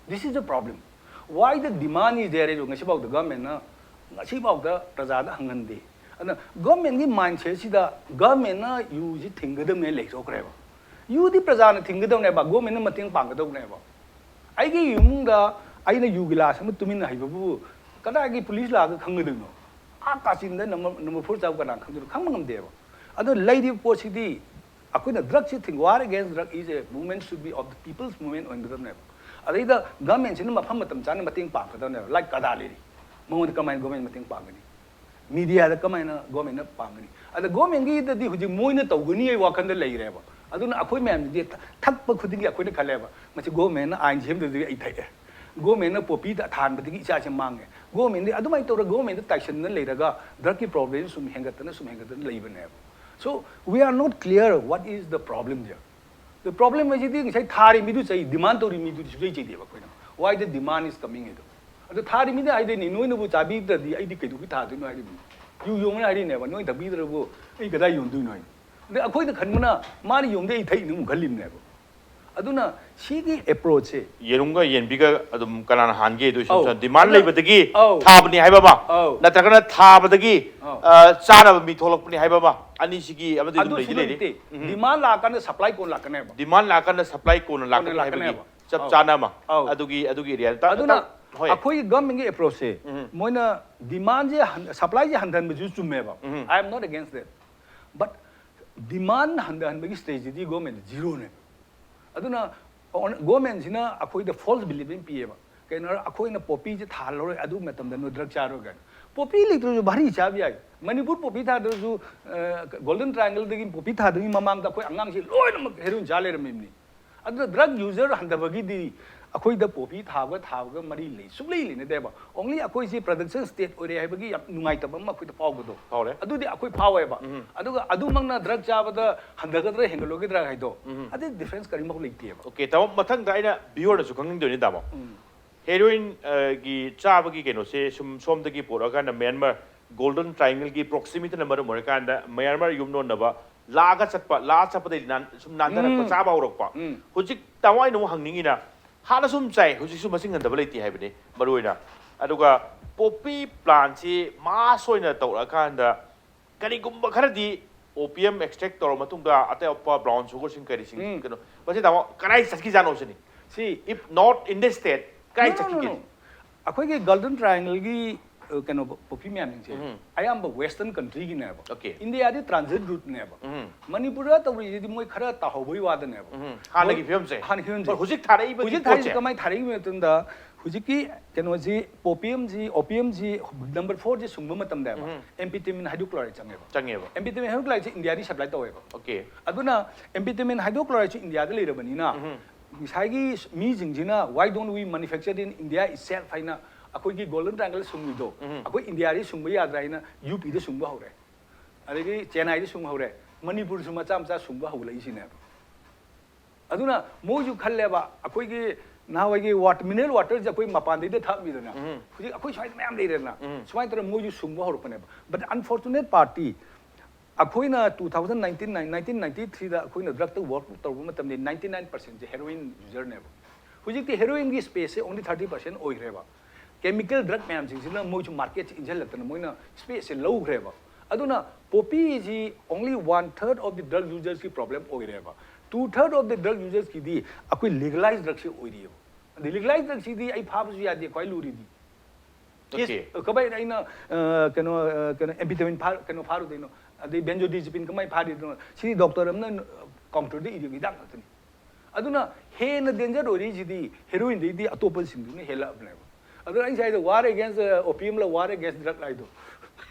This is the problem. Why the demand is there ꯍꯥꯏꯗꯣ ꯉꯁꯤꯐꯥꯎꯗ ꯒꯚꯔꯟꯃꯦꯟꯅ, ꯉꯁꯤꯐꯥꯎꯗ ꯄ꯭ꯔꯖꯥꯗ ꯍꯪꯍꯟꯗꯦ꯫ ꯑꯗꯨꯅ ꯒꯚꯔꯟꯃꯦꯟꯒꯤ ꯃꯥꯏꯟꯁꯦꯠꯁꯤꯗ ꯒꯚꯔꯟꯃꯦꯟꯅ ꯌꯨꯁꯤ ꯊꯤꯡꯒꯗꯕꯅꯦ ꯂꯩꯊꯣꯛꯈ꯭ꯔꯦꯕ꯫ ꯌꯨꯗꯤ ꯄ꯭ꯔꯖꯥꯅ ꯊꯤꯡꯒꯗꯕꯅꯦꯕ, ꯒꯚꯔꯟꯃꯦꯟꯅ ꯃꯇꯦꯡ ꯄꯥꯡꯒꯗꯕꯅꯦꯕ꯫ ꯑꯩꯒꯤ ꯏꯃꯨꯡꯗ ꯑꯩꯅ ꯌꯨ ꯒꯤꯂꯥꯁ ꯑꯃ ꯇꯨꯃꯤꯟꯅ ꯍꯩꯕꯕꯨ ꯀꯗꯥꯏꯒꯤ ꯄꯨꯂꯤꯁ ꯂꯥꯛꯑꯒ ꯈꯪꯒꯗꯣꯏꯅꯣ? ꯑꯥ ꯀꯥꯆꯤꯟꯗ ꯅꯝꯕꯔ, ꯅꯝꯕꯔ ꯐꯣꯔ ꯆꯥꯕ ꯀꯅꯥ ꯈꯪꯗꯣꯏꯅꯣ? ꯈꯪꯕ ꯉꯝꯗꯦꯕ꯫ ꯑꯗꯣ ꯂꯩꯔꯤꯕ ꯄꯣꯠꯁꯤꯗꯤ ꯑꯩꯈꯣꯏꯅ ꯗ꯭ꯔꯒꯁꯤ ꯊꯤꯡ-, war against drug is a movement should be of the people's movement ꯑꯣꯏꯒꯗꯕꯅꯦꯕ꯫ ꯑꯗꯩꯗ ꯒꯚꯔꯟꯃꯦꯟꯁꯤꯅ ꯃꯐꯝ ꯃꯇꯝ ꯆꯥꯅ ꯃꯇꯦꯡ ꯄꯥꯡꯒꯗꯕꯅꯦꯕ꯫ ꯂꯥꯏꯛ ꯀꯗꯥ ꯂꯩꯔꯤ, ꯃꯉꯣꯟꯗ ꯀꯃꯥꯏꯅ ꯒꯚꯔꯟꯃꯦꯟ ꯃꯇꯦꯡ ꯄꯥꯡꯒꯅꯤ? ꯃꯤꯗꯤꯌꯥꯗ ꯀꯃꯥꯏꯅ ꯒꯚꯔꯟꯃꯦꯟꯅ ꯄꯥꯡꯒꯅꯤ? ꯑꯗ ꯒꯚꯔꯟꯃꯦꯟꯒꯤꯗꯗꯤ ꯍꯧꯖꯤꯛ ꯃꯣꯏꯅ ꯇꯧꯒꯅꯤ ꯑꯩ ꯋꯥꯈꯜꯗ ꯂꯩꯔꯦꯕ꯫ ꯑꯗꯨꯅ ꯑꯩꯈꯣꯏ ꯃꯌꯥꯝꯗꯗꯤ ꯊ- ꯊꯛꯄ ꯈꯨꯗꯤꯡꯒꯤ ꯑꯩꯈꯣꯏꯅ ꯈꯜꯂꯦꯕ, ꯃꯁꯤ ꯒꯚꯔꯟꯃꯦꯟꯅ ꯑꯥꯏꯟ ꯁꯦꯝꯗꯕꯗꯒꯤ ꯑꯩ ꯊꯛꯑꯦ, ꯒꯚꯔꯟꯃꯦꯟꯅ ꯄꯣꯄꯤ ꯊꯥꯍꯟꯕꯗꯒꯤ ꯏꯆꯥꯁꯦ ꯃꯥꯡꯉꯦ, ꯒꯚꯔꯟꯃꯦꯟꯗꯤ ꯑꯗꯨꯃꯥꯏꯅ ꯇꯧꯔꯒ ꯒꯚꯔꯟꯃꯦꯟꯗ ꯇꯥꯏꯁꯟꯅ ꯂꯩꯔꯒ ꯗ꯭ꯔꯒꯀꯤ ꯄ꯭ꯔꯣꯕ꯭ꯂꯦꯝ ꯁꯨꯝ ꯍꯦꯟꯒꯠꯇꯅ ꯁꯨꯝ ꯍꯦꯟꯒꯠꯇꯅ ꯂꯩꯕꯅꯦꯕ꯫ So we are not clear what is the problem there. The problem ꯍꯥꯏꯁꯤꯗꯤ ꯉꯁꯥꯏ ꯊꯥꯔꯤ ꯃꯤꯗꯨ ꯆꯩ, ꯗꯤꯃꯥꯟ ꯇꯧꯔꯤ ꯃꯤꯗꯨꯗꯤ ꯁꯨꯡꯆꯩ ꯆꯩꯗꯦꯕ ꯑꯩꯈꯣꯏꯅ꯫ Why the demand is coming ꯍꯥꯏꯗꯣ꯫ ꯑꯗꯣ ꯊꯥꯔꯤ ꯃꯤꯅ ꯍꯥꯏꯗꯣꯏꯅꯤ, "ꯅꯣꯏꯅꯕꯨ ꯆꯥꯕꯤꯗ꯭ꯔꯗꯤ ꯑꯩꯗꯤ ꯀꯩꯗꯧꯕꯒꯤ ꯊꯥꯗꯣꯏꯅꯣ?" ꯍꯥꯏꯔꯤꯕꯅꯤ꯫ ꯌꯨ ꯌꯣꯟꯕꯅ ꯍꯥꯏꯔꯤꯅꯦꯕ, "ꯅꯣꯏ ꯊꯛꯄꯤꯗ꯭ꯔꯕꯨ ꯑꯩ ꯀꯗꯥꯏ ꯌꯣꯟꯗꯣꯏꯅꯣ?" ꯍꯥꯏꯅ꯫ ꯑꯗꯩ ꯑꯩꯈꯣꯏꯅ ꯈꯟꯕꯅ ꯃꯥꯅ ꯌꯣꯟꯗꯦ ꯑꯩ ꯊꯛꯏꯅ ꯑꯃꯨꯛ ꯈꯜꯂꯤꯕꯅꯦꯕ꯫ ꯑꯗꯨꯅ ꯁꯤꯒꯤ ꯑꯦꯄ꯭ꯔꯣꯆꯁꯦ ꯌꯦꯔꯨꯝꯒ ꯌꯦꯟꯕꯤꯒ ꯑꯗꯨꯝ ꯀꯅꯥꯅ ꯍꯥꯟꯒꯦ? ꯑꯗꯨ ꯁꯨꯝ ꯑꯧ꯫ ꯁꯨꯝ ꯗꯤꯃꯥꯟ ꯑꯗꯨꯅ ꯂꯩꯕꯗꯒꯤ ꯑꯧ꯫ ꯊꯥꯕꯅꯤ ꯍꯥꯏꯕ ꯑꯃ, ꯑꯧ꯫ ꯅꯠꯇ꯭ꯔꯒꯅ ꯊꯥꯕꯗꯒꯤ, ꯑꯧ꯫ ꯑ, ꯆꯥꯅꯕ ꯃꯤ ꯊꯣꯛꯂꯛꯄꯅꯤ ꯍꯥꯏꯕ ꯑꯃ, ꯑꯅꯤꯁꯤꯒꯤ ꯑꯃꯗꯤ ꯑꯗꯨꯝ ꯑꯗꯨ ꯂꯩꯗꯤ ꯁꯨꯡꯂꯩ ꯂꯩꯔꯤ꯫ ꯂꯩꯇꯦ꯫ ꯎꯝ꯫ ꯗꯤꯃꯥꯟ ꯂꯥꯛꯑꯀꯥꯟꯗ ꯁꯄ꯭ꯂꯥꯏ ꯀꯣꯟ ꯂꯥꯛꯀꯅꯦꯕ꯫ ꯗꯤꯃꯥꯟ ꯂꯥꯛꯑꯀꯥꯟꯗ ꯁꯄ꯭ꯂꯥꯏ ꯀꯣꯟꯅ ꯀꯣꯟꯅ ꯂꯥꯛꯀꯅꯤ ꯍꯥꯏꯕꯒꯤ ꯂꯥꯛꯀꯅꯦꯕ꯫ ꯆꯞ ꯑꯧ꯫ ꯆꯥꯅ ꯑꯃ꯫ ꯑꯧ꯫ ꯑꯗꯨꯒꯤ, ꯑꯗꯨꯒꯤ ꯑꯦꯔꯤꯌꯥꯗ ꯇ-, ꯑꯗꯨꯅ ꯇ-, ꯍꯣꯏ꯫ ꯑꯩꯈꯣꯏꯒꯤ ꯒꯚꯔꯟꯃꯦꯟꯒꯤ ꯑꯦꯄ꯭ꯔꯣꯆꯁꯦ ꯎꯝ꯫ ꯃꯣꯏꯅ ꯗꯤꯃꯥꯟꯁꯦ ꯍꯟ-, ꯁꯄ꯭ꯂꯥꯏꯁꯦ ꯍꯟꯊꯍꯟꯕꯁꯨ ꯆꯨꯝꯃꯦꯕ꯫ ꯎꯝ꯫ I am not against that. But ꯗꯤꯃꯥꯟ ꯍꯟꯊꯍꯟꯕꯒꯤ ꯁ꯭ꯇꯦꯖꯤꯗꯤ ꯒꯣꯔꯃꯦꯟꯗ ꯖꯤꯔꯣꯅꯦ꯫ ꯑꯗꯨꯅ ꯒꯣꯔꯃꯦꯟꯁꯤꯅ ꯑꯩꯈꯣꯏꯗ ꯐꯣꯜꯁ ꯕꯤꯂꯤꯐ ꯑꯃ ꯄꯤꯌꯦꯕ, ꯀꯩꯅꯣ, ꯑꯩꯈꯣꯏꯅ ꯄꯣꯄꯤꯁꯦ ꯊꯥꯍꯜꯂꯔꯣꯏ, ꯑꯗꯨ ꯃꯇꯝꯗ ꯅꯣꯏ ꯗ꯭ꯔꯒ ꯆꯥꯔꯣꯏ ꯀꯥꯏꯅ꯫ ꯄꯣꯄꯤ ꯂꯩꯇ꯭ꯔꯁꯨ ꯚꯥꯔꯤ ꯆꯥꯕ ꯌꯥꯏ꯫ ꯃꯅꯤꯄꯨꯔ ꯄꯣꯄꯤ ꯊꯥꯗ꯭ꯔꯁꯨ, ꯒꯣꯜꯗꯟ ꯇ꯭ꯔꯥꯏꯡꯒꯜꯗꯒꯤ ꯄꯣꯄꯤ ꯊꯥꯗ꯭ꯔꯤꯉꯩ ꯃꯃꯥꯡꯗ ꯑꯩꯈꯣꯏ ꯑꯉꯥꯡꯁꯤ ꯂꯣꯏꯅꯃꯛ ꯍꯦꯔꯣꯏꯟ ꯆꯥ ꯂꯩꯔꯝꯃꯤꯕꯅꯤ꯫ ꯑꯗꯨꯅ ꯗ꯭ꯔꯒ ꯌꯨꯖꯔ ꯍꯟꯊꯕꯒꯤꯗꯤ ꯑꯩꯈꯣꯏꯗ ꯄꯣꯄꯤ ꯊꯥꯕꯒ ꯊꯥꯕꯒ ꯃꯔꯤ ꯂꯩ, ꯁꯨꯡꯂꯩ ꯂꯩꯅꯗꯦꯕ꯫ ꯑꯣꯡꯂꯤ ꯑꯩꯈꯣꯏꯁꯤ ꯄ꯭ꯔꯗꯛꯁꯟ ꯁ꯭ꯇꯦꯠ ꯑꯣꯏꯔꯦ ꯍꯥꯏꯕꯒꯤ ꯌꯥꯝ ꯅꯨꯡꯉꯥꯏꯇꯕ ꯑꯃ ꯑꯩꯈꯣꯏꯗ ꯐꯥꯎꯕꯗꯣ꯫ ꯐꯥꯎꯔꯦ꯫ ꯑꯗꯨꯗꯤ ꯑꯩꯈꯣꯏ ꯐꯥꯎꯋꯦꯕ꯫ ꯎꯝ꯫ ꯑꯗꯨꯒ ꯑꯗꯨꯃꯛꯅ ꯗ꯭ꯔꯒ ꯆꯥꯕꯗ ꯍꯟꯊꯒꯗ꯭ꯔꯥ ꯍꯦꯟꯒꯠꯂꯣꯏꯒꯗ꯭ꯔꯥ ꯍꯥꯏꯗꯣ, ꯎꯝ꯫ ꯑꯗꯨꯗꯤ ꯗꯤꯐ꯭ꯔꯦꯟꯁ ꯀꯔꯤꯃꯨꯛ ꯂꯩꯇꯦꯕ꯫ ꯑꯣꯀꯦ, ꯇꯥꯃꯣ, ꯃꯊꯪꯗ ꯑꯩꯅ ꯚꯤꯌꯨꯋꯔꯅꯁꯨ ꯈꯪꯅꯤꯡꯗꯣꯏꯅꯤ, ꯇꯥꯃꯣ꯫ ꯎꯝ꯫ ꯍꯦꯔꯣꯏꯟ, ꯑ, ꯒꯤ ꯆꯥꯕꯒꯤ ꯀꯩꯅꯣꯁꯦ ꯁꯨꯝ ꯁꯣꯝꯗꯒꯤ ꯄꯨꯔꯛꯑꯀꯥꯟꯗ ꯃ꯭ꯌꯥꯟꯃꯥꯔ ꯒꯣꯜꯗꯟ ꯇ꯭ꯔꯥꯏꯡꯒꯜꯒꯤ ꯄ꯭ꯔꯣꯛꯁꯤꯃꯤꯇꯤꯅ ꯃꯔꯝ ꯑꯣꯏꯔꯀꯥꯟꯗ ꯃ꯭ꯌꯥꯟꯃꯥꯔ ꯌꯨꯝꯂꯣꯟꯅꯕ ꯂꯥꯛꯑꯒ ꯆꯠꯄ, ꯂꯥꯛꯑ ꯆꯠꯄꯗꯒꯤ ꯂꯥꯟ-, ꯁꯨꯝ ꯅꯥꯟꯊꯔꯛꯄ, ꯎꯝ꯫ ꯆꯥꯕ ꯍꯧꯔꯛꯄ꯫ ꯎꯝ꯫ ꯍꯧꯖꯤꯛ ꯇꯥꯃꯣ ꯑꯩꯅ ꯑꯃꯨꯛ ꯍꯪꯅꯤꯡꯉꯤꯅ, ꯍꯥꯟꯅ ꯁꯨꯝ ꯆꯥꯏ, ꯍꯧꯖꯤꯛꯁꯨ ꯃꯁꯤꯡ ꯍꯟꯊꯕ ꯂꯩꯇꯦ ꯍꯥꯏꯕꯅꯤ ꯃꯔꯨꯑꯣꯏꯅ꯫ ꯑꯗꯨꯒ ꯄꯣꯄꯤ ꯄ꯭ꯂꯥꯟꯁꯤ ꯃꯥꯁ ꯑꯣꯏꯅ ꯇꯧꯔꯛꯑꯀꯥꯟꯗ ꯀꯔꯤꯒꯨꯝꯕ ꯈꯔꯗꯤ ꯑꯣꯄꯤꯌꯝ ꯑꯦꯛꯁꯇ꯭ꯔꯦꯛ ꯇꯧꯔꯕ ꯃꯇꯨꯡꯗ ꯑꯇꯣꯞꯄ ꯕ꯭ꯔꯥꯎꯟ ꯁꯨꯒꯔꯁꯤꯡ ꯀꯔꯤꯁꯤꯡ ꯎꯝ꯫ ꯀꯩꯅꯣ, ꯃꯁꯤ ꯇꯥꯃꯣ ꯀꯗꯥꯏ ꯆꯠꯈꯤꯖꯥꯠꯅꯣ ꯁꯤꯅꯤ? ꯁꯤ If not in this state, ꯀꯗꯥꯏ No, no, no, ꯆꯠꯈꯤꯒꯦ? No. ꯑꯩꯈꯣꯏꯒꯤ ꯒꯣꯜꯗꯟ ꯇ꯭ꯔꯥꯏꯡꯒꯜꯒꯤ ꯑ, ꯀꯩꯅꯣ, ꯄꯣꯄꯤ ꯃꯌꯥꯝꯁꯤꯡꯁꯦ ꯎꯝ. ꯑꯌꯥꯝꯕ ꯋꯦꯁꯇꯔꯟ ꯀꯟꯇ꯭ꯔꯤꯒꯤꯅꯦꯕ꯫ Okay. ꯏꯟꯗꯤꯌꯥꯗꯤ ꯇ꯭ꯔꯥꯟꯖꯤꯠ ꯔꯨꯠꯅꯦꯕ꯫ ꯎꯝ. ꯃꯅꯤꯄꯨꯔꯗ ꯇꯧꯔꯤꯁꯤꯗꯤ ꯃꯣꯏ ꯈꯔ ꯇꯥꯍꯧꯕꯒꯤ ꯋꯥꯗꯅꯦꯕ꯫ ꯎꯝ. ꯍꯥꯟꯅꯒꯤ ꯃꯣꯏ- ꯐꯤꯕꯝꯁꯦ? ꯍꯥꯟꯅꯒꯤ ꯐꯤꯕꯝꯁꯦ꯫ ꯍꯣꯏ, ꯍꯧꯖꯤꯛ ꯊꯥꯔꯛꯏꯕꯒꯤ ꯍꯧꯖꯤꯛ ꯊꯥꯔꯤꯁꯤ ꯄꯣꯠꯁꯦ? ꯀꯃꯥꯏꯅ ꯊꯥꯔꯛꯏꯕ ꯃꯇꯝꯗ ꯍꯧꯖꯤꯛꯀꯤ ꯀꯩꯅꯣꯁꯤ, ꯑꯣꯄꯤꯌꯝꯁꯤ, ꯑꯣꯄꯤꯌꯝꯁꯤ ꯅꯝꯕꯔ ꯐꯣꯔꯁꯤ ꯁꯨꯡꯕ ꯃꯇꯝꯗ ꯎꯝ. ꯑꯦꯝꯄꯤꯇꯦꯃꯤꯟ ꯍꯥꯏꯗ꯭ꯔꯣꯀ꯭ꯂꯣꯔꯥꯏꯗ ꯆꯪꯉꯦꯕ꯫ ꯆꯪꯉꯦꯕ꯫ ꯑꯦꯝꯄꯤꯇꯦꯃꯤꯟ ꯍꯥꯏꯗ꯭ꯔꯣꯀ꯭ꯂꯣꯔꯥꯏꯗꯁꯤ ꯏꯟꯗꯤꯌꯥꯗꯤ ꯁꯄ꯭ꯂꯥꯏ ꯇꯧꯋꯦꯕ꯫ Okay. ꯑꯗꯨꯅ ꯑꯦꯝꯄꯤꯇꯦꯃꯤꯟ ꯍꯥꯏꯗ꯭ꯔꯣꯀ꯭ꯂꯣꯔꯥꯏꯗꯁꯨ ꯏꯟꯗꯤꯌꯥꯗ ꯂꯩꯔꯕꯅꯤꯅ ꯎꯝ. ꯉꯁꯥꯏꯒꯤ ꯃꯤꯁꯤꯡꯁꯤꯅ "Why don't we manufacture in India itself?" ꯍꯥꯏꯅ ꯑꯩꯈꯣꯏꯒꯤ ꯒꯣꯜꯗꯟ ꯇ꯭ꯔꯥꯏꯡꯒꯜ ꯁꯨꯡꯉꯤꯗꯣ ꯎꯝ. ꯑꯩꯈꯣꯏ ꯏꯟꯗꯤꯌꯥꯗꯤ ꯁꯨꯡꯕ ꯌꯥꯗ꯭ꯔꯥ ꯍꯥꯏꯅ ꯌꯨ ꯄꯤꯗ ꯁꯨꯡꯕ ꯍꯧꯔꯦ, ꯑꯗꯒꯤ ꯆꯦꯟꯅꯥꯏꯗ ꯁꯨꯡꯕ ꯍꯧꯔꯦ, ꯃꯅꯤꯄꯨꯔꯁꯨ ꯃꯆꯥ ꯃꯆꯥ ꯁꯨꯡꯕ ꯍꯧꯒꯠꯂꯛꯏꯁꯤꯅꯦꯕ꯫ ꯑꯗꯨꯅ ꯃꯣꯏꯁꯨ ꯈꯜꯂꯦꯕ, ꯑꯩꯈꯣꯏꯒꯤ ꯅꯍꯥꯟꯋꯥꯏꯒꯤ ꯋꯥꯇ ꯃꯤꯅꯔꯦꯜ ꯋꯥꯇꯔꯁꯦ ꯑꯩꯈꯣꯏ ꯃꯄꯥꯟꯗꯩꯗ ꯊꯛꯑꯝꯃꯤꯗꯅ, ꯎꯝ. ꯍꯧꯖꯤꯛ ꯑꯩꯈꯣꯏ ꯁ꯭ꯋꯥꯏꯗ ꯃꯌꯥꯝ ꯂꯩꯔꯦꯗꯅ, ꯎꯝ. ꯁꯨꯃꯥꯏꯅ ꯇꯧꯔꯒ ꯃꯣꯏꯁꯨ ꯁꯨꯡꯕ ꯍꯧꯔꯛꯄꯅꯦꯕ꯫ But unfortunate party, ꯑꯩꯈꯣꯏꯅ two thousand nineteen, nineteen ninety three ꯗ ꯑꯩꯈꯣꯏꯅ ꯗ꯭ꯔꯛꯇ ꯋꯥꯔꯛ ꯇꯧꯔꯨꯕ ꯃꯇꯝꯗ ninety nine percent ꯁꯦ ꯍꯦꯔꯣꯏꯟ ꯌꯨꯖꯔꯅꯦꯕ꯫ ꯍꯧꯖꯤꯛꯇꯤ ꯍꯦꯔꯣꯏꯟꯒꯤ ꯁ꯭ꯄꯦꯁꯁꯦ only thirty percent ꯑꯣꯏꯈ꯭ꯔꯦꯕ꯫ ꯀꯦꯃꯤꯀꯦꯜ ꯗ꯭ꯔꯛ ꯃꯌꯥꯝꯁꯤꯡꯁꯤꯅ ꯃꯣꯏꯁꯨ ꯃꯥꯔꯀꯦꯠꯁꯦ ꯏꯟꯁꯤꯜꯂꯛꯇꯅ ꯃꯣꯏꯅ ꯁ꯭ꯄꯦꯁꯁꯦ ꯂꯧꯈ꯭ꯔꯦꯕ꯫ ꯑꯗꯨꯅ ꯄꯣꯄꯤꯁꯤ only one third of the drug ꯌꯨꯖꯔꯁꯀꯤ ꯄ꯭ꯔꯣꯕ꯭ꯂꯦꯝ ꯑꯣꯏꯔꯦꯕ꯫ Two third of the drug ꯌꯨꯖꯔꯁꯀꯤꯗꯤ ꯑꯩꯈꯣꯏ ꯂꯤꯒꯂꯥꯏꯖ ꯗ꯭ꯔꯛꯁꯦ ꯑꯣꯏꯔꯤꯑꯕ꯫ ꯑꯗꯩ ꯂꯤꯒꯂꯥꯏꯖ ꯗ꯭ꯔꯛꯁꯤꯗꯤ ꯑꯩ ꯐꯥꯕꯁꯨ ꯌꯥꯗꯦ, ꯈ꯭ꯋꯥꯏ ꯂꯨꯔꯤꯗꯤ꯫ Okay. Yes, ꯀꯃꯥꯏꯅ ꯑꯩꯅ ꯑ, ꯀꯩꯅꯣ ꯑ, ꯀꯩꯅꯣ ꯑꯦꯝꯄꯤꯇꯦꯃꯤꯟ ꯐꯥ ꯀꯩꯅꯣ ꯐꯥꯔꯨꯗꯣꯏꯅꯣ? ꯑꯗꯩ ꯕꯦꯟꯖꯣꯗꯤꯖꯤꯄꯤꯟ ꯀꯃꯥꯏꯅ ꯐꯥꯔꯤꯗꯣꯏꯅꯣ? ꯁꯤꯗꯤ ꯗꯣꯛꯇꯔ ꯑꯃꯅ ꯀꯥꯎꯟꯇꯔꯗ ꯏꯕ ꯍꯤꯗꯥꯛ ꯉꯥꯛꯇꯅꯤ꯫ ꯑꯗꯨꯅ ꯍꯦꯟꯅ ꯗꯦꯟꯖꯔ ꯑꯣꯏꯔꯤꯁꯤꯗꯤ ꯍꯦꯔꯣꯏꯟꯗꯩꯗꯤ ꯑꯇꯣꯞꯄꯁꯤꯡꯗꯨꯅ ꯍꯦꯜꯂꯛꯑꯕꯅꯦꯕ꯫ ꯑꯗꯨꯅ ꯑꯩ ꯉꯁꯥꯏꯗ ꯋꯥꯔ ꯑꯦꯒꯦꯟꯁ ꯑꯣꯄꯤꯌꯝꯂ ꯋꯥꯔ ꯑꯦꯒꯦꯟꯁ ꯗ꯭ꯔꯛ ꯍꯥꯏꯗꯣ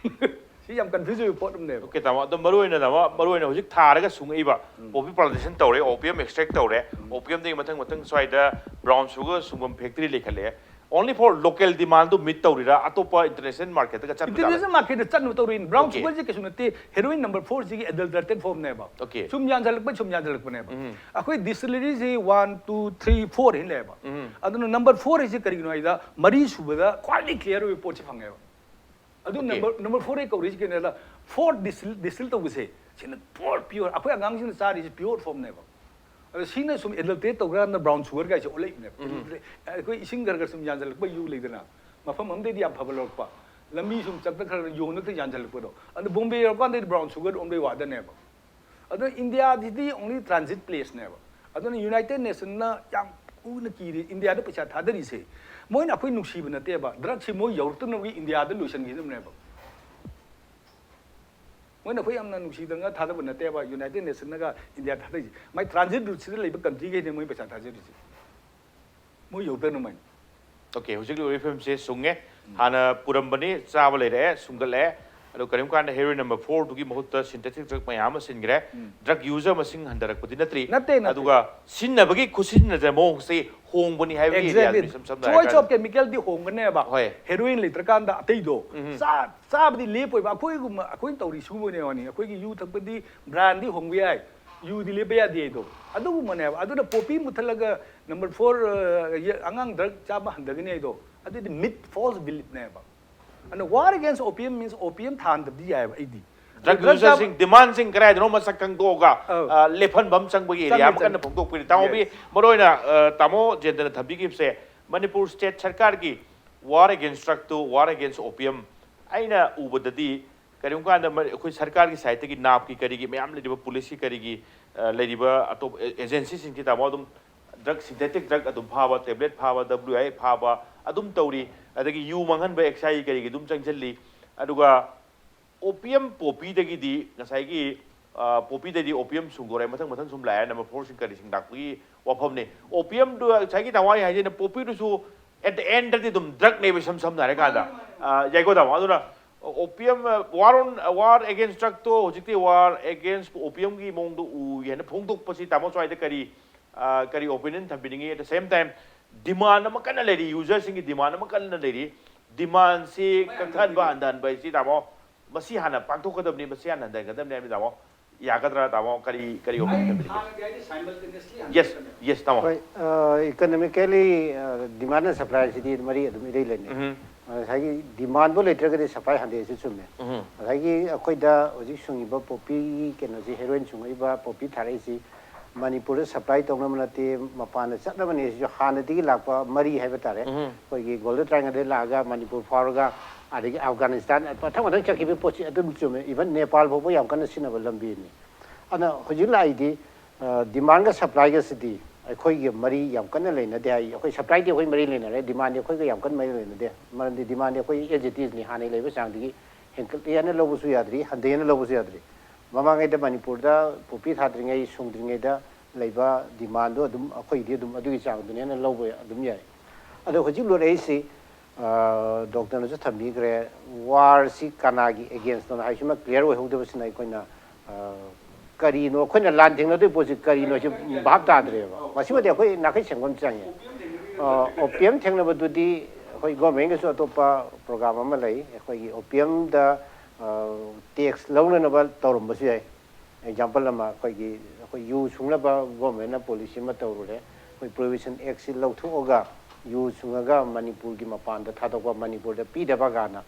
ꯁꯤ ꯌꯥꯝ ꯀꯟꯐ꯭ꯌꯨꯖ ꯑꯣꯏꯕ ꯄꯣꯠ ꯑꯃꯅꯦꯕ꯫ Okay, ꯇꯥꯃꯣ, ꯑꯗꯣ ꯃꯔꯨ ꯑꯣꯏꯅ ꯇꯥꯃꯣ, ꯃꯔꯨ ꯑꯣꯏꯅ ꯍꯧꯖꯤꯛ ꯊꯥꯔꯒ ꯁꯨꯡꯉꯛꯏꯕ ꯄꯣꯄꯤ ꯄ꯭ꯂꯥꯟꯇꯦꯁꯟ ꯇꯧꯔꯦ, ꯑꯣꯄꯤꯌꯝ ꯑꯦꯛꯁꯇ꯭ꯔꯦꯛ ꯇꯧꯔꯦ, ꯑꯣꯄꯤꯌꯝꯗꯒꯤ ꯃꯊꯪ ꯃꯊꯪ ꯁ꯭ꯋꯥꯏꯗ ꯕ꯭ꯔꯥꯎꯟ ꯁꯨꯒꯔ ꯁꯨꯡꯐꯝ ꯐꯦꯛꯇꯔꯤ ꯂꯩꯈꯠꯂꯛꯑꯦ꯫ Only for local demand ꯗꯨ ꯃꯤꯠ ꯇꯧꯔꯤꯔꯥ, ꯑꯇꯣꯞꯄ ꯏꯟꯇꯔꯅꯦꯁꯅꯦꯜ ꯃꯥꯔꯀꯦꯠꯇꯒ ꯆꯠꯄ ꯖꯥꯠꯂ? ꯏꯟꯇꯔꯅꯦꯁꯅꯦꯜ ꯃꯥꯔꯀꯦꯠꯇ ꯆꯠꯅꯕ ꯇꯧꯔꯤꯅꯤ꯫ Brown Okay. ꯁꯨꯒꯔꯁꯦ ꯀꯩꯁꯨ ꯅꯠꯇꯦ, ꯍꯦꯔꯣꯏꯟ ꯅꯝꯕꯔ ꯐꯣꯔꯁꯤꯒꯤ ꯑꯦꯗꯜꯇꯔꯦꯇꯦꯠ ꯐꯣꯝꯅꯦꯕ꯫ Okay. ꯁꯨꯝ ꯌꯥꯟꯁꯤꯜꯂꯛꯄ ꯁꯨꯝ ꯌꯥꯟꯁꯤꯜꯂꯛꯄꯅꯦꯕ꯫ ꯎꯝ. ꯑꯩꯈꯣꯏ ꯗꯤꯁꯇꯤꯂꯔꯤꯁꯤ ꯋꯥꯟ ꯇꯨ ꯊ꯭ꯔꯤ ꯐꯣꯔ ꯍꯦꯟꯅ ꯂꯩꯌꯦꯕ꯫ ꯎꯝ. ꯑꯗꯨꯅ ꯅꯝꯕꯔ ꯐꯣꯔ ꯍꯥꯏꯁꯦ ꯀꯔꯤꯒꯤꯅꯣ ꯍꯥꯏꯗ ꯃꯔꯤ ꯁꯨꯕꯗ ꯈ꯭ꯋꯥꯏꯗꯒꯤ ꯀ꯭ꯂꯤꯌꯥꯔ ꯑꯣꯏꯕ ꯄꯣꯠꯁꯦ ꯐꯪꯉꯦꯕ꯫ ꯑꯗꯨ Okay. ꯅꯝꯕꯔ ꯅꯝꯕꯔ ꯐꯣꯔ ꯑꯩ ꯀꯧꯔꯤꯁꯤ ꯀꯩꯅꯣꯗ ꯐꯣꯔ ꯗꯤꯁꯇꯤꯜ ꯗꯤꯁꯇꯤꯜ ꯇꯧꯕꯁꯦ ꯁꯤꯅ ꯄꯨꯔ ꯄꯤꯌꯣꯔ ꯑꯩꯈꯣꯏ ꯑꯉꯥꯡꯁꯤꯡꯅ ꯆꯥꯔꯤꯁꯤ ꯄꯤꯌꯣꯔ ꯐꯣꯝꯅꯦꯕ꯫ ꯑꯗꯣ ꯁꯤꯅ ꯁꯨꯝ ꯑꯦꯗꯜꯇꯔꯦꯠ ꯇꯧꯈ꯭ꯔꯀꯥꯟꯗ ꯕ꯭ꯔꯥꯎꯟ ꯁꯨꯒꯔ ꯀꯥꯏꯁꯦ ꯑꯣꯜꯂꯛꯏꯕꯅꯦꯕ꯫ ꯎꯝ. ꯑꯩꯈꯣꯏ ꯏꯁꯤꯡ ꯈꯔ ꯈꯔ ꯁꯨꯝ ꯌꯥꯟꯁꯤꯜꯂꯛꯄ ꯌꯨ ꯂꯩꯗꯅ ꯃꯐꯝ ꯑꯃꯗꯩꯗꯤ ꯌꯥꯝ ꯐꯕ ꯂꯧꯔꯛꯄ, ꯂꯝꯕꯤ ꯁꯨꯝ ꯆꯠꯄ ꯈꯔ ꯈꯔ ꯌꯣꯟꯕꯗ ꯌꯥꯟꯁꯤꯜꯂꯛꯄꯗꯣ, ꯑꯗꯨ ꯕꯣꯝꯕꯦ ꯌꯧꯔꯀꯥꯟꯗꯗꯤ ꯕ꯭ꯔꯥꯎꯟ ꯁꯨꯒꯔ ꯑꯣꯟꯕꯩ ꯋꯥꯗꯅꯦꯕ꯫ ꯑꯗꯨꯅ ꯏꯟꯗꯤꯌꯥꯁꯤꯗꯤ ꯑꯣꯡꯂꯤ ꯇ꯭ꯔꯥꯟꯖꯤꯠ ꯄ꯭ꯂꯦꯁꯅꯦꯕ꯫ ꯑꯗꯨꯅ ꯌꯨꯅꯥꯏꯇꯦꯠ ꯅꯦꯁꯟꯅ ꯌꯥꯝ ꯎꯅ ꯀꯤꯔꯤ ꯏꯟꯗꯤꯌꯥꯗ ꯄꯩꯁꯥ ꯊꯥꯗꯔꯤꯁꯦ꯫ ꯃꯣꯏꯅ ꯑꯩꯈꯣꯏ ꯅꯨꯡꯁꯤꯕ ꯅꯠꯇꯦꯕ, ꯗ꯭ꯔꯒꯁꯤ ꯃꯣꯏ ꯌꯧꯔꯛꯇꯅꯕꯒꯤ ꯏꯟꯗꯤꯌꯥꯗ ꯂꯣꯏꯁꯤꯟꯈꯤꯅꯕꯅꯦꯕ꯫ ꯃꯣꯏꯅ ꯑꯩꯈꯣꯏ ꯌꯥꯝꯅ ꯅꯨꯡꯁꯤꯗꯅ ꯊꯥꯗꯕ ꯅꯠꯇꯦꯕ ꯌꯨꯅꯥꯏꯇꯦꯗ ꯅꯦꯁꯟꯅꯒ ꯏꯟꯗꯤꯌꯥ ꯊꯥꯗꯔꯤꯁꯦ꯫ ꯃꯥꯏ ꯇ꯭ꯔꯥꯟꯖꯤꯠ ꯔꯨꯠꯁꯤꯗ ꯂꯩꯕ ꯀꯟꯇ꯭ꯔꯤꯈꯩꯅꯦ ꯃꯣꯏ ꯄꯩꯁꯥ ꯊꯥꯖꯔꯤꯁꯦ, ꯃꯣꯏ ꯌꯧꯗꯅꯕ꯫ ꯑꯣꯀꯦ, ꯍꯧꯖꯤꯛ ꯂꯩꯔꯤꯕ ꯐꯤꯕꯝꯁꯦ ꯁꯨꯡꯉꯦ꯫ ꯍꯥꯟꯅ ꯄꯨꯔꯝꯕꯅꯤ, ꯆꯥꯕ ꯂꯩꯔꯛꯑꯦ, ꯁꯨꯡꯒꯠꯂꯛꯑꯦ꯫ ꯑꯗꯣ ꯀꯔꯤꯒꯨꯝꯕ ꯀꯥꯟꯗ ꯍꯦꯔꯣꯏꯟ ꯅꯝꯕꯔ ꯐꯣꯔꯗꯨꯒꯤ ꯃꯍꯨꯠꯇ ꯁꯤꯟꯊꯦꯇꯤꯛ ꯗ꯭ꯔꯒ ꯃꯌꯥꯝ ꯑꯃ ꯁꯤꯟꯈ꯭ꯔꯦ꯫ ꯗ꯭ꯔꯒ ꯌꯨꯖꯔ ꯃꯁꯤꯡ ꯍꯟꯊꯔꯛꯄꯗꯤ ꯅꯠꯇ꯭ꯔꯤ꯫ ꯅꯠꯇꯦ, ꯅꯠꯇꯦ꯫ ꯑꯗꯨꯒ ꯁꯤꯖꯤꯟꯅꯕꯒꯤ ꯈꯨꯠꯁꯤꯟꯅꯁꯦ ꯃꯑꯣꯡꯁꯦ ꯍꯣꯡꯕꯅꯤ ꯍꯥꯏꯕꯒꯤ ꯑꯦꯔꯤꯌꯥꯗꯨꯅꯤ꯫ ꯏꯁꯝ ꯁꯝꯅ ꯆꯣꯏꯁ ꯑꯣꯐ ꯍꯥꯏꯔꯀꯥꯟꯗ ꯀꯦꯃꯤꯀꯦꯜꯗꯤ ꯍꯣꯡꯒꯅꯦꯕ꯫ ꯍꯣꯏ꯫ ꯍꯦꯔꯣꯏꯟ ꯂꯩꯇ꯭ꯔꯀꯥꯟꯗ ꯑꯇꯩꯗꯣ ꯎꯝ꯫ ꯆꯥ- ꯆꯥꯕꯗꯤ ꯂꯦꯞꯄꯣꯏꯕ꯫ ꯑꯩꯈꯣꯏꯒꯨꯝꯕ ꯑꯩꯈꯣꯏꯅ ꯇꯧꯔꯤ ꯁꯤꯒꯨꯝꯕꯅꯦ ꯋꯥꯅꯤ꯫ ꯑꯩꯈꯣꯏꯒꯤ ꯌꯨ ꯊꯛꯄꯗꯤ ꯕ꯭ꯔꯥꯟꯗꯤ ꯍꯣꯡꯕ ꯌꯥꯏ, ꯌꯨꯗꯤ ꯂꯦꯞꯄ ꯌꯥꯗꯦ ꯍꯥꯏꯗꯣ ꯑꯗꯨꯒꯨꯝꯕꯅꯦꯕ꯫ ꯑꯗꯨꯅ ꯄꯣꯄꯤ ꯃꯨꯠꯊꯠꯂꯒ ꯅꯝꯕꯔ ꯐꯣꯔ ꯑꯉꯥꯡ ꯗ꯭ꯔꯒ ꯆꯥꯕ ꯍꯟꯊꯒꯅꯤ ꯍꯥꯏꯗꯣ ꯑꯗꯨꯗꯤ ꯃꯤꯠ ꯐꯣꯜꯁ ꯕꯤꯂꯤꯞꯅꯦꯕ꯫ ꯑꯗꯨꯅ war against opium means opium ꯊꯥꯍꯟꯗꯕꯗꯤ ꯌꯥꯏꯑꯕ ꯑꯩꯗꯤ꯫ ꯗ꯭ꯔꯒ ꯗ꯭ꯔꯒ ꯆꯥꯕ- ꯌꯨꯖꯔꯁꯤꯡ ꯗꯤꯃꯥꯟꯁꯤꯡ ꯀꯔꯥꯏꯗꯅꯣ ꯃꯁꯛ ꯈꯪꯗꯣꯛꯑꯒ ꯑꯧ꯫ ꯑ, ꯂꯦꯞꯍꯟꯕ ꯑꯃ ꯆꯪꯕꯒꯤ ꯑꯦꯔꯤꯌꯥ ꯆꯪꯉꯦ, ꯑꯃ ꯀꯟꯅ ꯆꯪꯉꯦ꯫ ꯐꯣꯡꯗꯣꯛꯄꯤꯔꯤ꯫ ꯇꯥꯃꯣꯕꯤ, Yes. ꯃꯔꯨ ꯑꯣꯏꯅ ꯑ, ꯇꯥꯃꯣ ꯖꯦꯟꯗꯅ ꯊꯝꯕꯤꯈꯤꯕꯁꯦ ꯃꯅꯤꯄꯨꯔ ꯁ꯭ꯇꯦꯠ ꯁꯔꯀꯥꯔꯒꯤ war against drug two war against opium ꯑꯩꯅ ꯎꯕꯗꯗꯤ ꯀꯔꯤꯒꯨꯝꯕ ꯀꯥꯟꯗ ꯃ- ꯑꯩꯈꯣꯏ ꯁꯔꯀꯥꯔꯒꯤ ꯁꯥꯏꯠꯇꯒꯤ ꯅꯥꯞꯀꯤ ꯀꯔꯤꯒꯤ ꯃꯌꯥꯝ ꯂꯩꯔꯤꯕ ꯄꯨꯂꯤꯁꯀꯤ ꯀꯔꯤꯒꯤ ꯑ, ꯂꯩꯔꯤꯕ ꯑꯇꯣꯞꯄ ꯑꯦ- ꯑꯦꯖꯦꯟꯁꯤꯁꯤꯡꯁꯤ ꯇꯥꯃꯣ ꯑꯗꯨꯝ ꯗ꯭ꯔꯒ ꯁꯤꯟꯊꯦꯇꯤꯛ ꯗ꯭ꯔꯒ ꯑꯗꯨꯝ ꯐꯥꯕ, ꯇꯦꯕ꯭ꯂꯦꯠ ꯐꯥꯕ, ꯗꯕ꯭ꯂꯤꯎ ꯑꯥꯏ ꯐꯥꯕ ꯑꯗꯨꯝ ꯇꯧꯔꯤ꯫ ꯑꯗꯒꯤ ꯌꯨ ꯃꯥꯡꯍꯟꯕ ꯑꯦꯛꯁꯥꯏ ꯀꯔꯤꯒꯤ ꯑꯗꯨꯝ ꯆꯪꯁꯤꯜꯂꯤ꯫ ꯑꯗꯨꯒ ꯑꯣꯄꯤꯌꯝ ꯄꯣꯄꯤꯗꯒꯤꯗꯤ ꯉꯁꯥꯏꯒꯤ ꯑ, ꯄꯣꯄꯤꯗꯗꯤ ꯑꯣꯄꯤꯌꯝ ꯁꯨꯡꯗꯣꯔꯛꯑꯦ, ꯃꯊꯪ ꯃꯊꯪ ꯁꯨꯝ ꯂꯥꯛꯑꯦ, ꯅꯝꯕꯔ ꯐꯣꯔꯁꯤꯡ ꯀꯔꯤꯁꯤꯡ ꯂꯥꯛꯄꯒꯤ ꯋꯥꯐꯝꯅꯤ꯫ ꯑꯣꯄꯤꯌꯝꯗꯨ ꯉꯁꯥꯏꯒꯤ ꯇꯥꯃꯣ ꯑꯩ ꯍꯥꯏꯖꯩꯅ ꯄꯣꯄꯤꯗꯨꯁꯨ ꯑꯦꯠ ꯗ ꯑꯦꯟꯗꯗꯤ ꯑꯗꯨꯝ ꯗ꯭ꯔꯒꯅꯦꯕ ꯏꯁꯝ ꯁꯝꯅ ꯍꯥꯏꯔꯀꯥꯟꯗ꯫ ꯑ, ꯌꯥꯏꯀꯣ ꯇꯥꯃꯣ? ꯑꯗꯨꯅ ꯑꯣꯄꯤꯌꯝ ꯋꯥꯔ ꯑꯣꯟ ꯋꯥꯔ ꯑꯦꯒꯦꯟꯁ ꯗ꯭ꯔꯒꯇꯣ ꯍꯧꯖꯤꯛꯇꯤ ꯋꯥꯔ ꯑꯦꯒꯦꯟꯁ ꯑꯣꯄꯤꯌꯝꯒꯤ ꯃꯑꯣꯡꯗ ꯎꯏ ꯍꯥꯏꯅ ꯐꯣꯡꯗꯣꯛꯄꯁꯤ ꯇꯥꯃꯣ ꯁ꯭ꯋꯥꯏꯗ ꯀꯔꯤ ꯑ, ꯀꯔꯤ opinion ꯊꯝꯕꯤꯅꯤꯡꯉꯤ? At the same time demand ꯑꯃ ꯀꯟꯅ ꯂꯩꯔꯤ, ꯌꯨꯖꯔꯁꯤꯡꯒꯤ ꯗꯤꯃꯥꯟ ꯑꯃ ꯀꯟꯅ ꯂꯩꯔꯤ꯫ ꯗꯤꯃꯥꯟꯁꯤ ꯀꯛꯊꯍꯟꯕ ꯍꯟꯊꯍꯟꯕ ꯍꯥꯏꯁꯤ ꯇꯥꯃꯣ ꯃꯁꯤ ꯍꯥꯟꯅ ꯄꯥꯡꯊꯣꯛꯀꯗꯕꯅꯤ, ꯃꯁꯤ ꯍꯥꯟꯅ ꯍꯟꯊꯍꯟꯒꯗꯕꯅꯤ ꯍꯥꯏꯕ ꯇꯥꯃꯣ ꯌꯥꯒꯗ꯭ꯔꯥ ꯇꯥꯃꯣ? ꯀꯔꯤ ꯀꯔꯤ ꯑꯣꯄꯤꯅꯤꯌꯟ ꯊꯝꯕꯤꯅꯤꯡꯉꯤ? ꯌꯦꯁ, ꯌꯦꯁ ꯇꯥꯃꯣ꯫ ꯍꯣꯏ꯫ ꯏꯀꯣꯅꯣꯃꯤꯀꯦꯂꯤ ꯗꯤꯃꯥꯟ ꯑꯦꯟ ꯁꯄ꯭ꯂꯥꯏꯁꯤꯗꯤ ꯃꯔꯤ ꯑꯗꯨꯝ ꯏꯔꯩ ꯂꯩꯅꯩ꯫ ꯎꯝ꯫ ꯉꯁꯥꯏꯒꯤ ꯗꯤꯃꯥꯟꯕꯨ ꯂꯩꯇ꯭ꯔꯒꯗꯤ ꯁꯄ꯭ꯂꯥꯏ ꯍꯟꯊꯩꯁꯨ ꯆꯨꯝꯃꯦ꯫ ꯎꯝ꯫ ꯉꯁꯥꯏꯒꯤ ꯑꯩꯈꯣꯏꯗ ꯍꯧꯖꯤꯛ ꯁꯨꯡꯉꯤꯕ ꯄꯣꯄꯤꯒꯤ ꯀꯩꯅꯣꯁꯤ, ꯍꯦꯔꯣꯏꯟ ꯁꯨꯡꯉꯛꯏꯕ ꯄꯣꯄꯤ ꯊꯥꯔꯛꯏꯁꯤ ꯃꯅꯤꯄꯨꯔꯗ ꯁꯄ꯭ꯂꯥꯏ ꯇꯧꯅꯕ ꯅꯠꯇꯦ, ꯃꯄꯥꯟꯗ ꯆꯠꯅꯕꯅꯦ꯫ ꯁꯤꯁꯨ ꯍꯥꯟꯅꯗꯒꯤ ꯂꯥꯛꯄ ꯃꯔꯤ ꯍꯥꯏꯕ ꯇꯥꯔꯦ꯫ ꯎꯝ꯫ ꯑꯩꯈꯣꯏꯒꯤ ꯒꯣꯜꯗꯟ ꯇ꯭ꯔꯥꯏꯡꯒꯜꯗꯒꯤ ꯂꯥꯛꯑꯒ ꯃꯅꯤꯄꯨꯔ ꯐꯥꯎꯔꯒ ꯑꯗꯒꯤ ꯑꯐꯒꯥꯅꯤꯁꯇꯥꯟ ꯃꯊꯪ ꯃꯊꯪ ꯆꯠꯈꯤꯕ ꯄꯣꯠꯁꯤ ꯑꯗꯨꯝ ꯆꯨꯝꯃꯦ꯫ ꯏꯚꯟ ꯅꯦꯄꯥꯜ ꯐꯥꯎꯕ ꯌꯥꯝ ꯀꯟꯅ ꯁꯤꯖꯤꯟꯅꯕ ꯂꯝꯕꯤꯅꯤ꯫ ꯑꯗꯨꯅ ꯍꯧꯖꯤꯛ ꯂꯥꯛꯏꯗꯤ ꯗꯤꯃꯥꯟꯒ ꯁꯄ꯭ꯂꯥꯏꯒꯁꯤꯗꯤ ꯑꯩꯈꯣꯏꯒ ꯃꯔꯤ ꯌꯥꯝ ꯀꯟꯅ ꯂꯩꯅꯗꯦ ꯍꯥꯏ꯫ ꯑꯩꯈꯣꯏ ꯁꯄ꯭ꯂꯥꯏꯗꯤ ꯑꯩꯈꯣꯏ ꯃꯔꯤ ꯂꯩꯅꯔꯦ, ꯗꯤꯃꯥꯟꯗꯤ ꯑꯩꯈꯣꯏꯒ ꯌꯥꯝ ꯀꯟꯅ ꯃꯔꯤ ꯂꯩꯅꯗꯦ꯫ ꯃꯔꯝꯗꯤ ꯗꯤꯃꯥꯟꯗꯤ ꯑꯩꯈꯣꯏ as it is ꯅꯤ, ꯍꯥꯟꯅ ꯂꯩꯕ ꯆꯥꯡꯗꯒꯤ ꯍꯦꯟꯒꯠꯂꯦꯅ ꯂꯧꯕꯁꯨ ꯌꯥꯗ꯭ꯔꯤ, ꯍꯟꯊꯩꯅ ꯂꯧꯕꯁꯨ ꯌꯥꯗ꯭ꯔꯤ꯫ ꯃꯃꯥꯡꯉꯩꯗ ꯃꯅꯤꯄꯨꯔꯗ ꯄꯣꯄꯤ ꯊꯥꯗ꯭ꯔꯤꯉꯩ, ꯁꯨꯡꯗ꯭ꯔꯤꯉꯩꯗ ꯂꯩꯕ ꯗꯤꯃꯥꯟꯗꯣ ꯑꯗꯨꯝ ꯑꯩꯈꯣꯏꯒꯤꯗꯤ ꯑꯗꯨꯝ ꯑꯗꯨꯒꯤ ꯆꯥꯡꯗꯨꯅꯦꯅ ꯂꯧꯕ ꯑꯗꯨꯝ ꯌꯥꯏ꯫ ꯑꯗꯣ ꯍꯧꯖꯤꯛ ꯂꯣꯏꯔꯛꯏꯁꯤ, ꯑ, ꯗꯣꯛꯇꯔꯅꯁꯨ ꯊꯝꯕꯤꯈ꯭ꯔꯦ, ꯋꯥꯔꯁꯤ ꯀꯅꯥꯒꯤ ꯑꯦꯒꯦꯟꯁꯅꯣ ꯍꯥꯏꯁꯤꯃ ꯀ꯭ꯂꯤꯌꯥꯔ ꯑꯣꯏꯍꯧꯗꯕꯁꯤꯅ ꯑꯩꯈꯣꯏꯅ, ꯑ, ꯀꯔꯤꯅꯣ ꯑꯩꯈꯣꯏꯅ ꯂꯥꯟ ꯊꯦꯡꯅꯗꯣꯏ ꯄꯣꯠꯁꯤ ꯀꯔꯤꯅꯣ ꯁꯤ ꯚꯥꯞ ꯇꯥꯗ꯭ꯔꯦꯕ꯫ ꯃꯁꯤꯃꯗꯤ ꯑꯩꯈꯣꯏ ꯅꯥꯈꯩ ꯁꯦꯡꯕ ꯑꯃ ꯆꯪꯉꯦ꯫ ꯑꯣꯄꯤꯌꯝ ꯊꯦꯡꯅꯕꯗꯨꯗꯤ ꯑꯩꯈꯣꯏ ꯒꯣꯔꯃꯦꯟꯒꯤꯁꯨ ꯑꯇꯣꯞꯄ ꯄ꯭ꯔꯣꯒ꯭ꯔꯥꯝ ꯑꯃ ꯂꯩ꯫ ꯑꯩꯈꯣꯏꯒꯤ ꯑꯣꯄꯤꯌꯝꯗ ꯇꯦꯛꯁ ꯂꯧꯅꯅꯕ ꯇꯧꯔꯝꯕꯁꯨ ꯌꯥꯏ꯫ ꯑꯦꯛꯖꯥꯝꯄꯜ ꯑꯃ, ꯑꯩꯈꯣꯏꯒꯤ, ꯑꯩꯈꯣꯏ ꯌꯨ ꯁꯨꯡꯅꯕ ꯒꯣꯔꯃꯦꯟꯅ ꯄꯣꯂꯤꯁꯤ ꯑꯃ ꯇꯧꯔꯨꯔꯦ꯫ ꯑꯩꯈꯣꯏ ꯄ꯭ꯔꯣꯍꯤꯕꯤꯁꯟ ꯑꯦꯛꯁꯤ ꯂꯧꯊꯣꯛꯑꯒ ꯌꯨ ꯁꯨꯡꯉꯒ ꯃꯅꯤꯄꯨꯔꯒꯤ ꯃꯄꯥꯟꯗ ꯊꯥꯗꯣꯛꯄ, ꯃꯅꯤꯄꯨꯔꯗ ꯄꯤꯗꯕ ꯀꯥꯏꯅ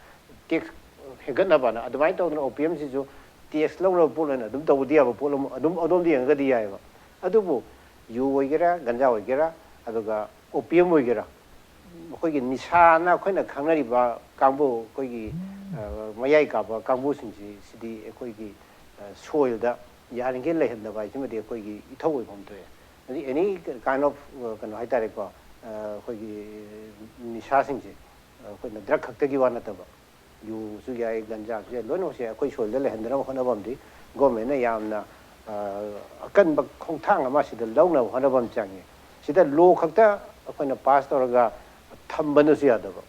ꯇꯦꯛꯁ ꯍꯦꯟꯒꯠꯅꯕꯅ ꯑꯗꯨꯃꯥꯏꯅ ꯇꯧꯗꯅ ꯑꯣꯄꯤꯌꯝꯁꯤꯁꯨ ꯇꯦꯛꯁ ꯂꯧꯅꯕ ꯄꯣꯠ ꯑꯣꯏꯅ ꯑꯗꯨꯝ ꯇꯧꯕꯗꯤ ꯌꯥꯕ ꯄꯣꯠ ꯑꯃ, ꯑꯗꯨꯝ ꯑꯗꯣꯝꯗ ꯌꯦꯡꯉꯒꯗꯤ ꯌꯥꯏꯑꯕ꯫ ꯑꯗꯨꯕꯨ ꯌꯨ ꯑꯣꯏꯒꯦꯔꯥ, ꯒꯟꯖꯥ ꯑꯣꯏꯒꯦꯔꯥ, ꯑꯗꯨꯒ ꯑꯣꯄꯤꯌꯝ ꯑꯣꯏꯒꯦꯔꯥ, ꯑꯩꯈꯣꯏꯒꯤ ꯅꯤꯁꯥꯅ ꯑꯩꯈꯣꯏꯅ ꯈꯪꯅꯔꯤꯕ ꯀꯥꯡꯕꯨ, ꯑꯩꯈꯣꯏꯒꯤ, ꯑ, ꯃꯌꯥꯏ ꯀꯥꯕ ꯀꯥꯡꯕꯨꯁꯤꯡꯁꯤ, ꯁꯤꯗꯤ ꯑꯩꯈꯣꯏꯒꯤ, ꯑ, ꯁꯣꯏꯜꯗ ꯌꯥꯔꯤꯈꯩ ꯂꯩꯍꯟꯗꯕ ꯍꯥꯏꯁꯤꯃꯗꯤ ꯑꯩꯈꯣꯏꯒꯤ ꯏꯊꯧ ꯑꯣꯏꯕ ꯑꯃ ꯊꯣꯛꯑꯦ꯫ ꯑꯗꯩ ꯑꯦꯅꯤ ꯀꯥꯏꯟ ꯑꯣꯐ, ꯑ, ꯀꯩꯅꯣ ꯍꯥꯏꯇꯥꯔꯦꯀꯣ, ꯑ, ꯑꯩꯈꯣꯏꯒꯤ ꯅꯤꯁꯥꯁꯤꯡꯁꯦ ꯑꯩꯈꯣꯏꯅ ꯗ꯭ꯔꯒ ꯈꯛꯇꯒꯤ ꯋꯥ ꯅꯠꯇꯕ, ꯌꯨꯁꯨ ꯌꯥꯏ, ꯒꯟꯖꯥꯁꯨ ꯌꯥꯏ, ꯂꯣꯏꯅꯃꯛꯁꯦ ꯑꯩꯈꯣꯏ ꯁꯣꯏꯜꯗ ꯂꯩꯍꯟꯗꯅꯕ ꯍꯣꯠꯅꯕ ꯑꯃꯗꯤ ꯒꯣꯔꯃꯦꯟꯅ ꯌꯥꯝꯅ, ꯑ, ꯑꯀꯟꯕ ꯈꯣꯡꯊꯥꯡ ꯑꯃ ꯁꯤꯗ ꯂꯧꯅꯕ ꯍꯣꯠꯅꯕ ꯑꯃ ꯆꯪꯉꯤ꯫ ꯁꯤꯗ ꯂꯣ ꯈꯛꯇ ꯑꯩꯈꯣꯏꯅ ꯄꯥꯁ ꯇꯧꯔꯒ ꯊꯝꯕꯅꯁꯨ ꯌꯥꯗꯕ꯫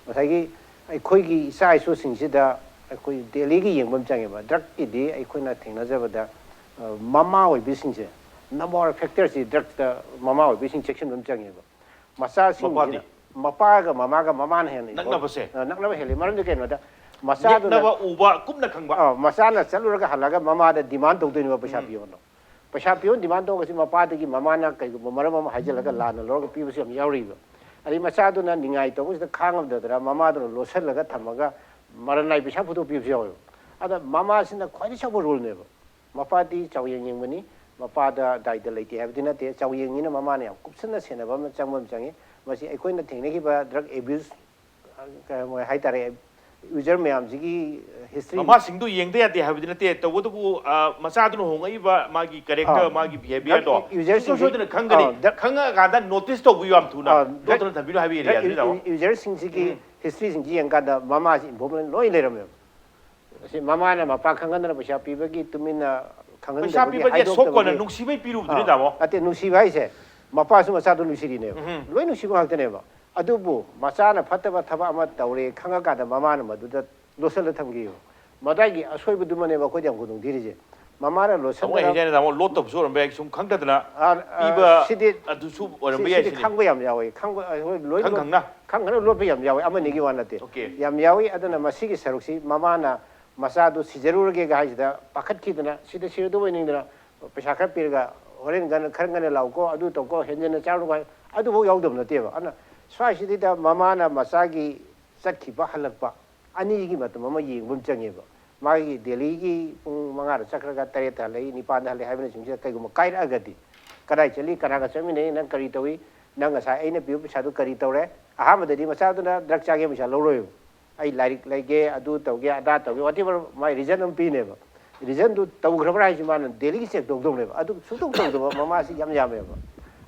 ꯉꯁꯥꯏꯒꯤ ꯑꯩꯈꯣꯏꯒꯤ ꯏꯆꯥ ꯏꯁꯨꯁꯤꯡꯁꯤꯗ ꯑꯩꯈꯣꯏ ꯗꯦꯜꯂꯤꯒꯤ ꯌꯦꯡꯕ ꯑꯃ ꯆꯪꯉꯦꯕ꯫ ꯗ꯭ꯔꯒꯀꯤꯗꯤ ꯑꯩꯈꯣꯏꯅ ꯊꯦꯡꯅꯖꯕꯗ, ꯑ, ꯃꯃꯥ ꯑꯣꯏꯕꯤꯁꯤꯡꯁꯦ, ꯅꯝꯕꯔ ꯋꯥꯟ ꯐꯦꯛꯇꯔꯁꯤ ꯗ꯭ꯔꯒꯇ ꯃꯃꯥ ꯑꯣꯏꯕꯤꯁꯤꯡ ꯆꯦꯛꯁꯤꯟꯕ ꯑꯃ ꯆꯪꯉꯦꯕ꯫ ꯃꯆꯥꯁꯤꯡꯁꯤꯅ, ꯃꯄꯥꯗꯤ? ꯃꯄꯥꯒ ꯃꯃꯥꯒ ꯃꯃꯥꯅ ꯍꯦꯟꯅ ꯅꯛꯅꯕꯁꯦ? ꯑ, ꯅꯛꯅꯕ ꯍꯦꯜꯂꯤ꯫ ꯃꯔꯝꯗꯤ ꯀꯩꯅꯣꯗ, ꯃꯆꯥꯗꯨꯅ, ꯅꯛꯅꯕ, ꯎꯕ, ꯀꯨꯞꯅ ꯈꯪꯕ꯫ ꯑ, ꯃꯆꯥꯅ ꯆꯠꯂꯨꯔꯒ ꯍꯜꯂꯒ ꯃꯃꯥꯗ ꯗꯤꯃꯥꯟ ꯇꯧꯗꯣꯏꯅꯦꯕ, "ꯄꯩꯁꯥ ꯎꯝ꯫ ꯄꯤꯌꯣꯅ"꯫ ꯄꯩꯁꯥ ꯄꯤꯌꯣꯅ ꯗꯤꯃꯥꯟ ꯇꯧꯔꯒꯁꯨ ꯃꯄꯥꯗꯒꯤ ꯃꯃꯥꯅ ꯀꯩꯒꯨꯝꯕ ꯃꯔꯝ ꯑꯃ ꯍꯥꯏꯖꯤꯜꯂꯒ ꯂꯥꯟꯅ ꯂꯧꯔꯒ ꯄꯤꯕꯁꯨ ꯌꯥꯝ ꯌꯥꯎꯔꯤꯕ꯫ ꯑꯗꯩ ꯃꯆꯥꯗꯨꯅ ꯅꯤꯡꯉꯥꯏ ꯇꯧꯕꯁꯤꯗ ꯈꯥꯡꯉꯝꯗꯗꯅ ꯃꯃꯥꯗꯨꯅ ꯂꯣꯠꯁꯤꯜꯂꯒ ꯊꯝꯃꯒ ꯃꯔꯟ ꯅꯥꯏ ꯄꯩꯁꯥ ꯄꯨꯊꯣꯛꯄꯤꯕꯁꯨ ꯌꯥꯎꯋꯦꯕ꯫ ꯑꯗ ꯃꯃꯥꯁꯤꯅ ꯈ꯭ꯋꯥꯏꯗꯒꯤ ꯆꯥꯎꯕ ꯔꯣꯜꯅꯦꯕ꯫ ꯃꯄꯥꯗꯤ ꯆꯥꯎꯌꯦꯡ ꯌꯦꯡꯕꯅꯤ, ꯃꯄꯥꯗ ꯗꯥꯏꯇ ꯂꯩꯇꯦ ꯍꯥꯏꯕꯗꯤ ꯅꯠꯇꯦ, ꯆꯥꯎꯌꯦꯡꯅꯤꯅ ꯃꯃꯥꯅ ꯌꯥꯝ ꯀꯨꯞꯁꯟꯅ ꯁꯦꯟꯅꯕ ꯑꯃ ꯆꯪꯕ ꯑꯃ ꯆꯪꯉꯤ꯫ ꯃꯁꯤ ꯑꯩꯈꯣꯏꯅ ꯊꯦꯡꯅꯈꯤꯕ ꯗ꯭ꯔꯒ ꯑꯦꯕ꯭ꯌꯨꯁ, ꯑ, ꯀꯩ ꯍꯥꯏꯇꯥꯔꯦ, ꯌꯨꯖꯔ ꯃꯌꯥꯝꯁꯤꯒꯤ ꯍꯤꯁꯇ꯭ꯔꯤ ꯃꯃꯥꯁꯤꯡꯗꯨ ꯌꯦꯡꯗ ꯌꯥꯗꯦ ꯍꯥꯏꯕꯗꯤ ꯅꯠꯇꯦ, ꯇꯧꯕꯇꯕꯨ ꯑ, ꯃꯆꯥꯗꯨꯅ ꯍꯣꯡꯉꯛꯏꯕ ꯃꯥꯒꯤ ꯀꯦꯔꯦꯛꯇꯔ, ꯑꯥ. ꯃꯥꯒꯤ ꯕꯤꯍꯦꯕꯤꯌꯔꯗꯣ ꯌꯨꯖꯔꯁꯤꯡꯁꯤ- ꯁꯨꯡꯁꯣꯏ ꯁꯣꯏꯗꯅ ꯈꯪꯒꯅꯤ꯫ ꯑꯥ, ꯗ- ꯈꯪꯉꯛꯑꯀꯥꯟꯗ ꯅꯣꯇꯤꯁ ꯇꯧꯕꯤꯌꯨ ꯌꯥꯝ ꯊꯨꯅ꯫ ꯑꯥ, ꯅꯣꯠꯇꯅ ꯊꯝꯕꯤꯌꯨ ꯍꯥꯏꯕ ꯑꯦꯔꯤꯌꯥꯗꯨꯅꯤ, ꯇꯥꯃꯣ꯫ ꯌꯨꯖꯔꯁꯤꯡꯁꯤꯒꯤ ꯎꯝ. ꯍꯤꯁꯇ꯭ꯔꯤꯁꯤꯡꯁꯤ ꯌꯦꯡꯀꯥꯟꯗ ꯃꯃꯥꯁꯤ ꯏꯟꯚꯣꯜꯕꯃꯦꯟ ꯂꯣꯏ ꯂꯩꯔꯝꯃꯦꯕ꯫ ꯑꯁꯤ ꯃꯃꯥꯅ ꯃꯄꯥ ꯈꯪꯍꯟꯗꯅ ꯄꯩꯁꯥ ꯄꯤꯕꯒꯤ ꯇꯨꯃꯤꯟꯅ ꯄꯩꯁꯥ ꯈꯪꯍꯟꯗꯕꯒꯤ, ꯄꯤꯕꯗꯤ ꯁꯣꯛ ꯀꯣꯟꯅ ꯍꯥꯏꯗꯣꯛꯇꯕꯒꯤ- ꯅꯨꯡꯁꯤꯕꯩ ꯄꯤꯔꯨꯕꯗꯨꯅꯤ, ꯑꯥ, ꯇꯥꯃꯣ꯫ ꯅꯠꯇꯦ, ꯅꯨꯡꯁꯤꯕ ꯍꯥꯏꯁꯦ ꯃꯄꯥꯁꯨ ꯃꯆꯥꯗꯣ ꯅꯨꯡꯁꯤꯔꯤꯅꯦꯕ꯫ ꯎꯝ. ꯂꯣꯏ ꯅꯨꯡꯁꯤꯕ ꯉꯥꯛꯇꯅꯦꯕ꯫ ꯑꯗꯨꯕꯨ ꯃꯆꯥꯅ ꯐꯠꯇꯕ ꯊꯕꯛ ꯑꯃ ꯇꯧꯔꯦ ꯈꯪꯉꯀꯥꯟꯗ ꯃꯃꯥꯅ ꯃꯗꯨꯗ ꯂꯣꯠꯁꯤꯜꯂ ꯊꯝꯈꯤꯕ꯫ ꯃꯗꯥꯏꯒꯤ ꯑꯁꯣꯏꯕꯗꯨꯃꯅꯦꯕ ꯑꯩꯈꯣꯏꯗ ꯌꯥꯝ ꯈꯨꯗꯣꯡ ꯊꯤꯔꯤꯁꯦ꯫ ꯃꯃꯥꯅ ꯇꯥꯃꯣ, ꯑꯩ ꯂꯣꯠꯁꯤꯟꯗꯅ ꯍꯥꯏꯖꯔꯤ, ꯇꯥꯃꯣ, ꯂꯣꯠꯇꯕꯁꯨ ꯑꯣꯏꯔꯝꯕ ꯌꯥꯏ, ꯁꯨꯝ ꯈꯪꯗꯗꯅ ꯑꯥ, ꯑꯥ, ꯄꯤꯕ ꯁꯤꯗꯤ- ꯑꯗꯨꯁꯨ ꯑꯣꯏꯔꯝꯕ ꯁꯤ- ꯌꯥꯏ ꯁꯤꯗꯤ ꯁꯤꯅꯤ꯫ ꯈꯪꯕ ꯌꯥꯝ ꯌꯥꯎꯋꯦ꯫ ꯈꯪꯕ ꯑꯩꯈꯣꯏ ꯂꯣꯏꯅꯃꯛ ꯈꯪ ꯈꯪꯅ? ꯈꯪ ꯈꯪꯅ ꯂꯣꯠꯄ ꯌꯥꯝ ꯌꯥꯎꯋꯦ, ꯑꯃꯅꯤꯒꯤ ꯋꯥ ꯅꯠꯇꯦ꯫ ꯑꯣꯀꯦ. ꯌꯥꯝ ꯌꯥꯎꯋꯤ꯫ ꯑꯗꯨꯅ ꯃꯁꯤꯒꯤ ꯁꯔꯨꯛꯁꯤ ꯃꯃꯥꯅ ꯃꯆꯥꯗꯨ ꯁꯤꯖꯔꯨꯔꯒꯦꯒ ꯍꯥꯏꯁꯤꯗ ꯄꯥꯈꯠꯈꯤꯗꯅ ꯁꯤꯗ ꯁꯤꯔꯗꯧꯕ ꯅꯤꯡꯗꯅ ꯄꯩꯁꯥ ꯈꯔ ꯄꯤꯔꯒ ꯍꯣꯔꯦꯟ ꯉꯟꯅ, ꯈꯔ ꯉꯟꯅ ꯂꯥꯛꯎꯀꯣ, ꯑꯗꯨ ꯇꯧꯀꯣ, ꯍꯦꯟꯖꯟꯅ ꯆꯥꯔꯨꯅꯨꯀꯣ ꯍꯥꯏ, ꯑꯗꯨꯐꯥꯎ ꯌꯥꯎꯗꯕ ꯅꯠꯇꯦꯕ꯫ ꯑꯗꯨꯅ ꯁ꯭ꯋꯥꯏꯁꯤꯗꯩꯗ ꯃꯃꯥꯅ ꯃꯆꯥꯒꯤ ꯆꯠꯈꯤꯕ ꯍꯜꯂꯛꯄ ꯑꯅꯤꯒꯤ ꯃꯇꯝ ꯑꯃ ꯌꯦꯡꯕ ꯑꯃ ꯆꯪꯉꯦꯕ꯫ ꯃꯥꯒꯤ ꯗꯦꯜꯂꯤꯒꯤ ꯄꯨꯡ ꯃꯉꯥꯗ ꯆꯠꯈ꯭ꯔꯒ ꯇꯔꯦꯠꯇ ꯍꯜꯂꯛꯏ, ꯅꯤꯄꯥꯟꯗ ꯍꯜꯂꯛꯏ ꯍꯥꯏꯕꯅꯆꯤꯡꯕꯁꯤꯗ ꯀꯩꯒꯨꯝꯕ ꯀꯥꯏꯔꯛꯑꯒꯗꯤ, ꯀꯗꯥꯏ ꯆꯠꯂꯤ, ꯀꯅꯥꯒ ꯆꯠꯃꯤꯟꯅꯩ, ꯅꯪ ꯀꯔꯤ ꯇꯧꯏ, ꯅꯪ ꯉꯁꯥꯏ ꯑꯩꯅ ꯄꯤꯕ ꯄꯩꯁꯥꯗꯨ ꯀꯔꯤ ꯇꯧꯔꯦ? ꯑꯍꯥꯟꯕꯗꯗꯤ ꯃꯆꯥꯗꯨꯅ ꯗ꯭ꯔꯒ ꯆꯥꯒꯦ ꯄꯩꯁꯥ ꯂꯧꯔꯣꯏꯕ꯫ ꯑꯩ ꯂꯥꯏꯔꯤꯛ ꯂꯩꯒꯦ, ꯑꯗꯨ ꯇꯧꯒꯦ, ꯑꯗꯥ ꯇꯧꯒꯦ, whatever ꯃꯥꯏ ꯔꯤꯖꯟ ꯑꯃ ꯄꯤꯅꯦꯕ꯫ ꯔꯤꯖꯟꯗꯨ ꯇꯧꯈ꯭ꯔꯕ꯭ꯔꯥ ꯍꯥꯏꯁꯤ ꯃꯥꯅ ꯗꯦꯜꯂꯤꯒꯤ ꯆꯦꯛ ꯇꯧꯗꯧꯅꯦꯕ꯫ ꯑꯗꯨ ꯁꯨꯡꯇꯧ ꯇꯧꯗꯕ ꯃꯃꯥꯁꯤ ꯌꯥꯝ ꯌꯥꯝꯃꯦꯕ꯫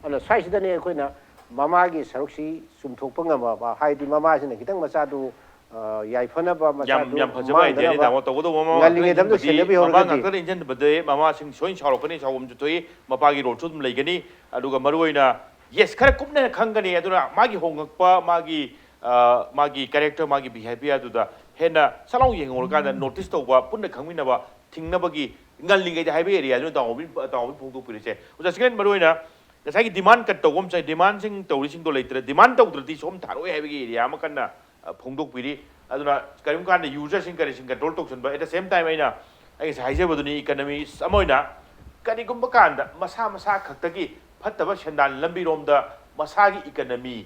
ꯑꯗꯨꯅ ꯁ꯭ꯋꯥꯏꯁꯤꯗꯅꯦ ꯑꯩꯈꯣꯏꯅ ꯃꯃꯥꯒꯤ ꯁꯔꯨꯛꯁꯤ ꯆꯨꯝꯊꯣꯛꯄ ꯉꯝꯃꯕ, ꯍꯥꯏꯗꯤ ꯃꯃꯥꯁꯤꯅ ꯈꯤꯇꯪ ꯃꯆꯥꯗꯨ, ꯑ, ꯌꯥꯏꯐꯅꯕ, ꯌꯥꯝ ꯃꯆꯥꯗꯨ ꯌꯥꯝ ꯐꯖꯕ ꯑꯥꯏꯗꯤꯌꯥꯅꯤ, ꯃꯥꯡꯗꯅꯕ ꯇꯥꯃꯣ꯫ ꯇꯧꯕꯇꯕꯨ ꯃꯃꯥ ꯉꯜꯂꯤꯉꯩꯗ ꯑꯝꯇ ꯉꯥꯛꯇꯅ ꯏꯟꯖꯟꯕꯗꯤ, ꯃꯃꯥ ꯁꯦꯟꯅꯕꯤꯍꯧꯔꯒꯗꯤ꯫ ꯉꯥꯛꯇꯅ ꯏꯟꯖꯟꯕꯗꯤ ꯃꯃꯥꯁꯤꯡ ꯁꯣꯏꯅ ꯁꯥꯎꯔꯛꯀꯅꯤ, ꯁꯥꯎꯐꯝꯁꯨ ꯊꯣꯛꯏ, ꯃꯄꯥꯒꯤ ꯔꯣꯜꯁꯨ ꯑꯗꯨꯝ ꯂꯩꯒꯅꯤ꯫ ꯑꯗꯨꯒ ꯃꯔꯨꯑꯣꯏꯅ, ꯌꯦꯁ, ꯈꯔ ꯀꯨꯞꯅ ꯈꯪꯒꯅꯤ꯫ ꯑꯗꯨꯅ ꯃꯥꯒꯤ ꯍꯣꯡꯉꯛꯄ, ꯃꯥꯒꯤ, ꯑ, ꯃꯥꯒꯤ ꯀꯦꯔꯦꯛꯇꯔ, ꯃꯥꯒꯤ ꯕꯤꯍꯦꯕꯤꯌꯔꯗꯨꯗ ꯍꯦꯟꯅ ꯁꯠ ꯂꯥꯎ ꯌꯦꯡꯍꯧꯔꯀꯥꯟꯗ ꯅꯣꯇꯤꯁ ꯇꯧꯕ, ꯄꯨꯟꯅ ꯈꯪꯃꯤꯟꯅꯕ, ꯊꯤꯡꯅꯕꯒꯤ ꯉꯜꯂꯤꯉꯩꯗ ꯍꯥꯏꯕ ꯑꯦꯔꯤꯌꯥꯗꯨꯅ ꯇꯥꯃꯣꯕꯤ-, ꯇꯥꯃꯣꯕꯤ ꯐꯣꯡꯗꯣꯛꯄꯤꯔꯤꯁꯦ꯫ ꯑꯣꯖꯥ, ꯁꯦꯀꯦꯟ, ꯃꯔꯨꯑꯣꯏꯅ ꯉꯁꯥꯏꯒꯤ ꯗꯤꯃꯥꯟ ꯀꯠ ꯇꯧꯕ ꯑꯃ ꯆꯪꯉꯤ꯫ ꯗꯤꯃꯥꯟꯁꯤꯡ ꯇꯧꯔꯤꯁꯤꯡꯗꯣ ꯂꯩꯇ꯭ꯔꯦ, ꯗꯤꯃꯥꯟ ꯇꯧꯗ꯭ꯔꯗꯤ ꯁꯣꯝ ꯊꯥꯔꯛꯑꯣꯏ ꯍꯥꯏꯕꯒꯤ ꯑꯦꯔꯤꯌꯥ ꯑꯃ ꯀꯟꯅ, ꯑ, ꯐꯣꯡꯗꯣꯛꯄꯤꯔꯤ꯫ ꯑꯗꯨꯅ ꯀꯔꯤꯒꯨꯝꯕ ꯀꯥꯟꯗ ꯌꯨꯖꯔꯁꯤꯡ ꯀꯔꯤꯁꯤꯡ control ꯇꯧꯁꯟꯕ, at the same time ꯑꯩꯅ, ꯑꯩ ꯉꯁꯥꯏ ꯍꯥꯏꯖꯕꯗꯨꯅꯤ, ꯏꯀꯅꯃꯤꯁ ꯑꯃ ꯑꯣꯏꯅ ꯀꯔꯤꯒꯨꯝꯕ ꯀꯥꯟꯗ ꯃꯁꯥ ꯃꯁꯥ ꯈꯛꯇꯒꯤ ꯐꯠꯇꯕ ꯁꯦꯟꯗꯥꯟ ꯂꯝꯕꯤꯔꯣꯝꯗ ꯃꯁꯥꯒꯤ ꯏꯀꯅꯃꯤ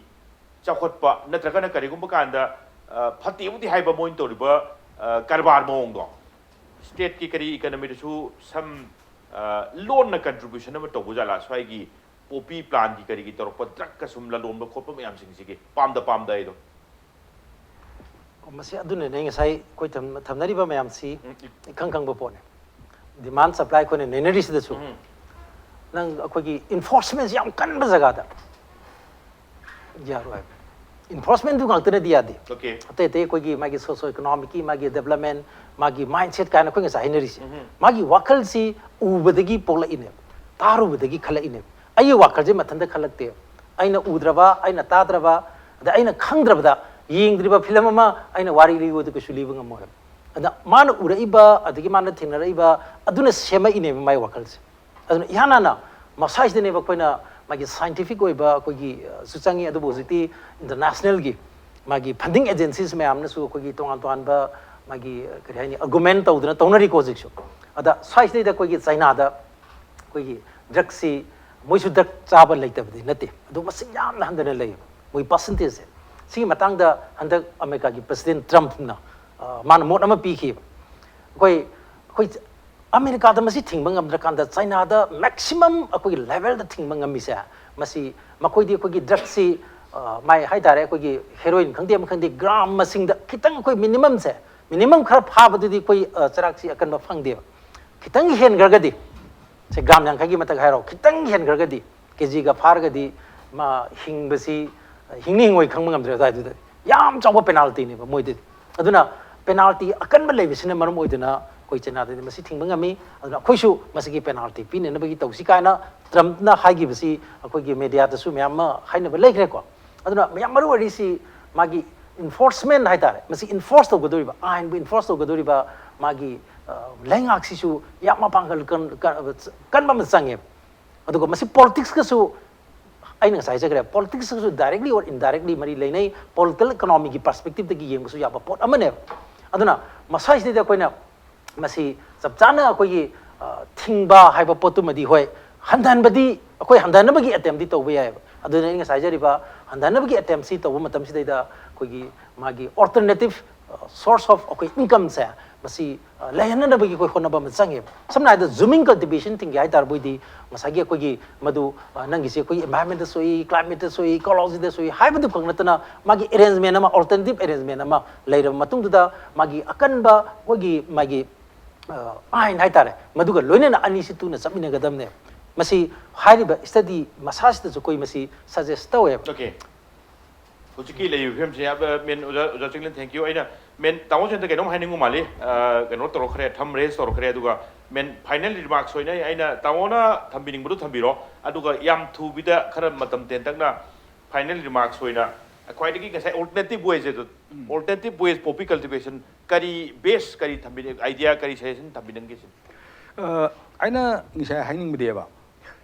ꯆꯥꯎꯈꯠꯄ ꯅꯠꯇ꯭ꯔꯒꯅ ꯀꯔꯤꯒꯨꯝꯕ ꯀꯥꯟꯗ, ꯑ, ꯐꯠꯇꯦꯕꯨꯗꯤ ꯍꯥꯏꯕ ꯃꯣꯏꯅ ꯇꯧꯔꯤꯕ, ꯑ, ꯀꯔꯕꯥꯔ ꯃꯑꯣꯡꯗꯣ, ꯁ꯭ꯇꯦꯠꯀꯤ ꯀꯔꯤ ꯏꯀꯅꯃꯤꯗꯁꯨ ꯁꯝ, ꯑ, ꯂꯣꯟꯅ ꯀꯟꯇ꯭ꯔꯤꯕ꯭ꯌꯨꯁꯟ ꯑꯃ ꯇꯧꯕ ꯖꯥꯠꯂꯥ, ꯁ꯭ꯋꯥꯏꯒꯤ ꯄꯣꯄꯤ ꯄ꯭ꯂꯥꯟꯒꯤ ꯀꯔꯤꯒꯤ ꯇꯧꯔꯛꯄ ꯗ꯭ꯔꯒꯀ ꯁꯨꯝ ꯂꯂꯣꯟꯕ ꯈꯣꯠꯄ ꯃꯌꯥꯝꯁꯤꯡꯁꯤꯒꯤ ꯄꯥꯝꯗ ꯄꯥꯝꯗ ꯍꯥꯏꯗꯣ? ꯃꯁꯤ ꯑꯗꯨꯅꯅꯦ ꯉꯁꯥꯏ ꯑꯩꯈꯣꯏ ꯊꯝ- ꯊꯝꯅꯔꯤꯕ ꯃꯌꯥꯝꯁꯤ ꯏꯈꯪ ꯈꯪꯕ ꯄꯣꯠꯅꯤ꯫ Demand supply ꯑꯩꯈꯣꯏꯅ ꯅꯩꯅꯔꯤꯁꯤꯗꯁꯨ ꯅꯪ ꯑꯩꯈꯣꯏꯒꯤ enforcement ꯌꯥꯝ ꯀꯟꯕ ꯖꯒꯥꯗ ꯌꯥꯔꯣꯏ ꯍꯥꯏꯕ꯫ Enforcement ꯗꯨ ꯉꯥꯛꯇꯅꯗꯤ ꯌꯥꯗꯦ꯫ Okay. ꯑꯇꯩ ꯑꯇꯩ ꯑꯩꯈꯣꯏꯒꯤ ꯃꯥꯒꯤ socio economic ꯀꯤ ꯃꯥꯒꯤ development, ꯃꯥꯒꯤ mindset ꯀꯥꯏꯅ ꯑꯩꯈꯣꯏ ꯉꯁꯥꯏ ꯍꯥꯏꯅꯔꯤꯁꯦ꯫ ꯃꯥꯒꯤ ꯋꯥꯈꯜꯁꯤ ꯎꯕꯗꯒꯤ ꯄꯣꯛꯂꯛꯏꯅꯦꯕ, ꯇꯥꯔꯨꯕꯗꯒꯤ ꯈꯜꯂꯛꯏꯅꯦꯕ꯫ ꯑꯩꯒꯤ ꯋꯥꯈꯜꯁꯦ ꯃꯊꯟꯇ ꯈꯜꯂꯛꯇꯦ꯫ ꯑꯩꯅ ꯎꯗ꯭ꯔꯕ, ꯑꯩꯅ ꯇꯥꯗ꯭ꯔꯕ, ꯑꯗ ꯑꯩꯅ ꯈꯪꯗ꯭ꯔꯕꯗ ꯌꯦꯡꯗ꯭ꯔꯤꯕ ꯐꯤꯂꯝ ꯑꯃ ꯑꯩꯅ ꯋꯥꯔꯤ ꯂꯤꯌꯨ ꯑꯗꯨ ꯀꯩꯁꯨ ꯂꯤꯕ ꯉꯝꯃꯣꯏ꯫ ꯑꯗ ꯃꯥꯅ ꯎꯔꯛꯏꯕ ꯑꯗꯒꯤ ꯃꯥꯅ ꯊꯦꯡꯅꯔꯛꯏꯕ ꯑꯗꯨꯅ ꯁꯦꯝꯃꯛꯏꯅꯦꯕ ꯃꯥꯏ ꯋꯥꯈꯜꯁꯦ꯫ ꯑꯗꯨꯅ ꯏꯍꯥꯟ ꯍꯥꯟꯅ ꯃꯁꯥꯁꯤꯗꯅꯦꯕ ꯑꯩꯈꯣꯏꯅ ꯃꯥꯒꯤ scientific ꯑꯣꯏꯕ ꯑꯩꯈꯣꯏꯒꯤ ꯑ, ꯁꯨ ꯆꯪꯉꯤ꯫ ꯑꯗꯨꯕꯨ ꯍꯧꯖꯤꯛꯇꯤ international ꯒꯤ ꯃꯥꯒꯤ funding agencies ꯃꯌꯥꯝꯅꯁꯨ ꯑꯩꯈꯣꯏꯒꯤ ꯇꯣꯉꯥꯟ ꯇꯣꯉꯥꯟꯕ ꯃꯥꯒꯤ ꯑ, ꯀꯔꯤ ꯍꯥꯏꯅꯤ, argument ꯇꯧꯗꯅ ꯇꯧꯅꯔꯤꯀꯣ ꯍꯧꯖꯤꯛꯁꯨ꯫ ꯑꯗ ꯁ꯭ꯋꯥꯏꯁꯤꯗꯩꯗ ꯑꯩꯈꯣꯏꯒꯤ ꯆꯩꯅꯥꯗ ꯑꯩꯈꯣꯏꯒꯤ drug ꯁꯤ ꯃꯣꯏꯁꯨ drug ꯆꯥꯕ ꯂꯩꯇꯕꯗꯤ ꯅꯠꯇꯦ, ꯑꯗꯨ ꯃꯁꯤꯡ ꯌꯥꯝꯅ ꯍꯟꯊꯅ ꯂꯩꯌꯦꯕ ꯃꯣꯏ percentage ꯁꯦ꯫ ꯁꯤꯒꯤ ꯃꯇꯥꯡꯗ ꯍꯟꯗꯛ ꯑꯃꯦꯔꯤꯀꯥꯒꯤ President Trump ꯅ ꯑ, ꯃꯥꯅ ꯃꯣꯠ ꯑꯃ ꯄꯤꯈꯤꯕ꯫ ꯑꯩꯈꯣꯏ ꯑꯩꯈꯣꯏ ꯑꯃꯦꯔꯤꯀꯥꯗ ꯃꯁꯤ ꯊꯤꯡꯕ ꯉꯝꯗ꯭ꯔꯀꯥꯟꯗ ꯆꯩꯅꯥꯗ maximum ꯑꯩꯈꯣꯏꯒꯤ level ꯗ ꯊꯤꯡꯕ ꯉꯝꯃꯤꯁꯦ ꯃꯁꯤ ꯃꯈꯣꯏꯗꯤ ꯑꯩꯈꯣꯏꯒꯤ drug ꯁꯤ ꯑ, ꯃꯥꯏ ꯍꯥꯏꯇꯥꯔꯦ ꯑꯩꯈꯣꯏꯒꯤ heroin ꯈꯪꯗꯦ ꯑꯃ ꯈꯪꯗꯦ gram ꯃꯁꯤꯡꯗ ꯈꯤꯇꯪ ꯑꯩꯈꯣꯏ minimum ꯁꯦ minimum ꯈꯔ ꯐꯥꯕꯗꯨꯗꯤ ꯑꯩꯈꯣꯏ ꯑ, ꯆꯔꯥꯛꯁꯤ ꯑꯀꯟꯕ ꯐꯪꯗꯦꯕ꯫ ꯈꯤꯇꯪ ꯍꯦꯟꯈ꯭ꯔꯒꯗꯤ ꯁꯦ gram ꯌꯥꯡꯈꯩꯒꯤ ꯃꯊꯛ ꯍꯥꯏꯔꯣ, ꯈꯤꯇꯪ ꯍꯦꯟꯈ꯭ꯔꯒꯗꯤ ꯀꯦ ꯖꯤꯒ ꯐꯥꯔꯒꯗꯤ ꯃꯥ ꯍꯤꯡꯕꯁꯤ ꯍꯤꯡꯅꯤ ꯍꯤꯡꯉꯣꯏ ꯈꯪꯕ ꯉꯝꯗ꯭ꯔꯦ꯫ ꯑꯗꯨꯋꯥꯏꯗꯨꯗ ꯌꯥꯝ ꯆꯥꯎꯕ penalty ꯅꯦꯕ ꯃꯣꯏꯗꯗꯤ꯫ ꯑꯗꯨꯅ penalty ꯑꯀꯟꯕ ꯂꯩꯕꯁꯤꯅ ꯃꯔꯝ ꯑꯣꯏꯗꯨꯅ ꯑꯩꯈꯣꯏ ꯆꯩꯅꯥꯗꯗꯤ ꯃꯁꯤ ꯊꯤꯡꯕ ꯉꯝꯃꯤ꯫ ꯑꯗꯨꯅ ꯑꯩꯈꯣꯏꯁꯨ ꯃꯁꯤꯒꯤ penalty ꯄꯤꯅꯅꯕꯒꯤ ꯇꯧꯁꯤ ꯀꯥꯏꯅ Trump ꯅ ꯍꯥꯏꯈꯤꯕꯁꯤ ꯑꯩꯈꯣꯏꯒꯤ media ꯗꯁꯨ ꯃꯌꯥꯝ ꯑꯃ ꯍꯥꯏꯅꯕ ꯂꯩꯈ꯭ꯔꯦꯀꯣ꯫ ꯑꯗꯨꯅ ꯌꯥꯝ ꯃꯔꯨ ꯑꯣꯏꯔꯤꯁꯤ ꯃꯥꯒꯤ enforcement ꯍꯥꯏꯇꯥꯔꯦ, ꯃꯁꯤ enforce ꯇꯧꯒꯗꯧꯔꯤꯕ, ꯑꯥꯏꯟꯕꯨ enforce ꯇꯧꯒꯗꯧꯔꯤꯕ ꯃꯥꯒꯤ ꯑ, ꯂꯩꯉꯥꯛꯁꯤꯁꯨ ꯌꯥꯝ ꯃꯄꯥꯡꯒꯜ ꯀꯟ- ꯀꯟ- ꯀꯟꯕ ꯑꯃ ꯆꯪꯉꯦꯕ꯫ ꯑꯗꯨꯒ ꯃꯁꯤ politics ꯀꯁꯨ ꯑꯩꯅ ꯉꯁꯥꯏ ꯍꯥꯏꯖꯈ꯭ꯔꯦ, politics ꯀꯁꯨ directly or indirectly ꯃꯔꯤ ꯂꯩꯅꯩ, political economy ꯒꯤ perspective ꯇꯒꯤ ꯌꯦꯡꯕꯁꯨ ꯌꯥꯕ ꯄꯣꯠ ꯑꯃꯅꯦꯕ꯫ ꯑꯗꯨꯅ ꯃꯁꯥꯏꯁꯤꯗꯩꯗ ꯑꯩꯈꯣꯏꯅ ꯃꯁꯤ ꯆꯞ ꯆꯥꯅ ꯑꯩꯈꯣꯏꯒꯤ ꯑ, ꯊꯤꯡꯕ ꯍꯥꯏꯕ ꯄꯣꯠꯇꯨꯃꯗꯤ ꯍꯣꯏ ꯍꯟꯊꯍꯟꯕꯗꯤ ꯑꯩꯈꯣꯏ ꯍꯟꯊꯍꯟꯅꯕꯒꯤ attempt ꯇꯤ ꯇꯧꯕ ꯌꯥꯏꯑꯕ꯫ ꯑꯗꯨꯅ ꯑꯩꯅ ꯉꯁꯥꯏ ꯍꯥꯏꯖꯔꯤꯕ ꯍꯟꯊꯍꯟꯅꯕꯒꯤ attempt ꯁꯤ ꯇꯧꯕ ꯃꯇꯝꯁꯤꯗꯩꯗ ꯑꯩꯈꯣꯏꯒꯤ ꯃꯥꯒꯤ alternative source of ꯑꯩꯈꯣꯏ income ꯁꯦ ꯃꯁꯤ ꯑ, ꯂꯩꯍꯟꯅꯅꯕꯒꯤ ꯑꯩꯈꯣꯏ ꯍꯣꯠꯅꯕ ꯑꯃ ꯆꯪꯉꯦꯕ꯫ ꯁꯝꯅ ꯍꯥꯏꯔꯕꯗ ꯖꯨꯃꯤꯡ ꯀꯜꯇꯤꯚꯦꯁꯟ ꯊꯤꯡꯒꯦ ꯍꯥꯏ ꯇꯥꯔꯕꯣꯏꯗꯤ ꯉꯁꯥꯏꯒꯤ ꯑꯩꯈꯣꯏꯒꯤ ꯃꯗꯨ ꯑ, ꯅꯪꯒꯤꯁꯦ ꯑꯩꯈꯣꯏꯒꯤ ꯏꯟꯚꯥꯏꯔꯟꯃꯦꯟꯗ ꯁꯣꯛꯏ, ꯀ꯭ꯂꯥꯏꯃꯦꯠꯇ ꯁꯣꯛꯏ, ꯏꯀꯣꯂꯣꯖꯤꯗ ꯁꯣꯛꯏ ꯍꯥꯏꯕꯗꯨ ꯈꯛ ꯅꯠꯇꯅ ꯃꯥꯒꯤ ꯑꯦꯔꯦꯟꯖꯃꯦꯟ ꯑꯃ, ꯑꯜꯇꯔꯅꯦꯇꯤꯚ ꯑꯦꯔꯦꯟꯖꯃꯦꯟ ꯑꯃ ꯂꯩꯔꯕ ꯃꯇꯨꯡꯗꯨꯗ ꯃꯥꯒꯤ ꯑꯀꯟꯕ ꯑꯩꯈꯣꯏꯒꯤ ꯃꯥꯒꯤ ꯑ, ꯑꯥꯏꯟ ꯍꯥꯏ ꯇꯥꯔꯦ, ꯃꯗꯨꯒ ꯂꯣꯏꯅꯅ ꯑꯅꯤꯁꯤ ꯇꯨꯅ ꯆꯠꯃꯤꯟꯅꯒꯗꯕꯅꯦ꯫ ꯃꯁꯤ ꯍꯥꯏꯔꯤꯕ ꯁ꯭ꯇꯗꯤ ꯃꯁꯥꯁꯤꯗꯁꯨ ꯑꯩꯈꯣꯏ ꯃꯁꯤ ꯁꯖꯦꯁ ꯇꯧꯋꯦꯕ꯫ Okay. ꯍꯧꯖꯤꯛꯀꯤ ꯂꯩꯔꯤꯕ ꯐꯤꯕꯝꯁꯦ ꯌꯥꯝ, ꯃꯦꯟ ꯑꯣꯖꯥ, ꯑꯣꯖꯥ ꯆꯤꯡꯂꯦꯟ, thank you꯫ ꯑꯩꯅ ꯃꯦꯟ ꯇꯥꯃꯣ ꯁꯦꯟꯇ ꯀꯩꯅꯣꯝ ꯍꯥꯏꯅꯤꯡꯕ ꯃꯥꯜꯂꯤ꯫ ꯑ, ꯀꯩꯅꯣ ꯇꯧꯔꯛꯈ꯭ꯔꯦ, ꯊꯝ ꯔꯦꯁ ꯇꯧꯔꯛꯈ꯭ꯔꯦ꯫ ꯑꯗꯨꯒ ꯃꯦꯟ ꯐꯥꯏꯅꯦꯜ ꯔꯤꯃꯥꯔꯛꯁ ꯑꯣꯏꯅ ꯑꯩꯅ ꯇꯥꯃꯣꯅ ꯊꯝꯕꯤꯅꯤꯡꯕꯗꯣ ꯊꯝꯕꯤꯔꯣ꯫ ꯑꯗꯨꯒ ꯌꯥꯝ ꯊꯨꯕꯤꯗ ꯈꯔ ꯃꯇꯝ ꯇꯦꯟꯇꯛꯅ ꯐꯥꯏꯅꯦꯜ ꯔꯤꯃꯥꯔꯛꯁ ꯑꯣꯏꯅ ꯈ꯭ꯋꯥꯏꯗꯒꯤ ꯉꯁꯥꯏ ꯑꯜꯇꯔꯅꯦꯇꯤꯚ ꯋꯦꯁꯦ, ꯑꯜꯇꯔꯅꯦꯇꯤꯚ ꯋꯦꯁ ꯄꯣꯄꯤ ꯀꯜꯇꯤꯚꯦꯁꯟ ꯀꯔꯤ ꯕꯦꯁ ꯀꯔꯤ ꯊꯝꯕꯤꯅꯤꯡ, ꯑꯥꯏꯗꯤꯌꯥ ꯀꯔꯤ ꯁꯖꯦꯁꯟ ꯊꯝꯕꯤꯅꯤꯡꯒꯦ ꯁꯤꯅꯤ? ꯑ, ꯑꯩꯅ ꯉꯁꯥꯏ ꯍꯥꯏꯅꯤꯡꯕꯗꯤꯕ,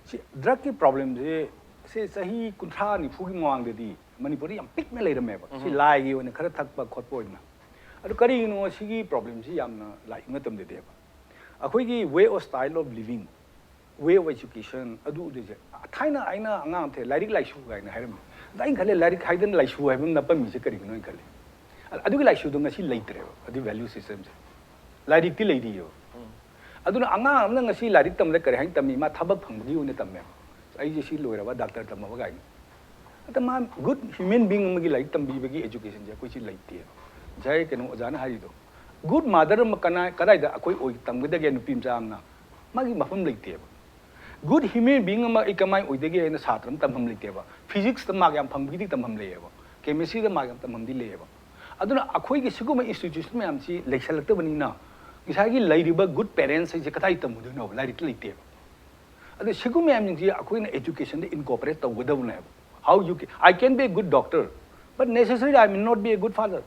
ꯁꯤ ꯗ꯭ꯔꯛꯀꯤ ꯄ꯭ꯔꯣꯕ꯭ꯂꯦꯝꯁꯦ ꯁꯤ ꯆꯍꯤ ꯀꯨꯟꯊ꯭ꯔꯥ ꯅꯤꯐꯨꯒꯤ ꯃꯃꯥꯡꯗꯗꯤ ꯃꯅꯤꯄꯨꯔꯗ ꯌꯥꯝ ꯄꯤꯛꯅ ꯂꯩꯔꯝꯃꯦꯕ꯫ ꯁꯤ ꯂꯥꯏꯒꯤ ꯑꯣꯏꯅ ꯈꯔ ꯊꯛꯄ ꯈꯣꯠꯄ ꯑꯣꯏꯅ꯫ ꯑꯗꯨ ꯀꯔꯤꯒꯤꯅꯣ ꯁꯤꯒꯤ ꯄ꯭ꯔꯣꯕ꯭ꯂꯦꯝꯁꯤ ꯌꯥꯝꯅ ꯂꯥꯏꯔꯤꯛ ꯃꯇꯝꯗꯗꯤꯕ? ꯑꯩꯈꯣꯏꯒꯤ way of style of living, way of education ꯑꯗꯨꯗꯨꯁꯦ ꯊꯥꯏꯅ ꯑꯩꯅ ꯑꯉꯥꯡ ꯑꯃ ꯂꯥꯏꯔꯤꯛ ꯂꯥꯏꯁꯨ ꯀꯥꯏꯅ ꯍꯥꯏꯔꯝꯃꯤ꯫ ꯑꯗ ꯑꯩꯅ ꯈꯜꯂꯦ, ꯂꯥꯏꯔꯤꯛ ꯍꯥꯏꯗꯅ ꯂꯥꯏꯁꯨ ꯍꯥꯏꯕ ꯑꯃ ꯅꯞꯄꯝꯃꯤꯁꯦ ꯀꯔꯤꯒꯤꯅꯣ ꯑꯩꯅ ꯈꯜꯂꯦ꯫ ꯑ-, ꯑꯗꯨꯒꯤ ꯂꯥꯏꯁꯨꯗꯣ ꯉꯁꯤ ꯂꯩꯇ꯭ꯔꯦꯕ, ꯑꯗꯨꯒꯤ ꯚꯦꯂ꯭ꯌꯨ ꯁꯤꯁꯇꯦꯝꯁꯦ꯫ ꯂꯥꯏꯔꯤꯛꯇꯤ ꯂꯩꯔꯤꯑꯕ꯫ ꯑꯗꯨꯅ ꯑꯉꯥꯡ ꯑꯃꯅ ꯉꯁꯤ ꯂꯥꯏꯔꯤꯛ ꯇꯝꯕꯗ ꯀꯔꯤ ꯍꯥꯏꯅ ꯇꯝꯃꯤ? ꯃꯥ ꯊꯕꯛ ꯐꯪꯕꯒꯤ ꯑꯣꯏꯅ ꯇꯝꯃꯦꯕ꯫ ꯑꯩꯁꯦ ꯁꯤ ꯂꯣꯏꯔꯕ, ꯗꯥꯛꯇꯔ ꯇꯝꯃꯕ ꯀꯥꯏꯅ꯫ ꯑꯗ ꯃꯥ ꯒꯨꯗ ꯍ꯭ꯌꯨꯃꯦꯟ ꯕꯤꯡ ꯑꯃꯒꯤ ꯂꯥꯏꯔꯤꯛ ꯇꯝꯕꯤꯕꯒꯤ ꯑꯦꯖꯨꯀꯦꯁꯟꯁꯦ ꯑꯩꯈꯣꯏ ꯁꯤ ꯂꯩꯇꯦꯕ꯫ ꯉꯁꯥꯏ ꯀꯩꯅꯣ ꯑꯣꯖꯥꯅ ꯍꯥꯏꯔꯤꯗꯣ, ꯒꯨꯗ ꯃꯥꯗꯔ ꯑꯃ ꯀꯅꯥ-, ꯀꯗꯥꯏꯗ ꯑꯩꯈꯣꯏ ꯑꯣꯏ ꯇꯝꯒꯗꯒꯦ? ꯅꯨꯄꯤ ꯃꯆꯥ ꯑꯃꯅ ꯃꯥꯒꯤ ꯃꯐꯝ ꯂꯩꯇꯦꯕ꯫ ꯒꯨꯗ ꯍ꯭ꯌꯨꯃꯦꯟ ꯕꯤꯡ ꯑꯃ ꯑꯩ ꯀꯃꯥꯏꯅ ꯑꯣꯏꯗꯒꯦ ꯍꯥꯏꯅ ꯁꯥꯇ꯭ꯔ ꯑꯃ ꯇꯝꯐꯝ ꯂꯩꯇꯦꯕ꯫ ꯐꯤꯖꯤꯛꯁꯇ ꯃꯥꯔꯛ ꯌꯥꯝ ꯐꯪꯕꯒꯤꯗꯤ ꯇꯝꯐꯝ ꯂꯩꯌꯦꯕ, ꯀꯦꯃꯤꯁꯇ꯭ꯔꯤꯗ ꯃꯥꯔꯛ ꯌꯥꯝ ꯇꯝꯐꯝꯗꯤ ꯂꯩꯌꯦꯕ꯫ ꯑꯗꯨꯅ ꯑꯩꯈꯣꯏꯒꯤ ꯁꯤꯒꯨꯝꯕ ꯏꯟꯁꯇꯤꯇ꯭ꯌꯨꯁꯟ ꯃꯌꯥꯝꯁꯤ ꯂꯩꯁꯜꯂꯛꯇꯕꯅꯤꯅ ꯉꯁꯥꯏꯒꯤ ꯂꯩꯔꯤꯕ ꯒꯨꯗ ꯄꯦꯔꯦꯟꯁ ꯍꯥꯏꯁꯦ ꯀꯗꯥꯏ ꯇꯝꯃꯨꯗꯣꯏꯅꯣꯕ? ꯂꯥꯏꯔꯤꯛꯇ ꯂꯩꯇꯦꯕ꯫ ꯑꯗꯨ ꯁꯤꯒꯨꯝꯕ ꯃꯌꯥꯝꯁꯤꯡꯁꯤ ꯑꯩꯈꯣꯏꯅ ꯑꯦꯖꯨꯀꯦꯁꯟꯗ ꯏꯟꯀꯣꯄꯔꯦꯠ ꯇꯧꯒꯗꯕꯅꯦꯕ꯫ How you can, I can be a good doctor, but necessarily I may not be a good father.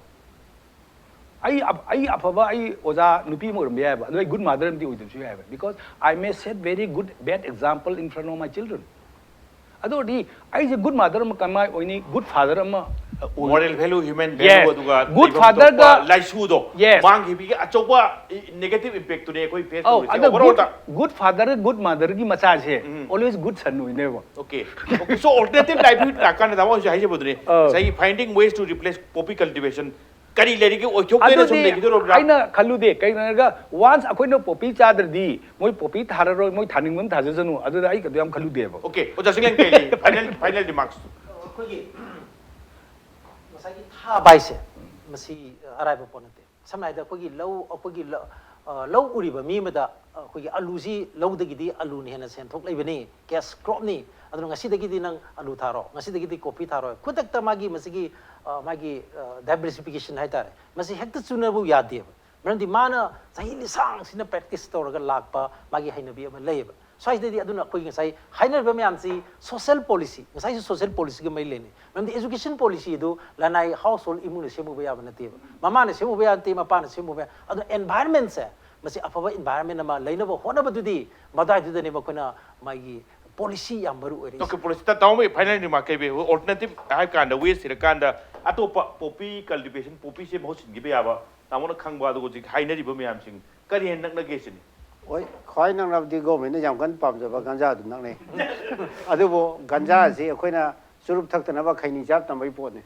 ꯑꯩ ꯑꯐ-, ꯑꯩ ꯑꯐꯕ, ꯑꯩ ꯑꯣꯖꯥ ꯅꯨꯄꯤ ꯑꯃ ꯑꯣꯏꯔꯝꯕ ꯌꯥꯏꯕ, ꯑꯗꯣ ꯑꯩ ꯒꯨꯗ ꯃꯥꯗꯔ ꯑꯃꯗꯤ ꯑꯣꯏꯗꯕꯁꯨ ꯌꯥꯏꯕ, because I may set very good bad example in front of my children. ꯑꯗꯨ ꯑꯣꯏꯔꯗꯤ ꯑꯩꯁꯦ ꯒꯨꯗ ꯃꯥꯗꯔ ꯑꯃ ꯀꯃꯥꯏ ꯑꯣꯏꯅꯤ, ꯒꯨꯗ ꯐꯥꯗꯔ ꯑꯃ ꯑ, ꯑꯣꯏ- moral value, human Yes. Value, ꯑꯗꯨꯒ ꯒꯨꯗ ꯂꯩꯐꯝ ꯐꯥꯗꯔꯒ ꯊꯣꯛꯄ ꯂꯥꯏꯁꯨꯗꯣ, Yes. ꯃꯥꯡꯈꯤꯕꯒꯤ ꯑꯆꯧꯕ ꯅꯦꯒꯦꯇꯤꯚ ꯏꯝꯄꯦꯛꯇꯨꯅꯦ ꯑꯩꯈꯣꯏ ꯐꯦꯁ ꯑꯧ, ꯇꯧꯔꯤꯁꯦ꯫ ꯑꯗꯣ Overall good, good father, good ꯃꯥꯗꯔꯒꯤ ꯃꯆꯥꯁꯦ always good son ꯑꯣꯏꯅꯦꯕ꯫ Okay. Okay. So alternative livelihood ꯂꯥꯛꯀꯥꯟꯗ ꯇꯥꯃꯣ ꯍꯧꯖꯤꯛ ꯍꯥꯏꯖꯕꯗꯨꯅꯦ, ꯑꯧ꯫ ꯉꯁꯥꯏꯒꯤ finding ways to replace poppy cultivation, ꯀꯔꯤ ꯂꯩꯔꯤꯒꯦ? ꯑꯣꯏꯊꯣꯛꯇꯦꯅ ꯁꯨꯝ ꯑꯗꯨꯗꯤ ꯂꯩꯈꯤꯗꯣꯔꯕ꯭ꯔꯥ? ꯑꯩꯅ ꯈꯜꯂꯨꯗꯦ꯫ ꯀꯩꯒꯤꯅꯣ ꯍꯥꯏꯔꯒ, once ꯑꯩꯈꯣꯏꯅ ꯄꯣꯄꯤ ꯆꯥꯗ꯭ꯔꯗꯤ ꯃꯣꯏ ꯄꯣꯄꯤ ꯊꯥꯔꯔꯣꯏ, ꯃꯣꯏ ꯊꯥꯅꯤꯡꯕ ꯑꯃ ꯊꯥꯖꯁꯅꯨ, ꯑꯗꯨꯗ ꯑꯩ ꯀꯩꯗꯧ ꯌꯥꯝ ꯈꯜꯂꯨꯗꯦꯕ꯫ Okay, ꯑꯣꯖꯥ ꯆꯤꯡꯂꯦꯟ ꯀꯩ ꯂꯩ? Final, final remarks. ꯑꯩꯈꯣꯏꯒꯤ ꯉꯁꯥꯏꯒꯤ ꯊꯥꯕ ꯍꯥꯏꯁꯦ, ꯃꯁꯤ ꯑꯔꯥꯏꯕ ꯄꯣꯠ ꯅꯠꯇꯦ꯫ ꯁꯝꯅ ꯍꯥꯏꯔꯕꯗ ꯑꯩꯈꯣꯏꯒꯤ ꯂꯧ, ꯑꯩꯈꯣꯏꯒꯤ ꯂ- ꯑ, ꯂꯧ ꯎꯔꯤꯕ ꯃꯤ ꯑꯃꯗ ꯑꯩꯈꯣꯏꯒꯤ ꯑꯂꯨꯁꯤ ꯂꯧꯗꯒꯤꯗꯤ ꯑꯂꯨꯅ ꯍꯦꯟꯅ ꯁꯦꯟꯊꯣꯛ ꯂꯩꯕꯅꯤ, cash cropꯅꯤ, ꯑꯗꯨꯅ ꯉꯁꯤꯗꯒꯤꯗꯤ ꯅꯪ ꯑꯂꯨ ꯊꯥꯔꯣ, ꯉꯁꯤꯗꯒꯤꯗꯤ ꯀꯣꯐꯤ ꯊꯥꯔꯣ, ꯈꯨꯗꯛꯇ ꯃꯥꯒꯤ ꯃꯁꯤꯒꯤ, ꯑ, ꯃꯥꯒꯤ, ꯑ, diversification ꯍꯥꯏꯇꯥꯔꯦ, ꯃꯁꯤ ꯍꯦꯛꯇ ꯆꯨꯅꯕꯨ ꯌꯥꯗꯦꯕ꯫ ꯃꯔꯝꯗꯤ ꯃꯥꯅ ꯆꯍꯤ ꯂꯤꯁꯥꯡꯁꯤꯅ practice ꯇꯧꯔꯒ ꯂꯥꯛꯄ ꯃꯥꯒꯤ ꯍꯩꯅꯕꯤ ꯑꯃ ꯂꯩꯌꯦꯕ꯫ ꯁ꯭ꯋꯥꯏꯁꯤꯗꯩꯗꯤ ꯑꯗꯨꯅ ꯑꯩꯈꯣꯏꯒꯤ ꯉꯁꯥꯏ ꯍꯥꯏꯅꯔꯤꯕ ꯃꯌꯥꯝꯁꯤ social policy, ꯉꯁꯥꯏꯁꯨ social policyꯒ ꯃꯔꯤ ꯂꯩꯅꯩ꯫ ꯃꯔꯝꯗꯤ education policy ꯑꯗꯨ ꯂꯅꯥꯏ household ꯏꯃꯨꯡꯅ ꯁꯦꯝꯃꯨꯕ ꯌꯥꯕ ꯅꯠꯇꯦꯕ, ꯃꯃꯥꯅ ꯁꯦꯝꯃꯨꯕ ꯌꯥꯕ ꯅꯠꯇꯦ, ꯃꯄꯥꯅ ꯁꯦꯝꯃꯨꯕ ꯌꯥꯕ꯫ ꯑꯗꯣ environmentꯁꯦ, ꯃꯁꯤ ꯑꯐꯕ environment ꯑꯃ ꯂꯩꯅꯕ ꯍꯣꯠꯅꯕꯗꯨꯗꯤ ꯃꯗꯥꯏꯗꯨꯗꯅꯦꯕ ꯑꯩꯈꯣꯏꯅ ꯃꯥꯒꯤ policy ꯌꯥꯝ ꯃꯔꯨ ꯑꯣꯏꯔꯤꯁꯦ꯫ Okay, ꯄꯣꯂꯤꯁꯤꯗ ꯇꯥꯎꯃꯩ final remark ꯀꯩ? Alternative ꯍꯥꯏꯕ ꯀꯥꯟꯗ, waste ꯊꯤꯔꯀꯥꯟꯗ ꯑꯇꯣꯞꯄ poppy cultivation, poppyꯁꯦ ꯃꯍꯨꯠ ꯁꯤꯟꯈꯤꯕ ꯌꯥꯕ ꯇꯥꯃꯣꯅ ꯈꯪꯕ, ꯑꯗꯨꯒ ꯍꯧꯖꯤꯛ ꯍꯥꯏꯅꯔꯤꯕ ꯃꯌꯥꯝꯁꯤꯡ ꯀꯔꯤ ꯍꯦꯟꯅ ꯅꯛꯅꯒꯦ ꯁꯤꯅꯤ? ꯍꯣꯏ, ꯈ꯭ꯋꯥꯏ ꯅꯛꯅꯕꯗꯤ governmentꯅ ꯌꯥꯝ ꯀꯟꯅ ꯄꯥꯝꯖꯕ ꯒꯟꯖꯥꯗꯨ ꯅꯛꯅꯩ꯫ ꯑꯗꯨꯕꯨ ꯒꯟꯖꯥꯁꯤ ꯑꯩꯈꯣꯏꯅ ꯆꯨꯔꯨꯞ ꯊꯛꯇꯅꯕ ꯈꯩꯅꯤ ꯆꯥꯕ ꯇꯝꯕꯒꯤ ꯄꯣꯠꯅꯤ꯫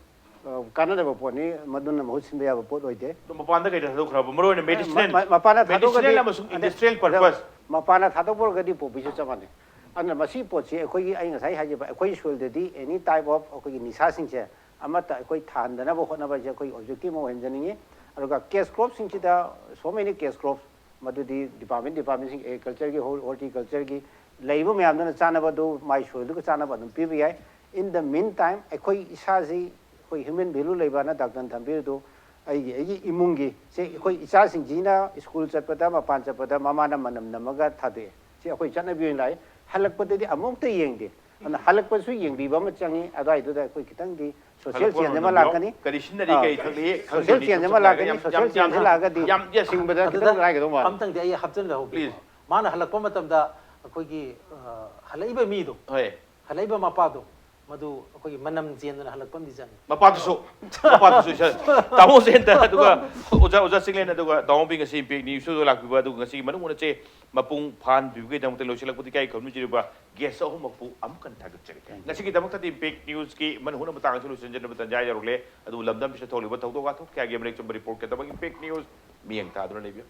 ꯑ, ꯀꯥꯟꯅꯗꯕ ꯄꯣꯠꯅꯤ, ꯃꯗꯨꯅ ꯃꯍꯨꯠ ꯁꯤꯟꯕ ꯌꯥꯕ ꯄꯣꯠ ꯑꯣꯏꯗꯦ꯫ ꯑꯗꯣ ꯃꯄꯥꯟꯗ ꯀꯩꯗ ꯊꯥꯗꯣꯛꯈ꯭ꯔꯕ? ꯃꯔꯨ ꯑꯣꯏꯅ medicinal, ꯃ-, ꯃꯄꯥꯟꯗ ꯊꯥꯗꯣꯛꯑꯒꯗꯤ medicinal ꯑꯃꯁꯨꯡ industrial purpose꯫ ꯃꯄꯥꯟꯗ ꯊꯥꯗꯣꯛꯄ ꯑꯣꯏꯔꯒꯗꯤ ꯄꯣꯄꯤꯁꯨ ꯆꯞ ꯃꯥꯟꯅꯩ꯫ ꯑꯗꯨꯅ ꯃꯁꯤ ꯄꯣꯠꯁꯤ ꯑꯩꯈꯣꯏꯒꯤ, ꯑꯩ ꯉꯁꯥꯏ ꯍꯥꯏꯖꯕ, ꯑꯩꯈꯣꯏꯒꯤ soilꯗꯗꯤ any type of ꯑꯩꯈꯣꯏꯒꯤ ꯅꯤꯁꯥꯁꯤꯡꯁꯦ ꯑꯃꯠꯇ ꯑꯩꯈꯣꯏ ꯊꯥꯍꯟꯗꯅꯕ ꯍꯣꯠꯅꯕ ꯍꯥꯏꯁꯦ ꯑꯩꯈꯣꯏꯒꯤ objective ꯑꯃ ꯑꯣꯏꯍꯟꯖꯅꯤꯡꯉꯤ꯫ ꯑꯗꯨꯒ cash cropꯁꯤꯡꯁꯤꯗ, so many cash crops, ꯃꯗꯨꯗꯤ department, departmentꯁꯤꯡ, agricultureꯒꯤ, hor-, horticultureꯒꯤ ꯂꯩꯔꯤꯕ ꯃꯌꯥꯝꯗꯨꯅ ꯆꯥꯅꯕꯗꯨ ꯃꯥꯏ soilꯗꯨꯒ ꯆꯥꯅꯕ ꯑꯗꯨꯝ ꯄꯤꯕ ꯌꯥꯏ꯫ In the meantime, ꯑꯩꯈꯣꯏ ꯏꯁꯥꯁꯤ, ꯑꯩꯈꯣꯏ human value ꯂꯩꯕꯅ ꯗꯥꯛꯇꯔꯅ ꯊꯝꯕꯤꯔꯤꯗꯨ, ꯑꯩꯒꯤ, ꯑꯩꯒꯤ ꯏꯃꯨꯡꯒꯤ, ꯁꯦ, ꯑꯩꯈꯣꯏ ꯏꯆꯥꯁꯤꯡꯁꯤꯅ school ꯆꯠꯄꯗ, ꯃꯄꯥꯟ ꯆꯠꯄꯗ ꯃꯃꯥꯅ ꯃꯅꯝ ꯅꯝꯃꯒ ꯊꯥꯗꯣꯛꯑꯦ꯫ ꯁꯤ ꯑꯩꯈꯣꯏ ꯆꯠꯅꯕꯤ ꯑꯣꯏꯅ ꯂꯥꯛꯑꯦ꯫ ꯍꯜꯂꯛꯄꯗꯗꯤ ꯑꯃꯨꯛꯇ ꯌꯦꯡꯗꯦ꯫ ꯑꯗꯨꯅ ꯍꯜꯂꯛꯄꯁꯨ ꯌꯦꯡꯕꯤꯕ ꯑꯃ ꯆꯪꯉꯤ꯫ ꯑꯗꯨꯋꯥꯏꯗꯨꯗ ꯑꯩꯈꯣꯏ ꯈꯤꯇꯪꯗꯤ social ꯍꯜꯂꯛꯄ change ꯑꯃ ꯃꯇꯝꯗ ꯂꯥꯛꯀꯅꯤ꯫ ꯀꯔꯤ ꯁꯤꯖꯤꯟꯅꯔꯤ, ꯑꯥ, ꯀꯔꯤ ꯊꯛꯂꯤ, social change ꯑꯃ ꯂꯥꯛꯀꯅꯤ꯫ Social change ꯂꯥꯛꯑꯒꯗꯤ ꯌꯥꯝ, yes, ꯍꯤꯡꯕꯗ ꯑꯗꯨꯗ ꯈꯤꯇꯪ ꯅꯨꯡꯉꯥꯏꯒꯗꯧ ꯃꯥꯜꯂꯦ꯫ ꯑꯝꯇꯪꯗꯤ ꯑꯩ ꯍꯥꯞꯆꯤꯟꯖꯍꯧꯒꯦ꯫ Please. ꯃꯥꯅ ꯍꯜꯂꯛꯄ ꯃꯇꯝꯗ ꯑꯩꯈꯣꯏꯒꯤ, ꯑ, ꯍꯜꯂꯛꯏꯕ ꯃꯤꯗꯣ, ꯍꯣꯏ꯫ ꯍꯜꯂꯛꯏꯕ ꯃꯄꯥꯗꯣ, ꯃꯗꯨ ꯑꯩꯈꯣꯏꯒꯤ ꯃꯅꯝ ꯆꯦꯟꯗꯅ ꯍꯜꯂꯛꯄ ꯑꯃꯗꯤ ꯆꯪꯉꯤ꯫ ꯃꯄꯥꯟꯗꯁꯨ ꯃꯄꯥꯟꯗꯁꯨ ꯏꯁꯥ ꯇꯥꯃꯣ ꯖꯦꯟꯗ ꯑꯗꯨꯒ ꯑꯣꯖꯥ ꯑꯣꯖꯥ ꯆꯤꯡꯂꯦꯟ ꯑꯗꯨꯒ ꯇꯥꯃꯣ ꯕꯤ ꯉꯁꯤ ꯏꯝꯄꯦꯛ ꯅ꯭ꯌꯨꯁꯇꯨꯗ ꯂꯥꯛꯄꯤꯕ ꯑꯗꯨꯒ ꯉꯁꯤꯒꯤ ꯃꯅꯨꯡ ꯍꯨꯠꯅ ꯆꯦ ꯃꯄꯨꯡ ꯐꯥꯍꯟꯕꯤꯕꯒꯤꯗꯃꯛꯇ ꯂꯣꯏꯁꯤꯜꯂꯛꯄꯗ ꯏꯀꯥꯏ ꯈꯨꯝꯅꯖꯔꯤꯕ ꯒꯦꯁ ꯑꯍꯨꯝꯃꯛꯄꯨ ꯑꯃꯨꯛ ꯍꯟꯅ ꯊꯥꯒꯠꯆꯔꯤ꯫ ꯉꯁꯤꯒꯤꯗꯃꯛꯇꯗꯤ ꯏꯝꯄꯦꯛ ꯅ꯭ꯌꯨꯁꯀꯤ ꯃꯅꯨꯡ ꯍꯨꯠꯅ ꯃꯇꯥꯡ ꯑꯁꯤ ꯂꯣꯏꯁꯤꯟꯖꯅꯕ ꯇꯥꯟꯖꯥ ꯌꯧꯔꯛꯂꯦ꯫ ꯑꯗꯨꯕꯨ ꯂꯝꯗꯝꯁꯤꯗ ꯊꯣꯛꯂꯤꯕ ꯊꯧꯗꯣꯛ ꯋꯥꯊꯣꯛ ꯀꯌꯥꯒꯤ ꯃꯔꯤꯛ ꯆꯨꯝꯕ ꯔꯤꯄꯣꯔꯠꯀꯤꯗꯃꯛ ꯏꯝꯄꯦꯛ ꯅ꯭ꯌꯨꯁ ꯃꯤꯠꯌꯦꯡ ꯇꯥꯗꯨꯅ ꯂꯩꯕꯤꯌꯨ꯫